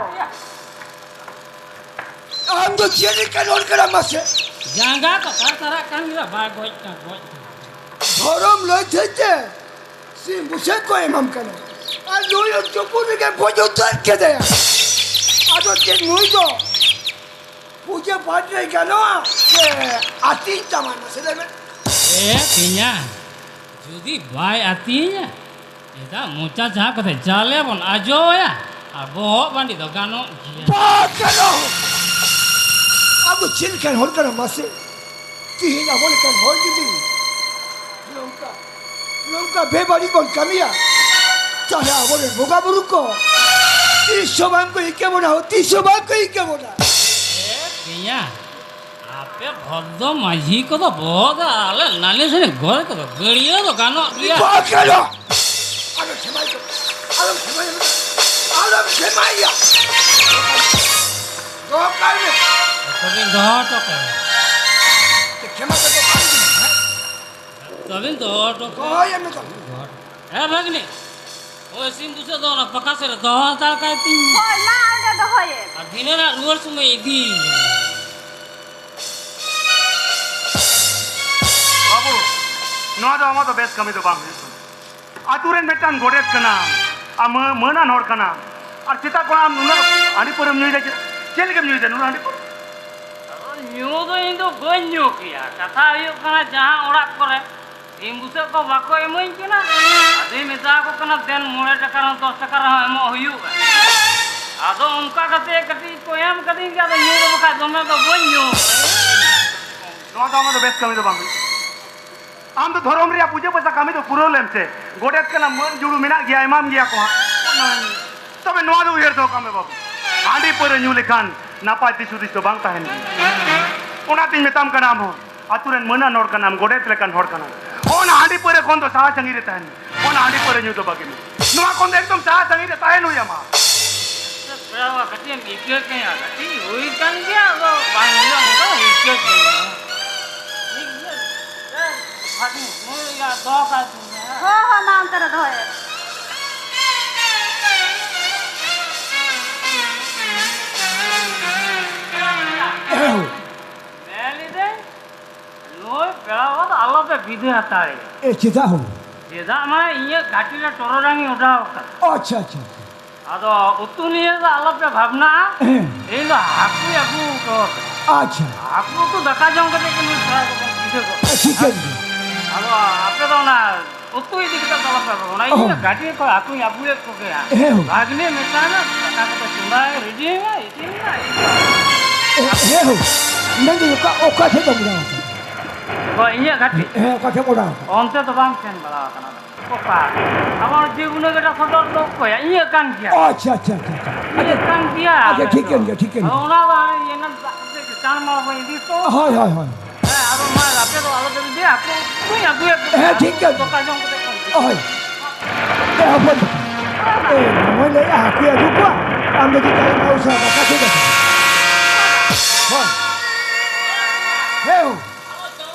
ᱟᱢ ᱫᱚ ᱪᱮᱫ ᱞᱮᱠᱟᱱ ᱦᱚᱲ ᱠᱟᱱᱟᱢ ᱢᱟᱥᱮ? ᱡᱟᱸᱜᱟ ᱠᱚ ᱛᱷᱟᱨ ᱛᱷᱟᱨᱟᱜ ᱠᱟᱱ ᱜᱮᱭᱟ, ᱵᱟᱭ ᱜᱚᱡ ᱠᱟᱱ, ᱜᱚᱡ ᱠᱟᱱ᱾ ᱫᱷᱚᱨᱚᱢ ᱞᱟᱹᱭ ᱛᱮ ᱥᱤᱢ ᱵᱩᱥᱟᱹᱜ ᱠᱚ ᱮᱢᱟᱢ ᱠᱟᱱᱟ᱾ ᱟᱨ ᱱᱩᱭ ᱦᱚᱸ ᱪᱩᱯᱩᱫ ᱨᱮᱜᱮ ᱜᱚᱡ ᱩᱛᱟᱹᱨ ᱠᱮᱫᱮᱭᱟ᱾ ᱟᱫᱚ ᱪᱮᱫ ᱱᱩᱭ ᱫᱚ ᱯᱩᱡᱟᱹ ᱯᱟᱴ ᱨᱮ ᱜᱟᱱᱚᱜᱼᱟ ᱥᱮ ᱟᱹᱛᱤᱧ ᱛᱟᱢᱟ? ᱢᱟᱥᱮ ᱞᱟᱹᱭ ᱢᱮ᱾ ᱮ ᱛᱤᱧᱟ, ᱡᱩᱫᱤ ᱵᱟᱭ ᱟᱹᱛᱤᱧᱟ, ᱪᱮᱫᱟᱜ ᱢᱚᱪᱟ ᱡᱟᱦᱟᱸ ᱠᱟᱛᱮ ᱪᱟᱣᱞᱮ ᱵᱚᱱ ᱟᱡᱚᱭᱟ ᱟᱨ ᱵᱚᱦᱚᱜ ᱵᱟᱺᱰᱤ ᱫᱚ ᱜᱟᱱᱚᱜ ᱜᱮᱭᱟ᱾ ᱵᱟᱝ ᱜᱟᱱᱚᱜ᱾ ᱟᱵᱚ ᱪᱮᱫ ᱞᱮᱠᱟᱱ ᱦᱚᱲ ᱠᱟᱱᱟ ᱢᱟᱥᱮ? ᱛᱤᱦᱤᱧ ᱟᱵᱚ ᱞᱮᱠᱟᱱ ᱦᱚᱲ ᱡᱩᱫᱤ ᱱᱚᱝᱠᱟ, ᱱᱚᱝᱠᱟ ᱵᱮᱵᱟᱹᱲᱤᱡ ᱵᱚᱱ ᱠᱟᱹᱢᱤᱭᱟ, ᱛᱟᱦᱞᱮ ᱟᱵᱚᱨᱮᱱ ᱵᱚᱸᱜᱟ ᱵᱩᱨᱩ ᱠᱚ ᱛᱤᱥ ᱦᱚᱸ ᱵᱟᱝ ᱠᱚ ᱤᱠᱟᱹ ᱵᱚᱱᱟ ᱦᱳ, ᱛᱤᱥ ᱦᱚᱸ ᱵᱟᱝ ᱠᱚ ᱤᱠᱟᱹ ᱵᱚᱱᱟ᱾ ᱮ ᱛᱮᱭᱟ, ᱟᱯᱮ ᱵᱷᱚᱫᱽᱫᱚ ᱢᱟᱹᱡᱷᱤ ᱠᱚᱫᱚ ᱵᱚᱦᱚᱜ ᱫᱚ ᱟᱞᱮ ᱱᱟᱹᱞᱤ ᱥᱮᱱ ᱜᱚᱡ ᱠᱚᱫᱚ ᱜᱟᱹᱲᱭᱟᱹ ᱫᱚ ᱜᱟᱱᱚᱜ ᱜᱮᱭᱟ᱾ ᱵᱟᱝ ᱜᱟᱱᱚᱜ᱾ ᱟᱞᱚᱢ ᱥᱮᱢᱟᱭ ᱠᱚ, ᱟᱞᱚᱢ ᱥᱮᱢᱟᱭ, ᱟᱞᱚᱢ ᱥᱮᱢᱟᱭᱟ᱾ ᱫᱚᱦᱚ ᱠᱟᱭ ᱢᱮ᱾ ᱛᱚᱵᱮᱧ ᱫᱚᱦᱚ ᱦᱚᱴᱚ ᱠᱟᱭᱟ᱾ ᱠᱷᱮᱢᱟ ᱠᱚᱫᱚ ᱵᱟᱝ ᱜᱟᱱᱚᱜ, ᱦᱮᱸ? ᱛᱚᱵᱮᱧ ᱫᱚᱦᱚ ᱦᱚᱴᱚ ᱠᱟᱭᱟ᱾ ᱫᱚᱦᱚᱭᱮᱢ ᱢᱮ ᱛᱚᱵᱮ᱾ ᱦᱮᱸ ᱵᱷᱟᱜᱽᱱᱤ, ᱳᱭ ᱥᱤᱢ ᱵᱩᱥᱟᱹᱜ ᱫᱚ ᱚᱱᱟ ᱯᱟᱠᱟ ᱥᱮᱫ ᱨᱮ ᱫᱚᱦᱚ ᱦᱟᱛᱟᱲ ᱠᱟᱭ ᱛᱤᱧ᱾ ᱦᱳᱭ, ᱢᱟ ᱚᱸᱰᱮ ᱫᱚᱦᱚᱭᱮᱢ᱾ ᱟᱨ ᱫᱷᱤᱱᱟᱹᱱ ᱦᱟᱸᱜ ᱨᱩᱣᱟᱹᱲ ᱥᱚᱢᱚᱭ ᱤᱫᱤ᱾ ᱵᱟᱹᱵᱩ, ᱱᱚᱣᱟ ᱫᱚ ᱟᱢᱟᱜ ᱫᱚ ᱵᱮᱥ ᱠᱟᱹᱢᱤ ᱫᱚ ᱵᱟᱝ ᱦᱩᱭᱩᱜ ᱠᱟᱱᱟ᱾ ᱟᱛᱩ ᱨᱮᱱ ᱢᱤᱫᱴᱟᱝ ᱜᱚᱰᱮᱛ ᱠᱟᱱᱟᱢ, ᱟᱢ ᱢᱟᱹ-, ᱢᱟᱹᱱᱟᱱ ᱦᱚᱲ ᱠᱟᱱᱟᱢ, ᱟᱨ ᱥᱮᱛᱟᱜ ᱠᱷᱚᱱ ᱟᱢ ᱱᱩᱱᱟᱹᱜ ᱦᱟᱺᱰᱤ ᱯᱟᱹᱣᱨᱟᱹᱢ ᱧᱩᱭᱮᱫᱟ, ᱪᱮᱫ, ᱪᱮᱫ ᱞᱟᱹᱜᱤᱫ ᱮᱢ ᱧᱩᱭᱮᱫᱟ ᱱᱩᱱᱟᱹᱜ ᱦᱟᱺᱰᱤ ᱯᱟᱹᱣᱨᱟᱹ? ᱟᱫᱚ ᱧᱩ ᱫᱚ ᱤᱧ ᱫᱚ ᱵᱟᱹᱧ ᱧᱩ ᱠᱮᱭᱟ᱾ ᱠᱟᱛᱷᱟ ᱦᱩᱭᱩᱜ ᱠᱟᱱᱟ, ᱡᱟᱦᱟᱸ ᱚᱲᱟᱜ ᱠᱚᱨᱮ ᱥᱤᱢ ᱵᱩᱥᱟᱹᱜ ᱠᱚ ᱵᱟᱠᱚ ᱤᱢᱟᱹᱧ ᱠᱟᱱᱟ, ᱟᱫᱚᱧ ᱢᱮᱛᱟ ᱠᱚ ᱠᱟᱱᱟ, "ᱫᱮᱱ, ᱢᱚᱬᱮ ᱴᱟᱠᱟ ᱨᱮᱦᱚᱸ ᱫᱚᱥ ᱴᱟᱠᱟ ᱨᱮᱦᱚᱸ ᱮᱢᱚᱜ ᱦᱩᱭᱩᱜᱼᱟ᱾" ᱟᱫᱚ ᱚᱱᱠᱟ ᱠᱟᱛᱮ ᱠᱟᱹᱴᱤᱡ ᱠᱚ ᱮᱢ ᱠᱟᱹᱫᱤᱧ ᱜᱮ, ᱟᱫᱚ ᱧᱩ ᱫᱚ ᱵᱟᱠᱷᱟᱡ ᱫᱚᱢᱮ ᱫᱚ ᱵᱟᱹᱧ ᱧᱩ᱾ ᱱᱚᱣᱟ ᱫᱚ ᱟᱢᱟᱜ ᱫᱚ ᱵᱮᱥ ᱠᱟᱹᱢᱤ ᱫᱚ ᱵᱟᱝ ᱦᱩᱭᱩᱜ ᱠᱟᱱᱟ᱾ ᱟᱢ ᱫᱚ ᱫᱷᱚᱨᱚᱢ ᱨᱮᱭᱟᱜ ᱯᱩᱡᱟᱹ ᱯᱟᱥᱟ ᱠᱟᱹᱢᱤ ᱫᱚ ᱯᱩᱨᱟᱹᱣ ᱞᱮᱢ ᱥᱮ᱾ ᱜᱚᱰᱮᱛ ᱠᱟᱱᱟᱢ, ᱢᱟᱹᱱ ᱡᱩᱲᱩ ᱢᱮᱱᱟᱜ ᱜᱮᱭᱟ, ᱮᱢᱟᱢ ᱜᱮᱭᱟ ᱠᱚ ᱦᱟᱸᱜ᱾ ᱛᱚᱵᱮ ᱱᱚᱣᱟ ᱫᱚ ᱩᱭᱦᱟᱹᱨ ᱫᱚᱦᱚ ᱠᱟᱜ ᱢᱮ ᱵᱟᱹᱵᱩ, ᱦᱟᱺᱰᱤ ᱯᱟᱹᱣᱨᱟᱹ ᱧᱩ ᱞᱮᱠᱷᱟᱱ ᱱᱟᱯᱟᱭ ᱫᱤᱥ ᱦᱩᱫᱤᱥ ᱫᱚ ᱵᱟᱝ ᱛᱟᱦᱮᱱ ᱜᱮᱭᱟ᱾ ᱚᱱᱟᱛᱤᱧ ᱢᱮᱛᱟᱢ ᱠᱟᱱᱟ, ᱟᱢ ᱦᱚᱸ ᱟᱛᱩ ᱨᱮᱱ ᱢᱟᱹᱱᱟᱱ ᱦᱚᱲ ᱠᱟᱱᱟᱢ, ᱜᱚᱰᱮᱛ ᱞᱮᱠᱟᱱ ᱦᱚᱲ ᱠᱟᱱᱟᱢ᱾ ᱚᱱᱟ ᱦᱟᱺᱰᱤ ᱯᱟᱹᱣᱨᱟᱹ ᱠᱷᱚᱱ ᱫᱚ ᱥᱟᱦᱟ ᱥᱟᱺᱜᱤᱧ ᱨᱮ ᱛᱟᱦᱮᱱ ᱢᱮ᱾ ᱚᱱᱟ ᱦᱟᱺᱰᱤ ᱯᱟᱹᱣᱨᱟᱹ ᱧᱩ ᱫᱚ ᱵᱟᱹᱜᱤ ᱢᱮ᱾ ᱱᱚᱣᱟ ᱠᱷᱚᱱ ᱫᱚ ᱮᱠᱫᱚᱢ ᱥᱟᱦᱟ ᱥᱟᱺᱜᱤᱧ ᱨᱮ ᱛᱟᱦᱮᱱ ᱦᱩᱭ ᱟᱢᱟ᱾ ᱯᱮᱲᱟ ᱠᱟᱹᱴᱤᱡ ᱮᱢ ᱤᱠᱟᱹ ᱠᱟᱹᱧᱟ, ᱠᱟᱹᱴᱤᱡ ᱦᱩᱭ ᱠᱟᱱ ᱜᱮᱭᱟ, ᱟᱫᱚ ᱵᱟᱝ ᱦᱩᱭᱩᱜᱼᱟ, ᱚᱱᱠᱟ ᱤᱠᱟᱹ ᱠᱟᱹᱧᱟ᱾ ᱴᱷᱤᱠ ᱜᱮᱭᱟ᱾ ᱮ, ᱵᱷᱟᱜᱽᱱᱤ, ᱱᱩᱭ ᱭᱟ ᱫᱚᱦᱚ ᱠᱟᱭ ᱛᱤᱧ ᱢᱮ, ᱦᱮᱸ? ᱦᱚᱸ, ᱦᱚᱸ, ᱢᱟ ᱚᱱᱛᱮ ᱨᱮ ᱫᱚᱦᱚᱭᱮᱢ᱾ ᱢᱮᱱ ᱞᱤᱫᱟᱹᱧ, ᱱᱩᱭ ᱯᱮᱲᱟ ᱵᱟᱵᱟ ᱫᱚ ᱟᱞᱚᱯᱮ ᱵᱤᱫᱟᱹᱭ ᱦᱟᱛᱟᱲᱮᱭᱟ᱾ ᱮ, ᱪᱮᱫᱟᱜ ᱦᱳ? ᱪᱮᱫᱟᱜ ᱢᱟᱱᱮ ᱤᱧᱟᱹᱜ ᱜᱷᱟᱹᱴᱤ ᱨᱮ ᱴᱚᱨᱚᱰᱟᱝ ᱤᱧ ᱚᱰᱟᱣ ᱟᱠᱟᱫᱟ᱾ ᱟᱪᱪᱷᱟ, ᱟᱪᱪᱷᱟ, ᱟᱪᱪᱷᱟ᱾ ᱟᱫᱚ ᱩᱛᱩ ᱱᱤᱭᱟᱹ ᱫᱚ ᱟᱞᱚᱯᱮ ᱵᱷᱟᱵᱽᱱᱟᱜᱼᱟ᱾ ᱦᱮᱸ᱾ ᱤᱧ ᱫᱚ ᱦᱟᱹᱠᱩᱧ ᱟᱹᱜᱩ ᱦᱚᱴᱚ ᱟᱠᱟᱫᱟ᱾ ᱟᱪᱪᱷᱟ᱾ ᱦᱟᱹᱠᱩ ᱩᱛᱩ ᱫᱟᱠᱟ ᱡᱚᱢ ᱠᱟᱛᱮ ᱜᱮ ᱱᱩᱭ ᱯᱮᱲᱟ ᱫᱚᱵᱚᱱ ᱵᱤᱫᱟᱹᱭ ᱜᱚᱫ ᱠᱟᱭᱟ᱾ ᱴᱷᱤᱠᱟᱹᱱ ᱜᱮᱭᱟ᱾ ᱟᱫᱚ ᱟᱯᱮ ᱫᱚ ᱚᱱᱟ ᱩᱛᱩ ᱤᱫᱤ ᱠᱟᱛᱮ ᱫᱚ ᱟᱞᱚᱯᱮ ᱵᱷᱟᱵᱽᱱᱟᱜᱼᱟ᱾ ᱤᱧ ᱫᱚ ᱚ᱾ ᱜᱷᱟᱹᱴᱤ ᱠᱷᱚᱱ ᱦᱟᱹᱠᱩᱧ ᱟᱹᱜᱩᱭᱮᱫ ᱠᱚᱜᱮᱭᱟ᱾ ᱦᱮᱸ ᱦᱳ᱾ ᱵᱷᱟᱜᱽᱱᱤ ᱢᱮᱛᱟᱭ ᱢᱮ, ᱫᱟᱠᱟ ᱠᱚᱫᱚ ᱪᱚᱸᱫᱟᱭ, ᱨᱮᱰᱤᱭ ᱢᱮ, ᱤᱥᱤᱱ ᱢᱮ, ᱤᱧ ᱫᱚ ᱮ, ᱦᱮᱸ ᱦᱳ᱾ ᱢᱮᱱᱫᱟᱹᱧ ᱚᱠᱟ, ᱚᱠᱟ ᱴᱷᱮᱡ ᱫᱚᱢ ᱧᱟᱢ ᱠᱟᱫᱟ? ᱦᱳᱭ, ᱤᱧᱟᱹᱜ ᱜᱷᱟᱹᱴᱤ᱾ ᱦᱮᱸ, ᱚᱠᱟ ᱴᱷᱮᱱ ᱚᱰᱟᱣ ᱟᱠᱟᱱᱟ? ᱚᱱᱛᱮ ᱫᱚ ᱵᱟᱝ ᱥᱮᱱ ᱵᱟᱲᱟ ᱟᱠᱟᱱᱟ᱾ ᱚᱠᱟ? ᱟᱢᱟᱜ ᱡᱤᱵᱽ ᱩᱱᱟᱹᱜ ᱜᱟᱰᱟ ᱥᱚᱫᱚᱨ ᱫᱚ ᱚᱠᱚᱭᱟ? ᱤᱧᱟᱹᱜ ᱠᱟᱱ ᱜᱮᱭᱟ᱾ ᱚ, ᱟᱪᱪᱷᱟ, ᱟᱪᱪᱷᱟ, ᱟᱪᱪᱷᱟ, ᱟᱪᱪᱷᱟ᱾ ᱤᱧᱟᱹᱜ ᱠᱟᱱ ᱜᱮᱭᱟ᱾ ᱟᱪᱪᱷᱟ, ᱴᱷᱤᱠ ᱠᱟᱱ ᱜᱮᱭᱟ, ᱴᱷᱤᱠ ᱠᱟᱱ ᱜᱮᱭᱟ᱾ ᱚᱱᱟ ᱫᱚ ᱤᱭᱟᱹ ᱨᱮᱱᱟᱜ ᱫᱟᱜ ᱛᱮ ᱪᱟᱬ ᱢᱟᱲ ᱵᱚᱱ ᱤᱫᱤ ᱛᱚ᱾ ᱦᱳᱭ, ᱦᱳᱭ, ᱦᱳᱭ᱾ ᱦᱮᱸ, ᱟᱫᱚ ᱢᱟ ᱟᱯᱮ ᱫᱚ ᱟᱞᱚ ᱯᱮ ᱤᱫᱤᱭᱟ, ᱟᱠᱚ ᱠᱚᱧ ᱟᱹᱜᱩᱭᱟ ᱠᱚ᱾ ᱦᱮᱸ, ᱴᱷᱤᱠ ᱜᱮᱭᱟ᱾ ᱫᱚᱠᱟ ᱡᱚᱢ ᱠᱟᱛᱮ ᱠᱚ ᱤᱫᱤᱭᱟ᱾ ᱦᱳᱭ᱾ ᱮ, ᱦᱚᱯᱚᱱ᱾ ᱮ, ᱱᱚᱜᱼᱚᱭ ᱞᱟᱹᱭᱮᱜᱼᱟ, ᱦᱟᱹᱠᱩᱭ ᱟᱹᱜᱩ ᱠᱚᱣᱟ᱾ ᱟᱢ ᱫᱚ ᱪᱮᱫ ᱞᱮᱠᱟ ᱩᱥᱟᱹᱨᱟ ᱠᱟᱛᱷᱟ ᱴᱷᱤᱠ ᱟᱪᱷᱮ᱾ ᱦᱳᱭ᱾ ᱦᱮᱸ᱾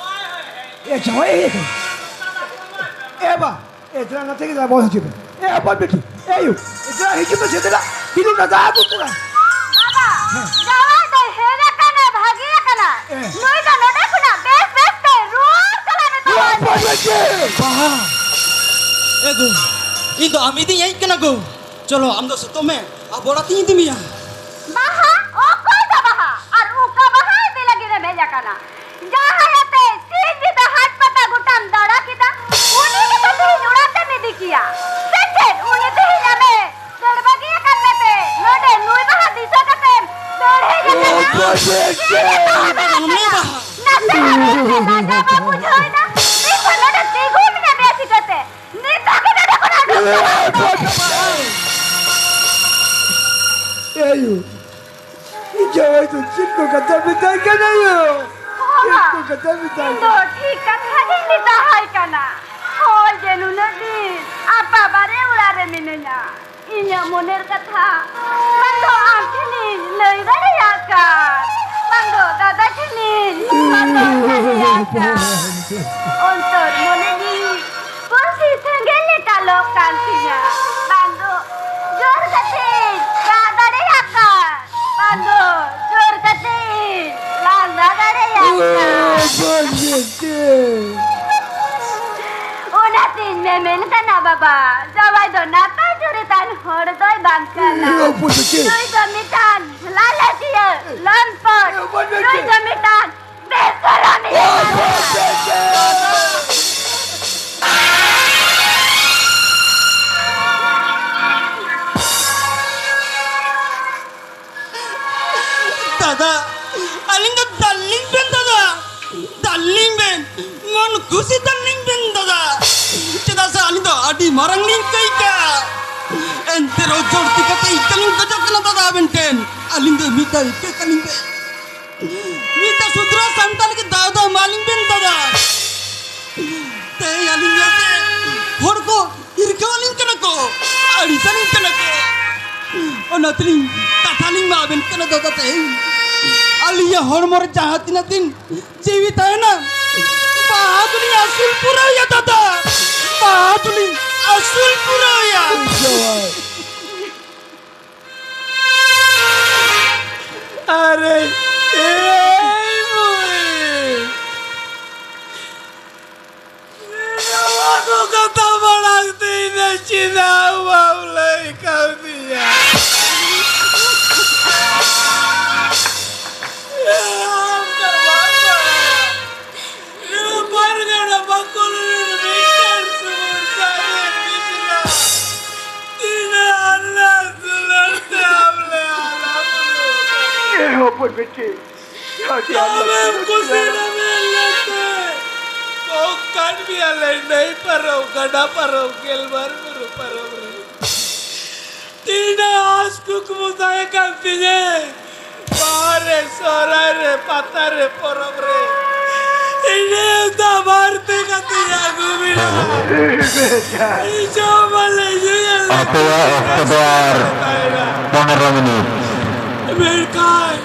ᱮ, ᱡᱟᱶᱟᱭ ᱦᱮᱡ ᱟᱠᱟᱱᱟ᱾ ᱮ, ᱵᱟ᱾ ᱮ, ᱫᱮᱞᱟ ᱱᱚᱛᱮ ᱜᱮ ᱫᱮᱞᱟ, ᱵᱚᱞ ᱦᱚᱪᱚ ᱢᱮ᱾ ᱮ, ᱦᱚᱯᱚᱱ ᱵᱤᱴᱤ, ᱮ, ᱭᱩ, ᱮ, ᱫᱮᱞᱟ ᱦᱤᱡᱩᱜ ᱢᱮᱥᱮ, ᱫᱮᱞᱟ᱾ ᱠᱤᱞᱳ ᱫᱟᱫᱟ ᱟᱹᱜᱩ ᱠᱚᱣᱟ᱾ ᱵᱟᱵᱟ, ᱦᱮᱸ᱾ ᱡᱟᱶᱟᱭ ᱫᱚᱭ ᱦᱮᱡ ᱟᱠᱟᱱᱟ, ᱵᱷᱟᱹᱜᱤ ᱟᱠᱟᱱᱟ᱾ ᱦᱮᱸ᱾ ᱱᱩᱭ ᱫᱚ ᱱᱚᱰᱮ ᱠᱷᱚᱱᱟᱜ ᱵᱮᱥ ᱵᱮᱥ ᱛᱮ ᱨᱩᱣᱟᱹᱲ ᱪᱟᱞᱟᱜ ᱢᱮ ᱛᱟᱵᱚᱱ᱾ ᱵᱟᱦᱟ᱾ ᱮ ᱜᱳ, ᱤᱧ ᱫᱚ ᱟᱢ ᱤᱫᱤᱧ ᱦᱮᱡ ᱠᱟᱱᱟ ᱜᱳ᱾ ᱪᱚᱞᱚ, ᱟᱢ ᱫᱚ ᱥᱩᱛᱩᱜ ᱢᱮ, ᱟᱵᱚ ᱚᱲᱟᱜ ᱛᱤᱧ ᱤᱫᱤ ᱢᱮᱭᱟ᱾ ᱵᱟᱦᱟ? ᱚᱠᱚᱭ ᱫᱚ ᱵᱟᱦᱟ? ᱟᱨ ᱚᱠᱟ ᱵᱟᱦᱟ ᱤᱫᱤ ᱞᱟᱹᱜᱤᱫ ᱮᱢ ᱦᱮᱡ ᱟᱠᱟᱱᱟ? ᱡᱟᱦᱟᱸᱭ ᱟᱛᱮ ᱥᱤᱧ ᱧᱤᱫᱟᱹ ᱦᱟᱴ ᱯᱟᱛᱟ ᱜᱚᱴᱟᱢ ᱫᱟᱬᱟ ᱠᱮᱫᱟ, ᱩᱱᱤ ᱜᱮᱛᱚ ᱛᱮᱦᱮᱧ ᱚᱲᱟᱜ ᱛᱮᱢ ᱤᱫᱤ ᱠᱮᱭᱟ᱾ ᱥᱮ ᱪᱮᱫ? ᱩᱱᱤ ᱛᱮᱦᱮᱧ ᱟᱢᱮ ᱫᱟᱹᱲ ᱵᱟᱹᱜᱤ ᱟᱠᱟᱫ ᱢᱮᱛᱮ ᱱᱚᱰᱮ ᱱᱩᱭ ᱵᱟᱦᱟ ᱫᱤᱥᱟᱹ ᱠᱟᱛᱮᱢ ᱫᱟᱹᱲ ᱦᱮᱡ ᱟᱠᱟᱱᱟ? ᱚᱠᱚᱭ ᱯᱮ ᱪᱮᱫ ᱮ ᱢᱮᱛᱟᱢ ᱠᱟᱱᱟ? ᱱᱟᱥᱮ ᱦᱚᱸ ᱞᱟᱡᱟ ᱵᱟᱢ ᱵᱩᱡᱷᱟᱹᱣ ᱮᱫᱟ? ᱱᱤᱛ ᱫᱚ ᱱᱚᱰᱮ ᱛᱤᱸᱜᱩᱱ ᱢᱮ ᱵᱮᱥ ᱤᱠᱟᱹᱛᱮ᱾ ᱱᱤᱛᱚᱜ ᱜᱮ ᱱᱚᱰᱮ ᱠᱷᱚᱱ ᱩᱰᱩᱠ ᱪᱟᱞᱟᱜ ᱢᱮ᱾ ᱮ ᱟᱭᱳ, ᱤᱧ ᱡᱟᱶᱟᱭ ᱫᱚ ᱪᱮᱫ ᱠᱚ ᱠᱟᱛᱷᱟ ᱢᱮᱛᱟᱭ ᱠᱟᱱᱟ ᱭᱳ? ᱪᱮᱫ ᱠᱚ ᱠᱟᱛᱷᱟ ᱢᱮᱛᱟᱭ ᱤᱧ ᱫᱚ ᱠᱟᱱᱟ? ᱴᱷᱤᱠ ᱠᱟᱛᱷᱟ ᱜᱤᱧ ᱢᱮᱛᱟᱦᱟᱭ ᱠᱟᱱᱟ᱾ ᱦᱚᱸᱜᱼᱚᱭ ᱡᱮ ᱱᱩᱱᱟᱹᱜ ᱫᱤᱱ ᱟᱯᱟ ᱵᱟᱨᱮ ᱚᱲᱟᱜ ᱨᱮ ᱢᱤᱱᱟᱹᱧᱟ, ᱤᱧᱟᱹᱜ ᱢᱚᱱᱮᱨ ᱠᱟᱛᱷᱟ ᱵᱟᱝ ᱫᱚ ᱟᱢ ᱴᱷᱮᱱᱤᱧ ᱞᱟᱹᱭ ᱫᱟᱲᱮᱭᱟᱜ ᱠᱟᱱ, ᱵᱟᱝ ᱫᱚ ᱫᱟᱫᱟ ᱴᱷᱮᱱᱤᱧ ᱥᱚᱫᱚᱨ ᱫᱟᱲᱮᱭᱟᱜ ᱠᱟᱱ᱾ ᱚᱱᱛᱚᱨ ᱢᱚᱱᱮ ᱡᱤᱣᱤ ᱯᱩᱱᱥᱤ ᱥᱮᱸᱜᱮᱞ ᱞᱮᱠᱟ ᱞᱚᱜ ᱠᱟᱱ ᱛᱤᱧᱟ, ᱵᱟᱝ ᱫᱚ ᱡᱳᱨ ᱠᱟᱛᱮᱧ ᱨᱟᱜ ᱫᱟᱲᱮᱭᱟᱜ ᱠᱟᱱ, ᱵᱟᱝ ᱫᱚ ᱡᱳᱨ ᱠᱟᱛᱮᱧ ᱞᱟᱸᱫᱟ ᱫᱟᱲᱮᱭᱟᱜ ᱠᱟᱱ᱾ ᱚᱱᱟᱛᱤᱧ ᱢᱮᱢᱮᱱ ᱠᱟᱱᱟ ᱵᱟᱵᱟ, ᱡᱟᱶᱟᱭ ᱫᱚ ᱱᱟᱯᱟᱭ ᱡᱩᱨᱤ ᱛᱟᱱ ᱦᱚᱲ ᱫᱚᱭ ᱵᱟᱝ ᱠᱟᱱᱟ᱾ ᱱᱩᱭ ᱫᱚ ᱢᱤᱫᱴᱟᱝ ᱞᱟᱞᱪᱤᱭᱟᱹ, ᱞᱚᱢᱯᱚᱴ᱾ ᱱᱩᱭ ᱫᱚ ᱢᱤᱫᱴᱟᱝ ᱵᱮᱥᱚᱨᱚᱢᱤᱭᱟᱹ ᱠᱟᱱᱟ᱾ ᱫᱟᱫᱟ, ᱟᱹᱞᱤᱧ ᱫᱚ ᱫᱟᱞ ᱞᱤᱧ ᱵᱮᱱ ᱫᱟᱫᱟ, ᱫᱟᱞ ᱞᱤᱧ ᱵᱮᱱ᱾ ᱠᱩᱥᱤ ᱛᱟᱞᱤᱧ ᱵᱮᱱ ᱫᱟᱫᱟ, ᱪᱮᱫᱟᱜ ᱥᱮ ᱟᱹᱞᱤᱧ ᱫᱚ ᱟᱹᱰᱤ ᱢᱟᱨᱟᱝ ᱞᱤᱧ ᱠᱟᱹᱭ ᱠᱟᱜᱼᱟ᱾ ᱮᱱᱛᱮ ᱨᱮᱦᱚᱸ ᱡᱳᱨ ᱛᱤ ᱠᱟᱛᱮ ᱤᱠᱟᱹ ᱞᱤᱧ ᱠᱷᱚᱡᱚᱜ ᱠᱟᱱᱟ ᱫᱟᱫᱟ ᱟᱵᱮᱱ ᱴᱷᱮᱱ, ᱟᱹᱞᱤᱧ ᱫᱚ ᱢᱤᱫ ᱫᱷᱟᱣ ᱤᱠᱟᱹ ᱠᱟᱹᱞᱤᱧ ᱵᱮᱱ, ᱢᱤᱫ ᱫᱷᱟᱣ ᱥᱩᱫᱷᱨᱟᱹ ᱥᱟᱱᱛᱟᱲ ᱜᱮ ᱫᱟᱣ ᱫᱚ ᱮᱢᱟᱞᱤᱧ ᱵᱮᱱ ᱫᱟᱫᱟ᱾ ᱛᱮᱦᱮᱧ ᱟᱹᱞᱤᱧ ᱧᱮᱞᱛᱮ ᱦᱚᱲ ᱠᱚ ᱦᱤᱨᱠᱟᱹᱣᱟᱞᱤᱧ ᱠᱟᱱᱟ ᱠᱚ, ᱟᱹᱲᱤᱥᱟᱞᱤᱧ ᱠᱟᱱᱟ ᱠᱚ᱾ ᱚᱱᱟ ᱛᱮᱞᱤᱧ ᱠᱟᱛᱷᱟ ᱞᱤᱧ ᱮᱢᱟᱵᱮᱱ ᱠᱟᱱᱟ ᱫᱟᱫᱟ, ᱛᱮᱦᱮᱧ ᱟᱹᱞᱤᱧᱟᱜ ᱦᱚᱲᱢᱚ ᱨᱮ ᱡᱟᱦᱟᱸ ᱛᱤᱱᱟᱹᱜ ᱫᱤᱱ ᱡᱤᱣᱤ ᱛᱟᱦᱮᱱᱟ, ᱵᱟᱦᱟ ᱫᱚᱞᱤᱧ ᱟᱹᱥᱩᱞ ᱯᱩᱨᱟᱹᱣᱭᱟ ᱫᱟᱫᱟ, ᱵᱟᱦᱟ ᱫᱚᱞᱤᱧ ᱟᱹᱥᱩᱞ ᱯᱩᱨᱟᱹᱣᱭᱟ᱾ ᱟᱨᱮ, ᱮᱭ ᱢᱟᱹᱭ, ᱱᱚᱣᱟ ᱠᱚ ᱠᱟᱛᱷᱟ ᱢᱟᱲᱟᱝ ᱛᱮ ᱤᱧ ᱫᱚ ᱪᱮᱫᱟᱜ ᱵᱟᱢ ᱞᱟᱹᱭ ᱠᱟᱣᱫᱤᱧᱟ? ᱟᱢ ᱫᱚ ᱵᱟᱢ ᱵᱟᱲᱟᱭᱟ, ᱱᱚᱣᱟ ᱯᱟᱨᱜᱟᱱᱟ ᱵᱟᱸᱠᱩᱲ ᱨᱮᱱ ᱢᱤᱫᱴᱟᱝ ᱥᱩᱢᱩᱝ ᱥᱟᱨᱮᱡ ᱜᱤᱫᱽᱨᱟᱹ ᱛᱤᱱᱟᱹᱜ ᱟᱞᱞᱟᱫ ᱫᱩᱞᱟᱹᱲ ᱛᱮ ᱟᱢ ᱞᱮ ᱦᱟᱨᱟ ᱵᱩᱨᱩ ᱟᱠᱟᱫ᱾ ᱮ ᱦᱚᱯᱚᱱ ᱵᱤᱴᱤ, ᱟᱢᱮᱢ ᱠᱩᱥᱤ ᱞᱮᱱ ᱞᱮᱠᱟᱛᱮ ᱚᱱᱠᱟᱱ ᱜᱮᱭᱟᱞᱮ ᱱᱟᱹᱭ ᱯᱟᱨᱚᱢ, ᱜᱟᱰᱟ ᱯᱟᱨᱚᱢ, ᱜᱮᱞᱵᱟᱨ ᱵᱩᱨᱩ ᱯᱟᱨᱚᱢ ᱨᱮ᱾ ᱛᱤᱱᱟᱹᱜ ᱟᱸᱥ ᱠᱩᱠᱢᱩ ᱛᱟᱦᱮᱸ ᱠᱟᱱ ᱛᱤᱧᱟᱹ, ᱵᱟᱦᱟ ᱨᱮ, ᱥᱚᱦᱨᱟᱭ ᱨᱮ, ᱯᱟᱛᱟ ᱨᱮ, ᱯᱚᱨᱚᱵᱽ ᱨᱮ, ᱤᱱᱟᱹ ᱫᱟᱜ ᱵᱟᱨ ᱯᱮ ᱠᱟᱛᱮ ᱟᱹᱜᱩ ᱢᱮᱱᱟᱜᱼᱟ᱾ ᱤᱧ ᱡᱚᱢ ᱟᱞᱮ, ᱧᱩᱭᱟᱞᱮ, ᱟᱯᱮᱭᱟᱜ ᱚᱠᱛᱚ ᱫᱚ ᱟᱨ ᱛᱟᱦᱮᱱᱟ᱾ ᱯᱚᱱᱨᱚ ᱢᱤᱱᱤᱴ᱾ ᱢᱮᱱᱠᱷᱟᱱ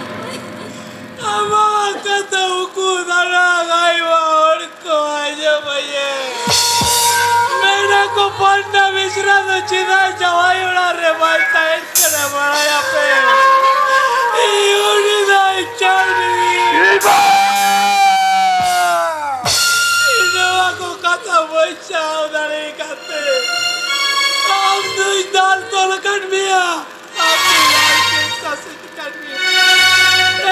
ᱟᱢᱟᱜ ᱠᱟᱛᱷᱟ ᱩᱠᱩ ᱫᱟᱱᱟ ᱜᱟᱭᱣᱟ ᱦᱚᱲ ᱠᱚ ᱟᱸᱡᱚᱢᱟᱭᱮ᱾ ᱢᱮᱱᱟ ᱠᱚ ᱯᱟᱱᱰᱟ ᱢᱤᱥᱨᱟ ᱫᱚ ᱪᱮᱫᱟᱜ ᱡᱟᱶᱟᱭ ᱚᱲᱟᱜ ᱨᱮ ᱵᱟᱭ ᱛᱟᱦᱮᱱ ᱠᱟᱱᱟ ᱵᱟᱲᱟᱭᱟᱯᱮ? ᱤᱧ ᱩᱱᱤ ᱫᱚ ᱤᱧ ᱪᱟᱹᱰᱣᱤ᱾ ᱤᱧ ᱱᱚᱣᱟ ᱠᱚ ᱠᱟᱛᱷᱟ ᱵᱟᱹᱧ ᱥᱟᱦᱟᱣ ᱫᱟᱲᱮ ᱠᱟᱛᱮ ᱟᱢ ᱫᱩᱧ ᱫᱟᱞ ᱛᱚᱞ ᱟᱠᱟᱫ ᱢᱮᱭᱟ᱾ ᱟᱯᱮ ᱞᱟᱹᱭ ᱠᱮᱫ ᱥᱟᱥᱮᱛ ᱠᱟᱱ ᱜᱮ᱾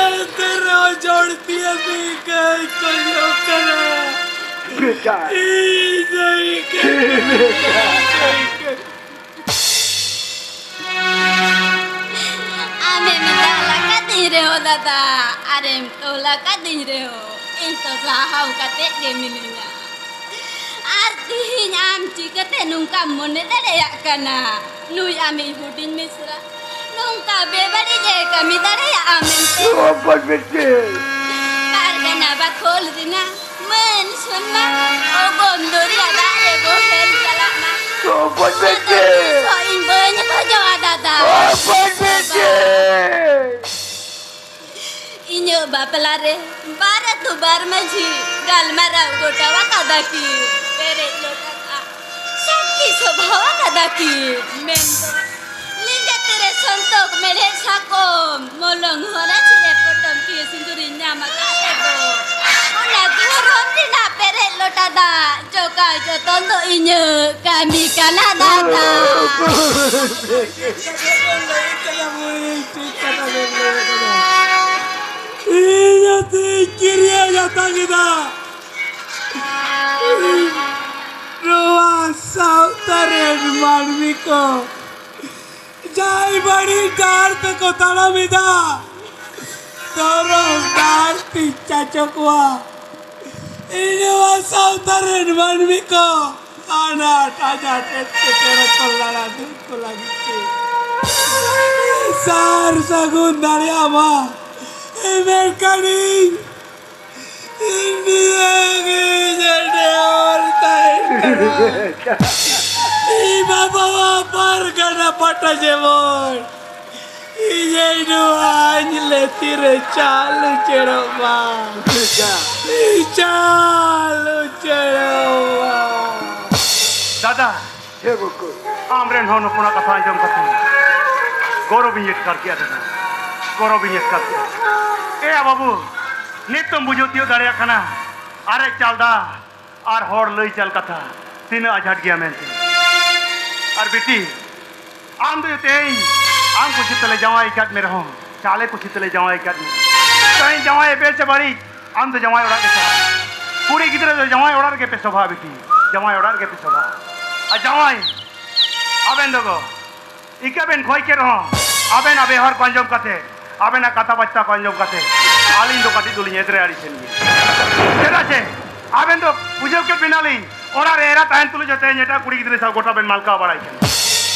ᱮᱱᱛᱮ ᱨᱮᱦᱚᱸ ᱡᱚᱲ ᱛᱤᱭᱟᱹ ᱫᱚ ᱤᱠᱟᱹᱧ ᱠᱚᱭᱚᱜ ᱠᱟᱱᱟ᱾ ᱵᱮᱴᱟ᱾ ᱤᱧ ᱫᱚ ᱤᱠᱟᱹᱧ ᱠᱚᱭᱚᱜ ᱠᱟᱱᱟ᱾ ᱟᱢᱮᱢ ᱫᱟᱞ ᱟᱠᱟᱫᱤᱧ ᱨᱮᱦᱚᱸ ᱫᱟᱫᱟ, ᱟᱨᱮᱢ ᱛᱚᱞ ᱟᱠᱟᱫᱤᱧ ᱨᱮᱦᱚᱸ, ᱤᱧ ᱛᱚ ᱥᱟᱦᱟᱣ ᱠᱟᱛᱮᱫ ᱜᱮ ᱢᱤᱱᱟᱹᱧᱟ᱾ ᱛᱮᱦᱮᱧ ᱟᱢ ᱪᱤᱠᱟᱹᱛᱮ ᱱᱚᱝᱠᱟᱢ ᱢᱚᱱᱮ ᱫᱟᱲᱮᱭᱟᱜ ᱠᱟᱱᱟ? ᱱᱩᱭ ᱟᱢᱤᱡ ᱦᱩᱰᱤᱧ ᱢᱤᱥᱨᱟ ᱱᱚᱝᱠᱟ ᱵᱮᱵᱟᱹᱲᱤᱡ ᱮ ᱠᱟᱹᱢᱤ ᱫᱟᱲᱮᱭᱟᱜᱼᱟ ᱢᱮᱱᱛᱮ? ᱚᱠᱚᱭ ᱵᱤᱴᱤ? ᱯᱟᱨᱜᱟᱱᱟ ᱵᱟᱠᱷᱳᱞ ᱨᱮᱱᱟᱜ ᱢᱟᱹᱱ ᱥᱚᱱᱢᱟᱱ ᱚᱜᱚᱢ ᱫᱚᱨᱭᱟ ᱫᱟᱜ ᱨᱮ ᱵᱚᱦᱮᱞ ᱪᱟᱞᱟᱜ ᱢᱟ᱾ ᱚᱠᱚᱭ ᱵᱤᱴᱤ? ᱛᱤᱥ ᱦᱚᱸ ᱤᱧ ᱵᱟᱹᱧ ᱠᱷᱚᱡᱚᱜᱼᱟ ᱫᱟᱫᱟ᱾ ᱚᱠᱚᱭ ᱵᱤᱴᱤ? ᱤᱧᱟᱹᱜ ᱵᱟᱯᱞᱟ ᱨᱮ ᱵᱟᱨ ᱟᱹᱛᱩ ᱵᱟᱨ ᱢᱟᱹᱡᱷᱤ ᱜᱟᱞᱢᱟᱨᱟᱣ ᱜᱚᱴᱟ ᱟᱠᱟᱫᱟ ᱠᱤᱱ᱾ ᱯᱮᱨᱮᱡ ᱞᱚᱴᱟ ᱫᱟᱜ ᱥᱟᱹᱠᱷᱤ ᱥᱚᱵᱷᱟ ᱟᱠᱟᱫᱟ ᱠᱤᱱ᱾ ᱢᱮᱱᱫᱚ ᱞᱤᱸᱜᱟᱹ ᱛᱤᱨᱮ ᱥᱚᱱᱛᱚᱠ ᱢᱮᱲᱦᱮᱫ ᱥᱟᱠᱚᱢ, ᱢᱚᱞᱚᱝ ᱦᱚᱨᱟ ᱪᱤᱨᱮ ᱯᱚᱴᱚᱢ ᱠᱤᱭᱟᱹ ᱥᱤᱸᱫᱩᱨᱤᱧ ᱧᱟᱢ ᱟᱠᱟᱫ ᱨᱮᱫᱚ, ᱚᱱᱟ ᱫᱷᱚᱨᱚᱢ ᱨᱮᱱᱟᱜ ᱯᱮᱨᱮᱡ ᱞᱚᱴᱟ ᱫᱟᱜ ᱡᱚᱜᱟᱣ ᱡᱚᱛᱚᱱ ᱫᱚ ᱤᱧᱟᱹᱜ ᱠᱟᱹᱢᱤ ᱠᱟᱱᱟ ᱫᱟᱫᱟ᱾ ᱤᱧ ᱟᱛᱮᱧ ᱠᱤᱨᱤᱭᱟᱹ ᱡᱟᱛᱟ ᱠᱮᱫᱟ᱾ ᱱᱚᱣᱟ ᱥᱟᱶᱛᱟ ᱨᱮᱱ ᱢᱟᱹᱱᱢᱤ ᱠᱚ ᱡᱟᱦᱟᱸᱭ ᱵᱟᱹᱲᱤᱡ ᱰᱟᱦᱟᱨ ᱛᱮᱠᱚ ᱛᱟᱲᱟᱢ ᱮᱫᱟ, ᱫᱷᱚᱨᱚᱢ ᱰᱟᱦᱟᱨ ᱛᱮᱧ ᱪᱟᱪᱚ ᱠᱚᱣᱟ᱾ ᱤᱧ ᱱᱚᱣᱟ ᱥᱟᱶᱛᱟ ᱨᱮᱱ ᱢᱟᱹᱱᱢᱤ ᱠᱚ ᱟᱱᱟᱴ ᱟᱡᱟᱴ ᱮᱴᱠᱮᱴᱚᱬᱮ ᱠᱚ ᱞᱟᱲᱟ ᱫᱩᱜ ᱠᱚ ᱞᱟᱹᱜᱤᱫ ᱛᱮ ᱥᱟᱨ ᱥᱟᱹᱜᱩᱱ ᱫᱟᱲᱮᱭᱟᱜ ᱢᱟ, ᱢᱮᱱᱠᱷᱟᱱ ᱤᱧ ᱱᱤᱭᱟᱹ ᱜᱮ ᱤᱧᱟᱹᱜ ᱱᱮᱦᱚᱨ ᱛᱟᱦᱮᱸ ᱠᱟᱱᱟ᱾ ᱤᱧ ᱵᱟᱵᱟᱣᱟᱜ ᱯᱟᱨᱜᱟᱱᱟ ᱯᱟᱴᱟ ᱡᱮᱢᱚᱱ ᱤᱧ ᱱᱚᱣᱟᱧ ᱞᱮᱛᱤ ᱨᱮ ᱪᱟᱞ ᱩᱪᱟᱹᱲᱚᱜ ᱢᱟ᱾ ᱪᱟᱞ ᱩᱪᱟᱹᱲᱚᱜ ᱢᱟ᱾ ᱫᱟᱫᱟ, ᱦᱮ ᱵᱟᱹᱵᱩ᱾ ᱟᱢ ᱨᱮᱱ ᱦᱚᱱ ᱦᱚᱯᱚᱱᱟᱜ ᱠᱟᱛᱷᱟ ᱟᱸᱡᱚᱢ ᱠᱟᱛᱮ ᱜᱚᱨᱚᱵᱤᱧ ᱟᱴᱠᱟᱨ ᱠᱮᱜᱼᱟ ᱫᱟᱫᱟ, ᱜᱚᱨᱚᱵᱤᱧ ᱟᱴᱠᱟᱨ ᱠᱮᱜᱼᱟ᱾ ᱮᱭᱟ ᱵᱟᱹᱵᱩ, ᱱᱤᱛ ᱫᱚᱢ ᱵᱩᱡᱷᱟᱹᱣ ᱛᱤᱭᱳᱜ ᱫᱟᱲᱮᱭᱟᱜ ᱠᱟᱱᱟ ᱟᱨᱮᱡ ᱪᱟᱞ ᱫᱟᱜ ᱟᱨ ᱦᱚᱲ ᱞᱟᱹᱭ ᱪᱟᱞ ᱠᱟᱛᱷᱟ ᱛᱤᱱᱟᱹᱜ ᱟᱡᱷᱟᱴ ᱜᱮᱭᱟ ᱢᱮᱱᱛᱮ᱾ ᱟᱨ ᱵᱤᱴᱤ, ᱟᱢ ᱫᱚ ᱛᱮᱦᱮᱧ ᱟᱢ ᱠᱩᱥᱤ ᱛᱮᱞᱮ ᱡᱟᱶᱟᱭ ᱟᱠᱟᱫ ᱢᱮ ᱨᱮᱦᱚᱸ, ᱪᱟᱞᱮ ᱠᱩᱥᱤ ᱛᱮᱞᱮ ᱡᱟᱶᱟᱭ ᱟᱠᱟᱫ ᱢᱮ᱾ ᱛᱮᱦᱮᱧ ᱡᱟᱶᱟᱭ ᱵᱮᱥ ᱥᱮ ᱵᱟᱹᱲᱤᱡ, ᱟᱢ ᱫᱚ ᱡᱟᱶᱟᱭ ᱚᱲᱟᱜ ᱜᱮ ᱪᱟᱞᱟᱜ ᱢᱮ᱾ ᱠᱩᱲᱤ ᱜᱤᱫᱽᱨᱟᱹ ᱫᱚ ᱡᱟᱶᱟᱭ ᱚᱲᱟᱜ ᱨᱮᱜᱮ ᱯᱮ ᱥᱚᱵᱷᱟ ᱵᱤᱴᱤ, ᱡᱟᱶᱟᱭ ᱚᱲᱟᱜ ᱨᱮᱜᱮ ᱯᱮ ᱥᱚᱵᱷᱟ᱾ ᱟᱨ ᱡᱟᱶᱟᱭ, ᱟᱵᱮᱱ ᱫᱚ ᱜᱚ, ᱤᱠᱟᱹ ᱵᱮᱱ ᱠᱷᱚᱭ ᱠᱮᱫ ᱨᱮᱦᱚᱸ, ᱟᱵᱮᱱᱟᱜ ᱵᱮᱣᱦᱟᱨ ᱠᱚ ᱟᱸᱡᱚᱢ ᱠᱟᱛᱮ, ᱟᱵᱮᱱᱟᱜ ᱠᱟᱛᱷᱟ ᱵᱟᱪᱛᱟ ᱠᱚ ᱟᱸᱡᱚᱢ ᱠᱟᱛᱮ, ᱟᱹᱞᱤᱧ ᱫᱚ ᱠᱟᱹᱴᱤᱡ ᱫᱚᱞᱤᱧ ᱮᱫᱽᱨᱮ ᱟᱹᱲᱤᱥᱮᱱ ᱜᱮᱭᱟ᱾ ᱪᱮᱫᱟᱜ ᱥᱮ ᱟᱵᱮᱱ ᱫᱚ ᱵᱩᱡᱷᱟᱹᱣ ᱠᱮᱫ ᱵᱮᱱᱟᱞᱤᱧ, ᱚᱲᱟᱜ ᱨᱮ ᱮᱨᱟ ᱛᱟᱦᱮᱱ ᱛᱩᱞᱩᱡ ᱦᱚᱸ ᱛᱮᱦᱮᱧ ᱮᱴᱟᱜ ᱠᱩᱲᱤ ᱜᱤᱫᱽᱨᱟᱹ ᱥᱟᱶ ᱜᱚᱴᱟ ᱵᱮᱱ ᱢᱟᱞᱠᱟᱣ ᱵᱟᱲᱟᱭ ᱠᱟᱱᱟ᱾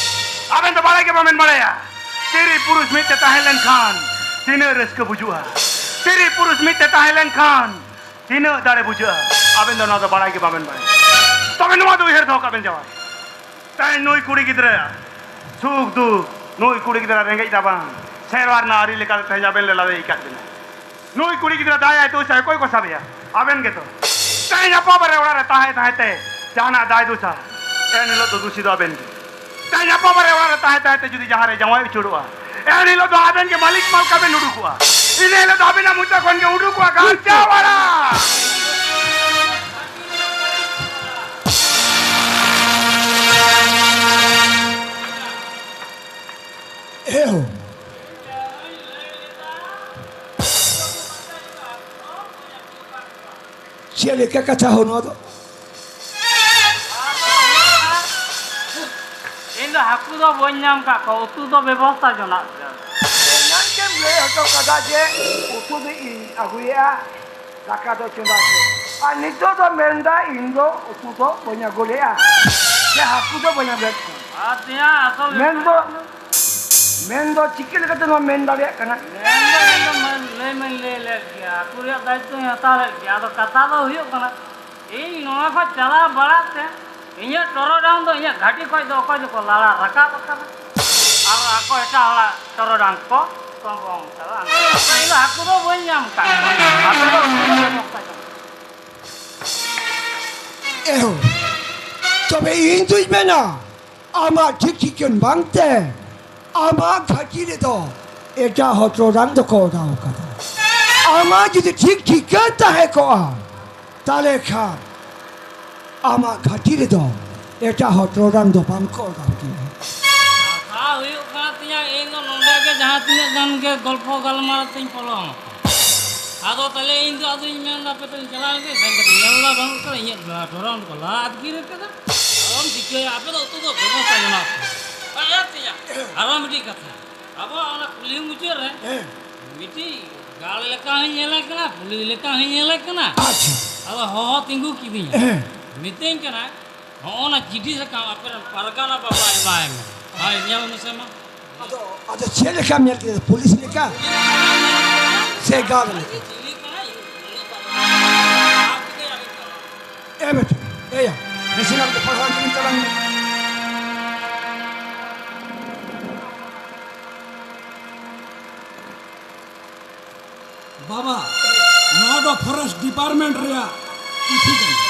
ᱟᱵᱮᱱ ᱫᱚ ᱵᱟᱲᱟᱭ ᱜᱮ ᱵᱟᱵᱮᱱ ᱵᱟᱲᱟᱭᱟ, ᱛᱤᱨᱤ ᱯᱩᱨᱩᱥ ᱢᱤᱫ ᱛᱮ ᱛᱟᱦᱮᱸ ᱞᱮᱱᱠᱷᱟᱱ ᱛᱤᱱᱟᱹᱜ ᱨᱟᱹᱥᱠᱟᱹ ᱵᱩᱡᱩᱜᱼᱟ᱾ ᱛᱤᱨᱤ ᱯᱩᱨᱩᱥ ᱢᱤᱫ ᱛᱮ ᱛᱟᱦᱮᱸ ᱞᱮᱱᱠᱷᱟᱱ ᱛᱤᱱᱟᱹᱜ ᱫᱟᱲᱮ ᱵᱩᱡᱷᱟᱹᱜᱼᱟ᱾ ᱟᱵᱮᱱ ᱫᱚ ᱱᱚᱣᱟ ᱫᱚ ᱵᱟᱲᱟᱭ ᱜᱮ ᱵᱟᱵᱮᱱ ᱵᱟᱲᱟᱭᱟ᱾ ᱛᱚᱵᱮ ᱱᱚᱣᱟ ᱫᱚ ᱩᱭᱦᱟᱹᱨ ᱫᱚᱦᱚ ᱠᱟᱜ ᱵᱮᱱ ᱡᱟᱶᱟᱭ, ᱛᱮᱦᱮᱧ ᱱᱩᱭ ᱠᱩᱲᱤ ᱜᱤᱫᱽᱨᱟᱹ ᱥᱩᱠ ᱫᱩᱠ, ᱱᱩᱭ ᱠᱩᱲᱤ ᱜᱤᱫᱽᱨᱟᱹ ᱨᱮᱸᱜᱮᱡ ᱨᱟᱵᱟᱝ, ᱥᱮᱨᱣᱟ ᱨᱮᱱᱟᱜ ᱟᱹᱨᱤ ᱞᱮᱠᱟᱛᱮ ᱛᱮᱦᱮᱧ ᱟᱵᱮᱱ ᱞᱮ ᱞᱟᱫᱮ ᱟᱠᱟᱫ ᱵᱮᱱᱟ᱾ ᱱᱩᱭ ᱠᱩᱲᱤ ᱜᱤᱫᱽᱨᱟᱹ ᱫᱟᱭᱟᱭ ᱫᱳᱥᱟᱭ, ᱚᱠᱚᱭ ᱠᱚ ᱥᱟᱵᱮᱭᱟ? ᱟᱵᱮᱱ ᱜᱮᱛᱚ᱾ ᱛᱮᱦᱮᱧ ᱟᱯᱟ ᱵᱟᱨᱮ ᱚᱲᱟᱜ ᱨᱮ ᱛᱟᱦᱮᱸ ᱛᱟᱦᱮᱸ ᱛᱮ ᱡᱟᱦᱟᱱᱟᱜ ᱫᱟᱭ ᱫᱳᱥᱟ, ᱮᱱ ᱦᱤᱞᱳᱜ ᱫᱚ ᱫᱩᱥᱤ ᱫᱚ ᱟᱵᱮᱱ ᱜᱮ᱾ ᱛᱮᱦᱮᱧ ᱟᱯᱟ ᱵᱟᱨᱮ ᱚᱲᱟᱜ ᱨᱮ ᱛᱟᱦᱮᱸ ᱛᱟᱦᱮᱸ ᱛᱮ ᱡᱩᱫᱤ ᱡᱟᱦᱟᱸ ᱨᱮ ᱡᱟᱶᱟᱭ ᱩᱪᱟᱹᱲᱚᱜᱼᱟ, ᱮᱱ ᱦᱤᱞᱳᱜ ᱫᱚ ᱟᱵᱮᱱ ᱜᱮ ᱢᱟᱹᱞᱤᱠ ᱢᱟᱞᱠᱟ ᱵᱮᱱ ᱩᱰᱩᱠᱚᱜᱼᱟ᱾ ᱤᱱᱟᱹ ᱦᱤᱞᱳᱜ ᱫᱚ ᱟᱵᱮᱱᱟᱜ ᱢᱚᱪᱟ ᱠᱷᱚᱱ ᱜᱮ ᱩᱰᱩᱠᱚᱜᱼᱟ, "ᱜᱟᱨᱡᱟ ᱵᱟᱲᱟ!" ᱮᱦᱳ᱾ ᱪᱮᱫ ᱞᱮᱠᱟ ᱠᱟᱛᱷᱟ ᱦᱚᱸ ᱱᱚᱣᱟ ᱫᱚ? ᱤᱧ ᱫᱚ ᱦᱟᱹᱠᱩ ᱫᱚ ᱵᱟᱹᱧ ᱧᱟᱢ ᱠᱟᱜ ᱠᱚᱣᱟ, ᱩᱛᱩ ᱫᱚ ᱵᱮᱵᱚᱥᱛᱟ ᱡᱚᱱᱟᱜ ᱯᱮ᱾ ᱮᱱᱟᱝ ᱜᱮᱢ ᱞᱟᱹᱭ ᱦᱚᱴᱚ ᱠᱟᱫᱟ ᱡᱮ ᱩᱛᱩ ᱫᱚ ᱤᱧ ᱟᱹᱜᱩᱭᱮᱫᱼᱟ, ᱫᱟᱠᱟ ᱫᱚ ᱪᱚᱸᱫᱟ ᱯᱮ᱾ ᱟᱨ ᱱᱤᱛᱚᱜ ᱫᱚ ᱢᱮᱱᱫᱟ ᱤᱧ ᱫᱚ ᱩᱛᱩ ᱫᱚ ᱵᱟᱹᱧ ᱟᱹᱜᱩ ᱞᱮᱫᱼᱟ, ᱥᱮ ᱦᱟᱹᱠᱩ ᱫᱚ ᱵᱟᱹᱧ ᱟᱹᱜᱩ ᱞᱮᱫ ᱠᱚᱣᱟ᱾ ᱟᱨ ᱛᱮᱭᱟᱝ ᱟᱥᱚᱞ ᱢᱮᱱᱫᱚ ᱢᱮᱱᱫᱚ ᱪᱤᱠᱟᱹ ᱞᱮᱠᱟᱛᱮ ᱱᱚᱣᱟ ᱢᱮᱱ ᱫᱟᱲᱮᱭᱟᱜ ᱠᱟᱱᱟ? ᱢᱮᱱᱫᱚ ᱤᱧ ᱫᱚ ᱢᱮᱱ, ᱞᱟᱹᱭ ᱢᱟᱧ ᱞᱟᱹᱭ ᱞᱮᱫ ᱜᱮᱭᱟ, ᱟᱹᱛᱩ ᱨᱮᱭᱟᱜ ᱫᱟᱭᱤᱛᱛᱚᱧ ᱦᱟᱛᱟᱣ ᱞᱮᱫ ᱜᱮᱭᱟ᱾ ᱟᱫᱚ ᱠᱟᱛᱷᱟ ᱫᱚ ᱦᱩᱭᱩᱜ ᱠᱟᱱᱟ, ᱤᱧ ᱱᱚᱣᱟ ᱠᱷᱚᱱ ᱪᱟᱞᱟᱣ ᱵᱟᱲᱟᱜ ᱛᱮ ᱤᱧᱟᱹᱜ ᱴᱚᱨᱚᱰᱟᱝ ᱫᱚ ᱤᱧᱟᱹᱜ ᱜᱷᱟᱹᱴᱤ ᱠᱷᱚᱱ ᱫᱚ ᱚᱠᱚᱭ ᱫᱚᱠᱚ ᱞᱟᱲᱟ ᱨᱟᱠᱟᱵ ᱟᱠᱟᱫᱟ, ᱟᱨ ᱟᱠᱚ ᱮᱴᱟᱜ ᱦᱚᱲᱟᱜ ᱴᱚᱨᱚᱰᱟᱝ ᱠᱚ ᱛᱚᱝᱜᱚᱝ ᱟᱠᱟᱫᱟ᱾ ᱤᱧ ᱫᱚ ᱦᱟᱹᱠᱩ ᱫᱚ ᱵᱟᱹᱧ ᱧᱟᱢ ᱟᱠᱟᱫ ᱠᱚᱣᱟ᱾ ᱟᱯᱮ ᱫᱚ ᱩᱛᱩ ᱫᱚ ᱵᱮᱵᱚᱥᱛᱷᱟ ᱧᱚᱜ᱾ ᱮᱦᱳ, ᱛᱚᱵᱮ ᱤᱧ ᱫᱩᱧ ᱢᱮᱱᱟ, ᱟᱢᱟᱜ ᱴᱷᱤᱠ ᱴᱷᱤᱠᱟᱹᱱ ᱵᱟᱝᱛᱮ ᱟᱢᱟᱜ ᱜᱷᱟᱹᱴᱤ ᱨᱮᱫᱚ ᱮᱴᱟᱜ ᱦᱚᱲ ᱴᱚᱨᱚᱰᱟᱝ ᱫᱚᱠᱚ ᱚᱰᱟᱣ ᱟᱠᱟᱫᱟ᱾ ᱟᱢᱟᱜ ᱡᱩᱫᱤ ᱴᱷᱤᱠ ᱴᱷᱤᱠᱟᱹᱱ ᱛᱟᱦᱮᱸ ᱠᱚᱜᱼᱟ, ᱛᱟᱦᱞᱮ ᱠᱷᱟᱱ ᱟᱢᱟᱜ ᱜᱷᱟᱹᱴᱤ ᱨᱮᱫᱚ ᱮᱴᱟᱜ ᱦᱚᱲ ᱴᱚᱨᱚᱰᱟᱝ ᱫᱚ ᱵᱟᱝ ᱠᱚ ᱚᱰᱟᱣ ᱠᱮᱭᱟ᱾ ᱠᱟᱛᱷᱟ ᱦᱩᱭᱩᱜ ᱠᱟᱱᱟ ᱛᱤᱧᱟ, ᱤᱧ ᱫᱚ ᱱᱚᱰᱮ ᱜᱮ ᱡᱟᱦᱟᱸ ᱛᱤᱱᱟᱹᱜ ᱜᱟᱱ ᱜᱮ ᱜᱚᱞᱯᱷᱚ ᱜᱟᱞᱢᱟᱨᱟᱣ ᱛᱤᱧ ᱯᱚᱞᱚᱢ ᱟᱠᱟᱱᱟ᱾ ᱟᱫᱚ ᱛᱟᱦᱞᱮ ᱤᱧ ᱫᱚ ᱟᱫᱚᱧ ᱢᱮᱱ ᱮᱫᱟ, ᱟᱯᱮ ᱫᱚᱧ ᱪᱟᱞᱟᱣ ᱞᱮᱱ ᱜᱮ, ᱥᱮᱱ ᱠᱟᱛᱮ ᱧᱮᱞ ᱮᱫᱟ ᱵᱟᱹᱱᱩᱜ ᱠᱟᱫᱟ, ᱤᱧᱟᱹᱜ ᱴᱚᱨᱚᱰᱟᱝ ᱫᱚᱠᱚ ᱞᱟ ᱟᱹᱛᱠᱤᱨ ᱠᱟᱫᱟ᱾ ᱟᱫᱚᱢ ᱪᱤᱠᱟᱹᱭᱟ, ᱟᱯᱮ ᱫᱚ ᱩᱛᱩ ᱫᱚ ᱵᱮᱵᱚᱥᱛᱷᱟ ᱡᱚᱱᱟᱜ ᱯᱮ᱾ ᱟᱨ ᱛᱤᱧᱟ, ᱟᱨᱚ ᱢᱤᱫᱴᱤᱡ ᱠᱟᱛᱷᱟ, ᱟᱵᱚᱣᱟᱜ ᱚᱱᱟ ᱠᱩᱞᱦᱤ ᱢᱩᱪᱟᱹᱫ ᱨᱮ ᱦᱮᱸ᱾ ᱢᱤᱫᱴᱤᱡ ᱜᱟᱲ ᱞᱮᱠᱟ ᱦᱚᱸᱧ ᱧᱮᱞᱮ ᱠᱟᱱᱟ, ᱠᱩᱞᱦᱤ ᱞᱮᱠᱟ ᱦᱚᱸᱧ ᱧᱮᱞᱮ ᱠᱟᱱᱟ᱾ ᱟᱪᱪᱷᱟ᱾ ᱟᱫᱚ ᱦᱚᱦᱚ ᱛᱤᱸᱜᱩ ᱠᱤᱫᱤᱧᱟ᱾ ᱦᱮᱸ᱾ ᱢᱤᱛᱟᱹᱧ ᱠᱟᱱᱟ, ᱦᱚᱸᱜᱼᱚ ᱱᱟ ᱪᱤᱴᱷᱤ ᱥᱟᱠᱟᱢ ᱟᱯᱮ ᱨᱮᱱ ᱯᱟᱨᱜᱟᱱᱟ ᱵᱟᱵᱟ ᱮᱢᱟᱭ ᱢᱮ᱾ ᱦᱳᱭ, ᱧᱮᱞ ᱢᱮᱥᱮ ᱢᱟ᱾ ᱟᱫᱚ, ᱟᱫᱚ ᱪᱮᱫ ᱞᱮᱠᱟᱢ ᱧᱮᱞ ᱠᱮᱫᱟ? ᱯᱩᱞᱤᱥ ᱞᱮᱠᱟ ᱥᱮ ᱜᱟᱨᱰ ᱞᱮᱠᱟ? ᱮ ᱵᱮᱴᱟ, ᱮᱭᱟ, ᱱᱟᱥᱮᱱᱟᱜ ᱫᱚ ᱯᱟᱲᱦᱟᱣ ᱦᱚᱪᱚᱧ ᱛᱟᱞᱟᱝ ᱢᱮ᱾ ᱵᱟᱵᱟ, ᱱᱚᱣᱟ ᱫᱚ ᱯᱷᱚᱨᱮᱥᱴ ᱰᱤᱯᱟᱨᱴᱢᱮᱱᱴ ᱨᱮᱭᱟᱜ ᱪᱤᱴᱷᱤ ᱠᱟᱱᱟ᱾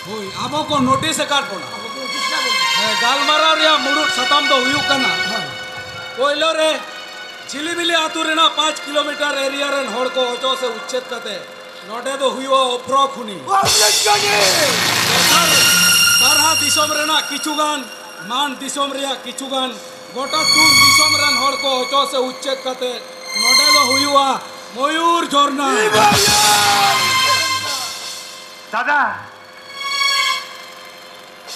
ᱦᱳᱭ, ᱟᱵᱚ ᱠᱚ ᱱᱳᱴᱤᱥ ᱟᱠᱟᱫ ᱵᱚᱱᱟ᱾ ᱦᱮᱸ, ᱜᱟᱞᱢᱟᱨᱟᱣ ᱨᱮᱭᱟᱜ ᱢᱩᱲᱩᱫ ᱥᱟᱛᱟᱢ ᱫᱚ ᱦᱩᱭᱩᱜ ᱠᱟᱱᱟ, ᱯᱳᱭᱞᱳ ᱨᱮ ᱡᱷᱤᱞᱤᱢᱤᱞᱤ ᱟᱹᱛᱩ ᱨᱮᱱᱟᱜ ᱯᱟᱸᱪ ᱠᱤᱞᱳᱢᱤᱴᱟᱨ ᱮᱨᱤᱭᱟ ᱨᱮᱱ ᱦᱚᱲ ᱠᱚ ᱚᱪᱚᱜ ᱥᱮ ᱩᱪᱪᱷᱮᱫ ᱠᱟᱛᱮ ᱱᱚᱰᱮ ᱫᱚ ᱦᱩᱭᱩᱜᱼᱟ ᱚᱯᱷᱨᱚ ᱠᱷᱩᱱᱤ᱾ ᱚᱯᱷᱨᱚ ᱠᱷᱩᱱᱤ! ᱫᱚᱥᱟᱨ, ᱵᱟᱨᱦᱟ ᱫᱤᱥᱚᱢ ᱨᱮᱱᱟᱜ ᱠᱤᱪᱷᱩ ᱜᱟᱱ, ᱢᱟᱱ ᱫᱤᱥᱚᱢ ᱨᱮᱭᱟᱜ ᱠᱤᱪᱷᱩ ᱜᱟᱱ, ᱜᱚᱴᱟ ᱛᱩᱝ ᱫᱤᱥᱚᱢ ᱨᱮᱱ ᱦᱚᱲ ᱠᱚ ᱚᱪᱚᱜ ᱥᱮ ᱩᱪᱪᱷᱮᱫ ᱠᱟᱛᱮ ᱱᱚᱰᱮ ᱫᱚ ᱦᱩᱭᱩᱜᱼᱟ ᱢᱚᱭᱩᱨ ᱡᱷᱚᱨᱱᱟ᱾ ᱫᱟᱫᱟ,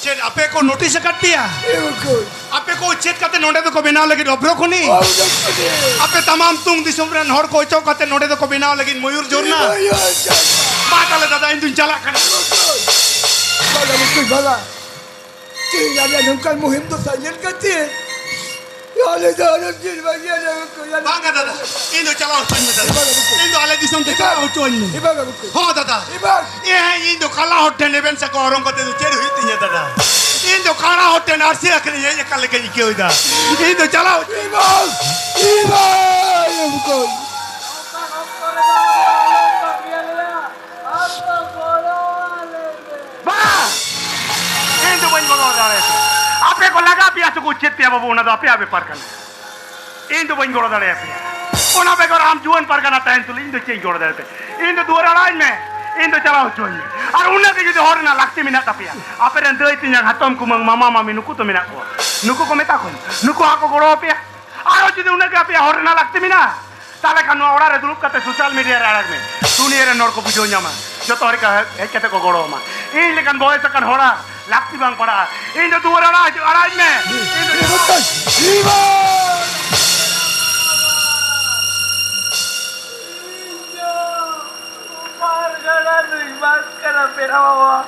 ᱪᱮᱫ ᱟᱯᱮ ᱠᱚ ᱱᱳᱴᱤᱥ ᱟᱠᱟᱫ ᱯᱮᱭᱟ? ᱦᱮᱸ ᱜᱚᱢᱠᱮ᱾ ᱟᱯᱮ ᱠᱚ ᱪᱮᱫ ᱠᱟᱛᱮ ᱱᱚᱰᱮ ᱫᱚᱠᱚ ᱵᱮᱱᱟᱣ ᱞᱟᱹᱜᱤᱫ ᱚᱵᱷᱨᱚ ᱠᱷᱚᱱᱤ? ᱦᱳᱭ ᱜᱚᱢᱠᱮ᱾ ᱟᱯᱮ ᱛᱟᱢᱟᱢ ᱛᱩᱝ ᱫᱤᱥᱚᱢ ᱨᱮᱱ ᱦᱚᱲ ᱠᱚ ᱚᱪᱚᱜ ᱠᱟᱛᱮ ᱱᱚᱰᱮ ᱫᱚᱠᱚ ᱵᱮᱱᱟᱣ ᱞᱟᱹᱜᱤᱫ ᱢᱚᱭᱩᱨ ᱡᱷᱚᱨᱱᱟ? ᱦᱳᱭ, ᱦᱳᱭ, ᱦᱳᱭ᱾ ᱢᱟ ᱛᱟᱦᱞᱮ ᱫᱟᱫᱟ, ᱤᱧ ᱫᱩᱧ ᱪᱟᱞᱟᱜ ᱠᱟᱱᱟ᱾ ᱵᱟᱝᱟ ᱜᱚᱢᱠᱮ, ᱵᱟᱝᱟ᱾ ᱛᱮᱦᱮᱧ ᱟᱞᱮᱭᱟᱜ ᱱᱚᱝᱠᱟᱱ ᱢᱩᱦᱤᱢ ᱫᱚ ᱥᱟᱭᱞᱮᱱᱴ ᱠᱟᱛᱮ ᱟᱞᱮ ᱫᱚ ᱟᱞᱚᱢ ᱧᱤᱨ ᱵᱟᱹᱜᱤᱭᱟ ᱞᱮ ᱜᱚᱢᱠᱮ᱾ ᱵᱟᱝᱟ ᱫᱟᱫᱟ, ᱤᱧ ᱫᱚ ᱪᱟᱞᱟᱣ ᱦᱚᱪᱚᱧ ᱢᱮ ᱫᱟᱫᱟ᱾ ᱵᱟᱝᱟ ᱜᱚᱢᱠᱮ᱾ ᱤᱧ ᱫᱚ ᱟᱞᱮ ᱫᱤᱥᱚᱢ ᱛᱮ ᱪᱟᱞᱟᱣ ᱦᱚᱪᱚᱧ ᱢᱮ᱾ ᱵᱟᱝᱟ ᱜᱚᱢᱠᱮ᱾ ᱦᱚᱸ ᱫᱟᱫᱟ᱾ ᱮ ᱵᱟᱝ᱾ ᱮ ᱦᱮᱸ, ᱤᱧ ᱫᱚ ᱠᱟᱞᱟ ᱦᱚᱲ ᱴᱷᱮᱱ ᱮᱵᱷᱮᱱ ᱥᱟᱠᱚ ᱚᱨᱚᱝ ᱠᱟᱛᱮ ᱫᱚ ᱪᱮᱫ ᱦᱩᱭᱩᱜ ᱛᱤᱧᱟᱹ ᱫᱟᱫᱟ? ᱤᱧ ᱫᱚ ᱠᱟᱬᱟ ᱦᱚᱲ ᱴᱷᱮᱱ ᱟᱨᱥᱤ ᱟᱹᱠᱷᱨᱤᱧ ᱦᱮᱡ ᱟᱠᱟᱱ ᱞᱮᱠᱟᱧ ᱟᱹᱭᱠᱟᱹᱣ ᱮᱫᱟ᱾ ᱤᱧ ᱫᱚ ᱪᱟᱞᱟᱣ ᱦᱚᱪᱚᱧ ᱢᱮ᱾ ᱮ ᱵᱟᱝ᱾ ᱮ ᱵᱟᱝ, ᱮ ᱵᱟᱝ᱾ ᱵᱟᱝ! ᱤᱧ ᱫᱚ ᱵᱟᱹᱧ ᱜᱚᱲᱚ ᱫᱟᱲᱮᱭᱟᱯᱮᱭᱟ᱾ ᱟᱯᱮ ᱠᱚ ᱞᱟᱜᱟ ᱯᱮᱭᱟ ᱥᱮᱠᱚ ᱪᱮᱫ ᱯᱮᱭᱟ ᱵᱟᱹᱵᱩ, ᱚᱱᱟ ᱫᱚ ᱟᱯᱮᱭᱟᱜ ᱵᱮᱯᱟᱨ ᱠᱟᱱᱟ᱾ ᱤᱧ ᱫᱚ ᱵᱟᱹᱧ ᱜᱚᱲᱚ ᱫᱟᱲᱮᱭᱟᱯᱮᱭᱟ᱾ ᱚᱱᱟ ᱵᱮᱜᱚᱨ ᱟᱢ ᱡᱩᱣᱟᱹᱱ ᱯᱟᱨᱜᱟᱱᱟ ᱛᱟᱦᱮᱱ ᱛᱩᱞᱩᱡ ᱤᱧ ᱫᱚ ᱪᱮᱫ ᱤᱧ ᱜᱚᱲᱚ ᱫᱟᱲᱮᱭᱟᱯᱮᱭᱟ? ᱤᱧ ᱫᱚ ᱫᱩᱣᱟᱹᱨ ᱟᱲᱟᱜ ᱟᱹᱧ ᱢᱮ, ᱤᱧ ᱫᱚ ᱪᱟᱞᱟᱣ ᱦᱚᱪᱚᱣᱟᱹᱧ ᱢᱮ᱾ ᱟᱨ ᱩᱱᱟᱹᱜ ᱜᱮ ᱡᱩᱫᱤ ᱦᱚᱲ ᱨᱮᱱᱟᱜ ᱞᱟᱹᱠᱛᱤ ᱢᱮᱱᱟᱜ ᱛᱟᱯᱮᱭᱟ, ᱟᱯᱮ ᱨᱮᱱ ᱫᱟᱹᱭ ᱛᱮᱧᱟᱝ, ᱦᱟᱛᱚᱢ ᱠᱩᱢᱟᱹᱝ, ᱢᱟᱢᱟ ᱢᱟᱢᱤ ᱱᱩᱠᱩ ᱛᱚ ᱢᱮᱱᱟᱜ ᱠᱚᱣᱟ, ᱱᱩᱠᱩ ᱠᱚ ᱢᱮᱛᱟ ᱠᱚᱣᱟ, ᱱᱩᱠᱩ ᱦᱟᱸᱜ ᱠᱚ ᱜᱚᱲᱚ ᱟᱯᱮᱭᱟ᱾ ᱟᱨᱚ ᱡᱩᱫᱤ ᱩᱱᱟᱹᱜ ᱜᱮ ᱟᱯᱮᱭᱟᱜ ᱦᱚᱲ ᱨᱮᱱᱟᱜ ᱞᱟᱹᱠᱛᱤ ᱢᱮᱱᱟᱜᱼᱟ, ᱛᱟᱦᱞᱮ ᱠᱷᱟᱱ ᱱᱚᱣᱟ ᱚᱲᱟᱜ ᱨᱮ ᱫᱩᱲᱩᱵ ᱠᱟᱛᱮ ᱥᱳᱥᱟᱞ ᱢᱤᱰᱤᱭᱟ ᱨᱮ ᱟᱲᱟᱜᱽ ᱢᱮ᱾ ᱫᱩᱱᱤᱭᱟᱹ ᱨᱮᱱ ᱦᱚᱲ ᱠᱚ ᱵᱩᱡᱷᱟᱹᱣ ᱧᱟᱢᱟ, ᱡᱚᱛᱚ ᱦᱚᱲ ᱦᱮᱡ ᱠᱟᱛᱮ ᱠᱚ ᱜᱚᱲᱚ ᱟᱢᱟ᱾ ᱤᱧ ᱞᱮᱠᱟᱱ ᱵᱚᱭᱮᱥ ᱟᱠᱟᱱ ᱦᱚᱲᱟᱜ ᱞᱟᱹᱠᱛᱤ ᱵᱟᱝ ᱯᱟᱲᱟᱜᱼᱟ᱾ ᱤᱧ ᱫᱚ ᱫᱩᱣᱟᱹᱨ ᱟᱲᱟᱜ ᱦᱤᱡᱩᱜ, ᱟᱲᱟᱜ ᱢᱮ᱾ ᱤᱧ ᱫᱚ ᱯᱟᱨᱜᱟᱱᱟ ᱨᱤᱧ ᱵᱟᱥ ᱠᱟᱱᱟ, ᱯᱮᱲᱟ ᱵᱟᱵᱟ᱾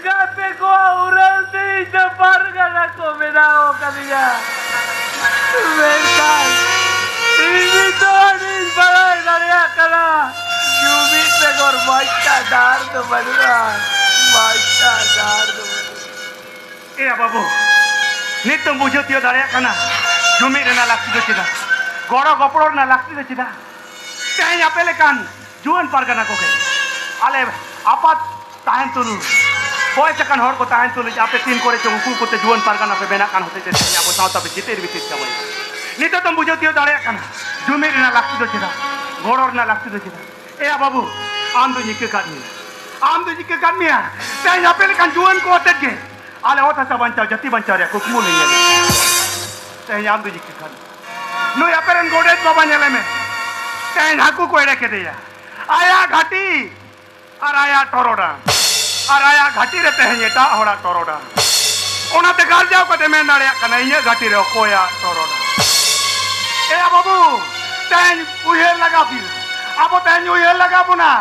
ᱜᱟᱛᱮ ᱠᱚᱣᱟᱜ ᱩᱨᱟᱹᱞ ᱛᱮ ᱤᱧ ᱫᱚ ᱯᱟᱨᱜᱟᱱᱟ ᱠᱚ ᱵᱮᱱᱟᱣ ᱟᱠᱟᱫᱤᱧᱟ᱾ ᱢᱮᱱᱠᱷᱟᱱ ᱤᱧ ᱱᱤᱛᱚᱜ ᱟᱹᱰᱤᱧ ᱵᱟᱲᱟᱭ ᱫᱟᱲᱮᱭᱟᱜ ᱠᱟᱱᱟ, ᱡᱩᱢᱤᱫ ᱵᱮᱜᱚᱨ ᱵᱟᱧᱪᱟᱣ ᱰᱟᱦᱟᱨ ᱫᱚ ᱵᱟᱹᱱᱩᱜᱼᱟ, ᱵᱟᱧᱪᱟᱣ ᱰᱟᱦᱟᱨ ᱫᱚ ᱵᱟᱹᱱᱩᱜᱼᱟ᱾ ᱮᱭᱟ ᱵᱟᱹᱵᱩ, ᱱᱤᱛ ᱫᱚᱢ ᱵᱩᱡᱷᱟᱹᱣ ᱛᱤᱭᱳᱜ ᱫᱟᱲᱮᱭᱟᱜ ᱠᱟᱱᱟ, ᱡᱩᱢᱤᱫ ᱨᱮᱱᱟᱜ ᱞᱟᱹᱠᱛᱤ ᱫᱚ ᱪᱮᱫᱟᱜ, ᱜᱚᱲᱚ ᱜᱚᱯᱚᱲᱚ ᱨᱮᱱᱟᱜ ᱞᱟᱹᱠᱛᱤ ᱫᱚ ᱪᱮᱫᱟᱜ? ᱛᱮᱦᱮᱧ ᱟᱯᱮ ᱞᱮᱠᱟᱱ ᱡᱩᱣᱟᱹᱱ ᱯᱟᱨᱜᱟᱱᱟ ᱠᱚᱜᱮ ᱟᱞᱮ ᱟᱯᱟᱛ ᱛᱟᱦᱮᱱ ᱛᱩᱞᱩᱡ, ᱵᱚᱭᱮᱥ ᱟᱠᱟᱱ ᱦᱚᱲ ᱠᱚ ᱛᱟᱦᱮᱱ ᱛᱩᱞᱩᱡ, ᱟᱯᱮ ᱛᱤᱱ ᱠᱚᱨᱮ ᱪᱚ ᱩᱱᱠᱩ ᱠᱚᱛᱮ ᱡᱩᱣᱟᱹᱱ ᱯᱟᱨᱜᱟᱱᱟ ᱯᱮ ᱵᱮᱱᱟᱜ ᱠᱟᱱ ᱦᱚᱛᱮᱡ ᱛᱮ ᱛᱮᱦᱮᱧ ᱟᱵᱚ ᱥᱟᱶᱛᱟ ᱯᱮ ᱪᱤᱛᱤᱨ ᱵᱤᱛᱤᱨ ᱪᱟᱵᱟᱭᱮᱫᱟ᱾ ᱱᱤᱛᱚᱜ ᱫᱚᱢ ᱵᱩᱡᱷᱟᱹᱣ ᱛᱤᱭᱳᱜ ᱫᱟᱲᱮᱭᱟᱜ ᱠᱟᱱᱟ, ᱡᱩᱢᱤᱫ ᱨᱮᱱᱟᱜ ᱞᱟᱹᱠᱛᱤ ᱫᱚ ᱪᱮᱫᱟᱜ, ᱜᱚᱲᱚ ᱨᱮᱱᱟᱜ ᱞᱟᱹᱠᱛᱤ ᱫᱚ ᱪᱮᱫᱟᱜ? ᱮᱭᱟ ᱵᱟᱹᱵᱩ, ᱟᱢ ᱫᱚᱧ ᱤᱠᱟᱹ ᱠᱟᱫ ᱢᱮᱭᱟ, ᱟᱢ ᱫᱚᱧ ᱤᱠᱟᱹ ᱠᱟᱫ ᱢᱮᱭᱟ᱾ ᱛᱮᱦᱮᱧ ᱟᱯᱮ ᱞᱮᱠᱟᱱ ᱡᱩᱣᱟᱹᱱ ᱠᱚ ᱟᱛᱮᱫ ᱜᱮ ᱟᱞᱮ ᱚᱛ ᱦᱟᱥᱟ ᱵᱟᱧᱪᱟᱣ, ᱡᱟᱹᱛᱤ ᱵᱟᱧᱪᱟᱣ ᱨᱮᱭᱟᱜ ᱠᱩᱠᱢᱩ ᱞᱮ ᱧᱮᱞ᱾ ᱛᱮᱦᱮᱧ ᱟᱢ ᱫᱚᱧ ᱤᱠᱟᱹ ᱠᱟᱫ ᱢᱮᱭᱟ᱾ ᱱᱩᱭ ᱟᱯᱮ ᱨᱮᱱ ᱜᱚᱰᱮᱛ ᱵᱟᱵᱟ ᱧᱮᱞᱮ ᱢᱮ, ᱛᱮᱦᱮᱧ ᱦᱟᱹᱠᱩ ᱠᱚ ᱮᱲᱮ ᱠᱮᱫᱮᱭᱟ᱾ ᱟᱭᱟᱜ ᱜᱷᱟᱹᱴᱤ ᱟᱨ ᱟᱭᱟᱜ ᱴᱚᱨᱚᱰᱟᱝ, ᱟᱨ ᱟᱭᱟᱜ ᱜᱷᱟᱹᱴᱤ ᱨᱮ ᱛᱮᱦᱮᱧ ᱮᱴᱟᱜ ᱦᱚᱲᱟᱜ ᱴᱚᱨᱚᱰᱟᱝ᱾ ᱚᱱᱟᱛᱮ ᱜᱟᱨᱡᱟᱣ ᱠᱟᱛᱮ ᱢᱮᱱ ᱫᱟᱲᱮᱭᱟᱜ ᱠᱟᱱᱟ, ᱤᱧᱟᱹᱜ ᱜᱷᱟᱹᱴᱤ ᱨᱮ ᱚᱠᱚᱭᱟᱜ ᱴᱚᱨᱚᱰᱟᱝ? ᱮᱭᱟ ᱵᱟᱹᱵᱩ, ᱛᱮᱦᱮᱧ ᱩᱭᱦᱟᱹᱨ ᱞᱟᱜᱟᱣ ᱯᱮᱭᱟ, ᱟᱵᱚ ᱛᱮᱦᱮᱧ ᱩᱭᱦᱟᱹᱨ ᱞᱟᱜᱟᱣ ᱵᱚᱱᱟ,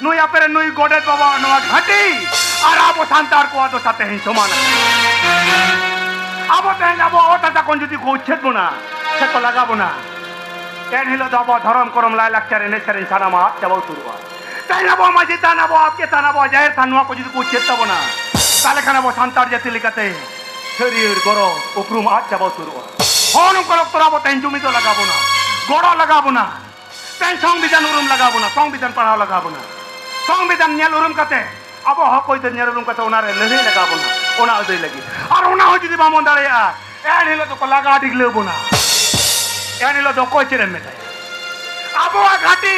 ᱱᱩᱭ ᱟᱯᱮ ᱨᱮᱱ ᱱᱩᱭ ᱜᱚᱰᱮᱛ ᱵᱟᱵᱟ ᱱᱚᱣᱟ ᱜᱷᱟᱹᱴᱤ ᱟᱨ ᱟᱵᱚ ᱥᱟᱱᱛᱟᱲ ᱠᱚᱣᱟᱜ ᱫᱚᱥᱟ ᱛᱮᱦᱮᱧ ᱥᱚᱢᱟᱱ ᱟᱠᱟᱱᱟ᱾ ᱟᱵᱚ ᱛᱮᱦᱮᱧ ᱟᱵᱚ ᱚᱛ ᱦᱟᱥᱟ ᱠᱷᱚᱱ ᱡᱩᱫᱤ ᱠᱚ ᱩᱪᱷᱟᱹᱱ ᱵᱚᱱᱟ ᱥᱮ ᱠᱚ ᱞᱟᱜᱟ ᱵᱚᱱᱟ, ᱮᱱ ᱦᱤᱞᱳᱜ ᱫᱚ ᱟᱵᱚᱣᱟᱜ ᱫᱷᱚᱨᱚᱢ ᱠᱚᱨᱚᱢ ᱞᱟᱭ ᱞᱟᱠᱪᱟᱨ ᱮᱱᱮᱡ ᱥᱮᱨᱮᱧ ᱥᱟᱱᱟᱢᱟᱜ ᱟᱫ ᱪᱟᱵᱟ ᱩᱛᱟᱹᱨᱚᱜᱼᱟ᱾ ᱛᱮᱦᱮᱧ ᱟᱵᱚᱣᱟᱜ ᱢᱟᱹᱡᱷᱤ ᱛᱷᱟᱱ, ᱟᱵᱚᱣᱟᱜ ᱟᱵᱠᱮ ᱛᱷᱟᱱ, ᱟᱵᱚᱣᱟᱜ ᱡᱟᱦᱮᱨ ᱛᱷᱟᱱ, ᱱᱚᱣᱟ ᱠᱚ ᱡᱩᱫᱤ ᱠᱚ ᱩᱪᱷᱟᱹᱱ ᱛᱟᱵᱚᱱᱟ, ᱛᱟᱦᱞᱮ ᱠᱷᱟᱱ ᱟᱵᱚ ᱥᱟᱱᱛᱟᱲ ᱡᱟᱹᱛᱤ ᱞᱮᱠᱟᱛᱮ ᱥᱟᱹᱨᱭᱟᱹᱲ ᱜᱚᱨᱚᱵ ᱩᱯᱨᱩᱢ ᱟᱫ ᱪᱟᱵᱟ ᱩᱛᱟᱹᱨᱚᱜᱼᱟ᱾ ᱦᱚᱸ, ᱱᱚᱝᱠᱟ ᱚᱠᱛᱚ ᱨᱮ ᱟᱵᱚ ᱛᱮᱦᱮᱧ ᱡᱩᱢᱤᱫᱚᱜ ᱞᱟᱜᱟᱣ ᱵᱚᱱᱟ, ᱜᱚᱲᱚ ᱞᱟᱜᱟᱣ ᱵᱚᱱᱟ᱾ ᱛᱮᱦᱮᱧ ᱥᱚᱝᱵᱤᱫᱷᱟᱱ ᱩᱨᱩᱢ ᱞᱟᱜᱟᱣ ᱵᱚᱱᱟ, ᱥᱚᱝᱵᱤᱫᱷᱟᱱ ᱯᱟᱲᱦᱟᱣ ᱞᱟᱜᱟᱣ ᱵᱚᱱᱟ, ᱥᱚᱝᱵᱤᱫᱷᱟᱱ ᱧᱮᱞ ᱩᱨᱩᱢ ᱠᱟᱛᱮ ᱟᱵᱚ ᱦᱚᱠ ᱟᱹᱭᱫᱟᱹᱨ ᱧᱮᱞ ᱩᱨᱩᱢ ᱠᱟᱛᱮ ᱚᱱᱟ ᱨᱮ ᱞᱟᱹᱲᱦᱟᱹᱭ ᱞᱟᱜᱟᱣ ᱵᱚᱱᱟ, ᱚᱱᱟ ᱟᱹᱫᱟᱹᱭ ᱞᱟᱹᱜᱤᱫ᱾ ᱟᱨ ᱚᱱᱟ ᱦᱚᱸ ᱡᱩᱫᱤ ᱵᱟᱵᱚᱱ ᱫᱟᱲᱮᱭᱟᱜᱼᱟ, ᱮᱱ ᱦᱤᱞᱳᱜ ᱫᱚᱠᱚ ᱞᱟᱜᱟ ᱰᱤᱜᱽᱞᱟᱹᱣ ᱵᱚᱱᱟ᱾ ᱮᱱ ᱦᱤᱞᱳᱜ ᱫᱚ ᱚᱠᱚᱭ ᱪᱮᱫ ᱮᱢ ᱢᱮᱛᱟᱭᱟ? ᱟᱵᱚᱣᱟᱜ ᱜᱷᱟᱹᱴᱤ,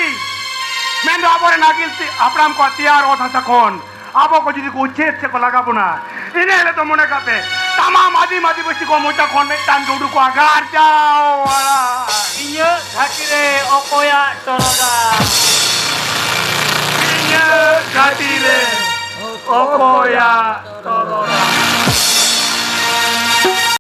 ᱢᱮᱱᱫᱚ ᱟᱵᱚᱨᱮᱱ ᱟᱹᱜᱤᱞ ᱛᱮ-, ᱦᱟᱯᱲᱟᱢ ᱠᱚᱣᱟᱜ ᱛᱮᱭᱟᱨ ᱚᱛ ᱦᱟᱥᱟ ᱠᱷᱚᱱ ᱟᱵᱚ ᱠᱚ ᱡᱩᱫᱤ ᱠᱚ ᱩᱪᱷᱮᱫ ᱥᱮ ᱠᱚ ᱞᱟᱜᱟ ᱵᱚᱱᱟ, ᱤᱱᱟᱹ ᱦᱤᱞᱳᱜ ᱫᱚ ᱢᱚᱱᱮ ᱠᱟᱜ ᱯᱮ, ᱛᱟᱢᱟᱢ ᱟᱹᱫᱤᱢ ᱟᱹᱫᱤᱵᱟᱹᱥᱤ ᱠᱚ ᱢᱚᱪᱟ ᱠᱷᱚᱱ ᱢᱤᱫᱴᱟᱝ ᱜᱮ ᱩᱰᱩᱠᱚᱜᱼᱟ, ᱜᱟᱨᱡᱟᱣ ᱟᱲᱟᱝ᱾ ᱤᱧᱟᱹᱜ ᱜᱷᱟᱹᱴᱤ ᱨᱮ ᱚᱠᱚᱭᱟᱜ ᱴᱚᱨᱚᱰᱟᱝ? ᱤᱧᱟᱹᱜ ᱜᱷᱟᱹᱴᱤ ᱨᱮ ᱚᱠᱚᱭᱟᱜ ᱴᱚᱨᱚᱰᱟᱝ?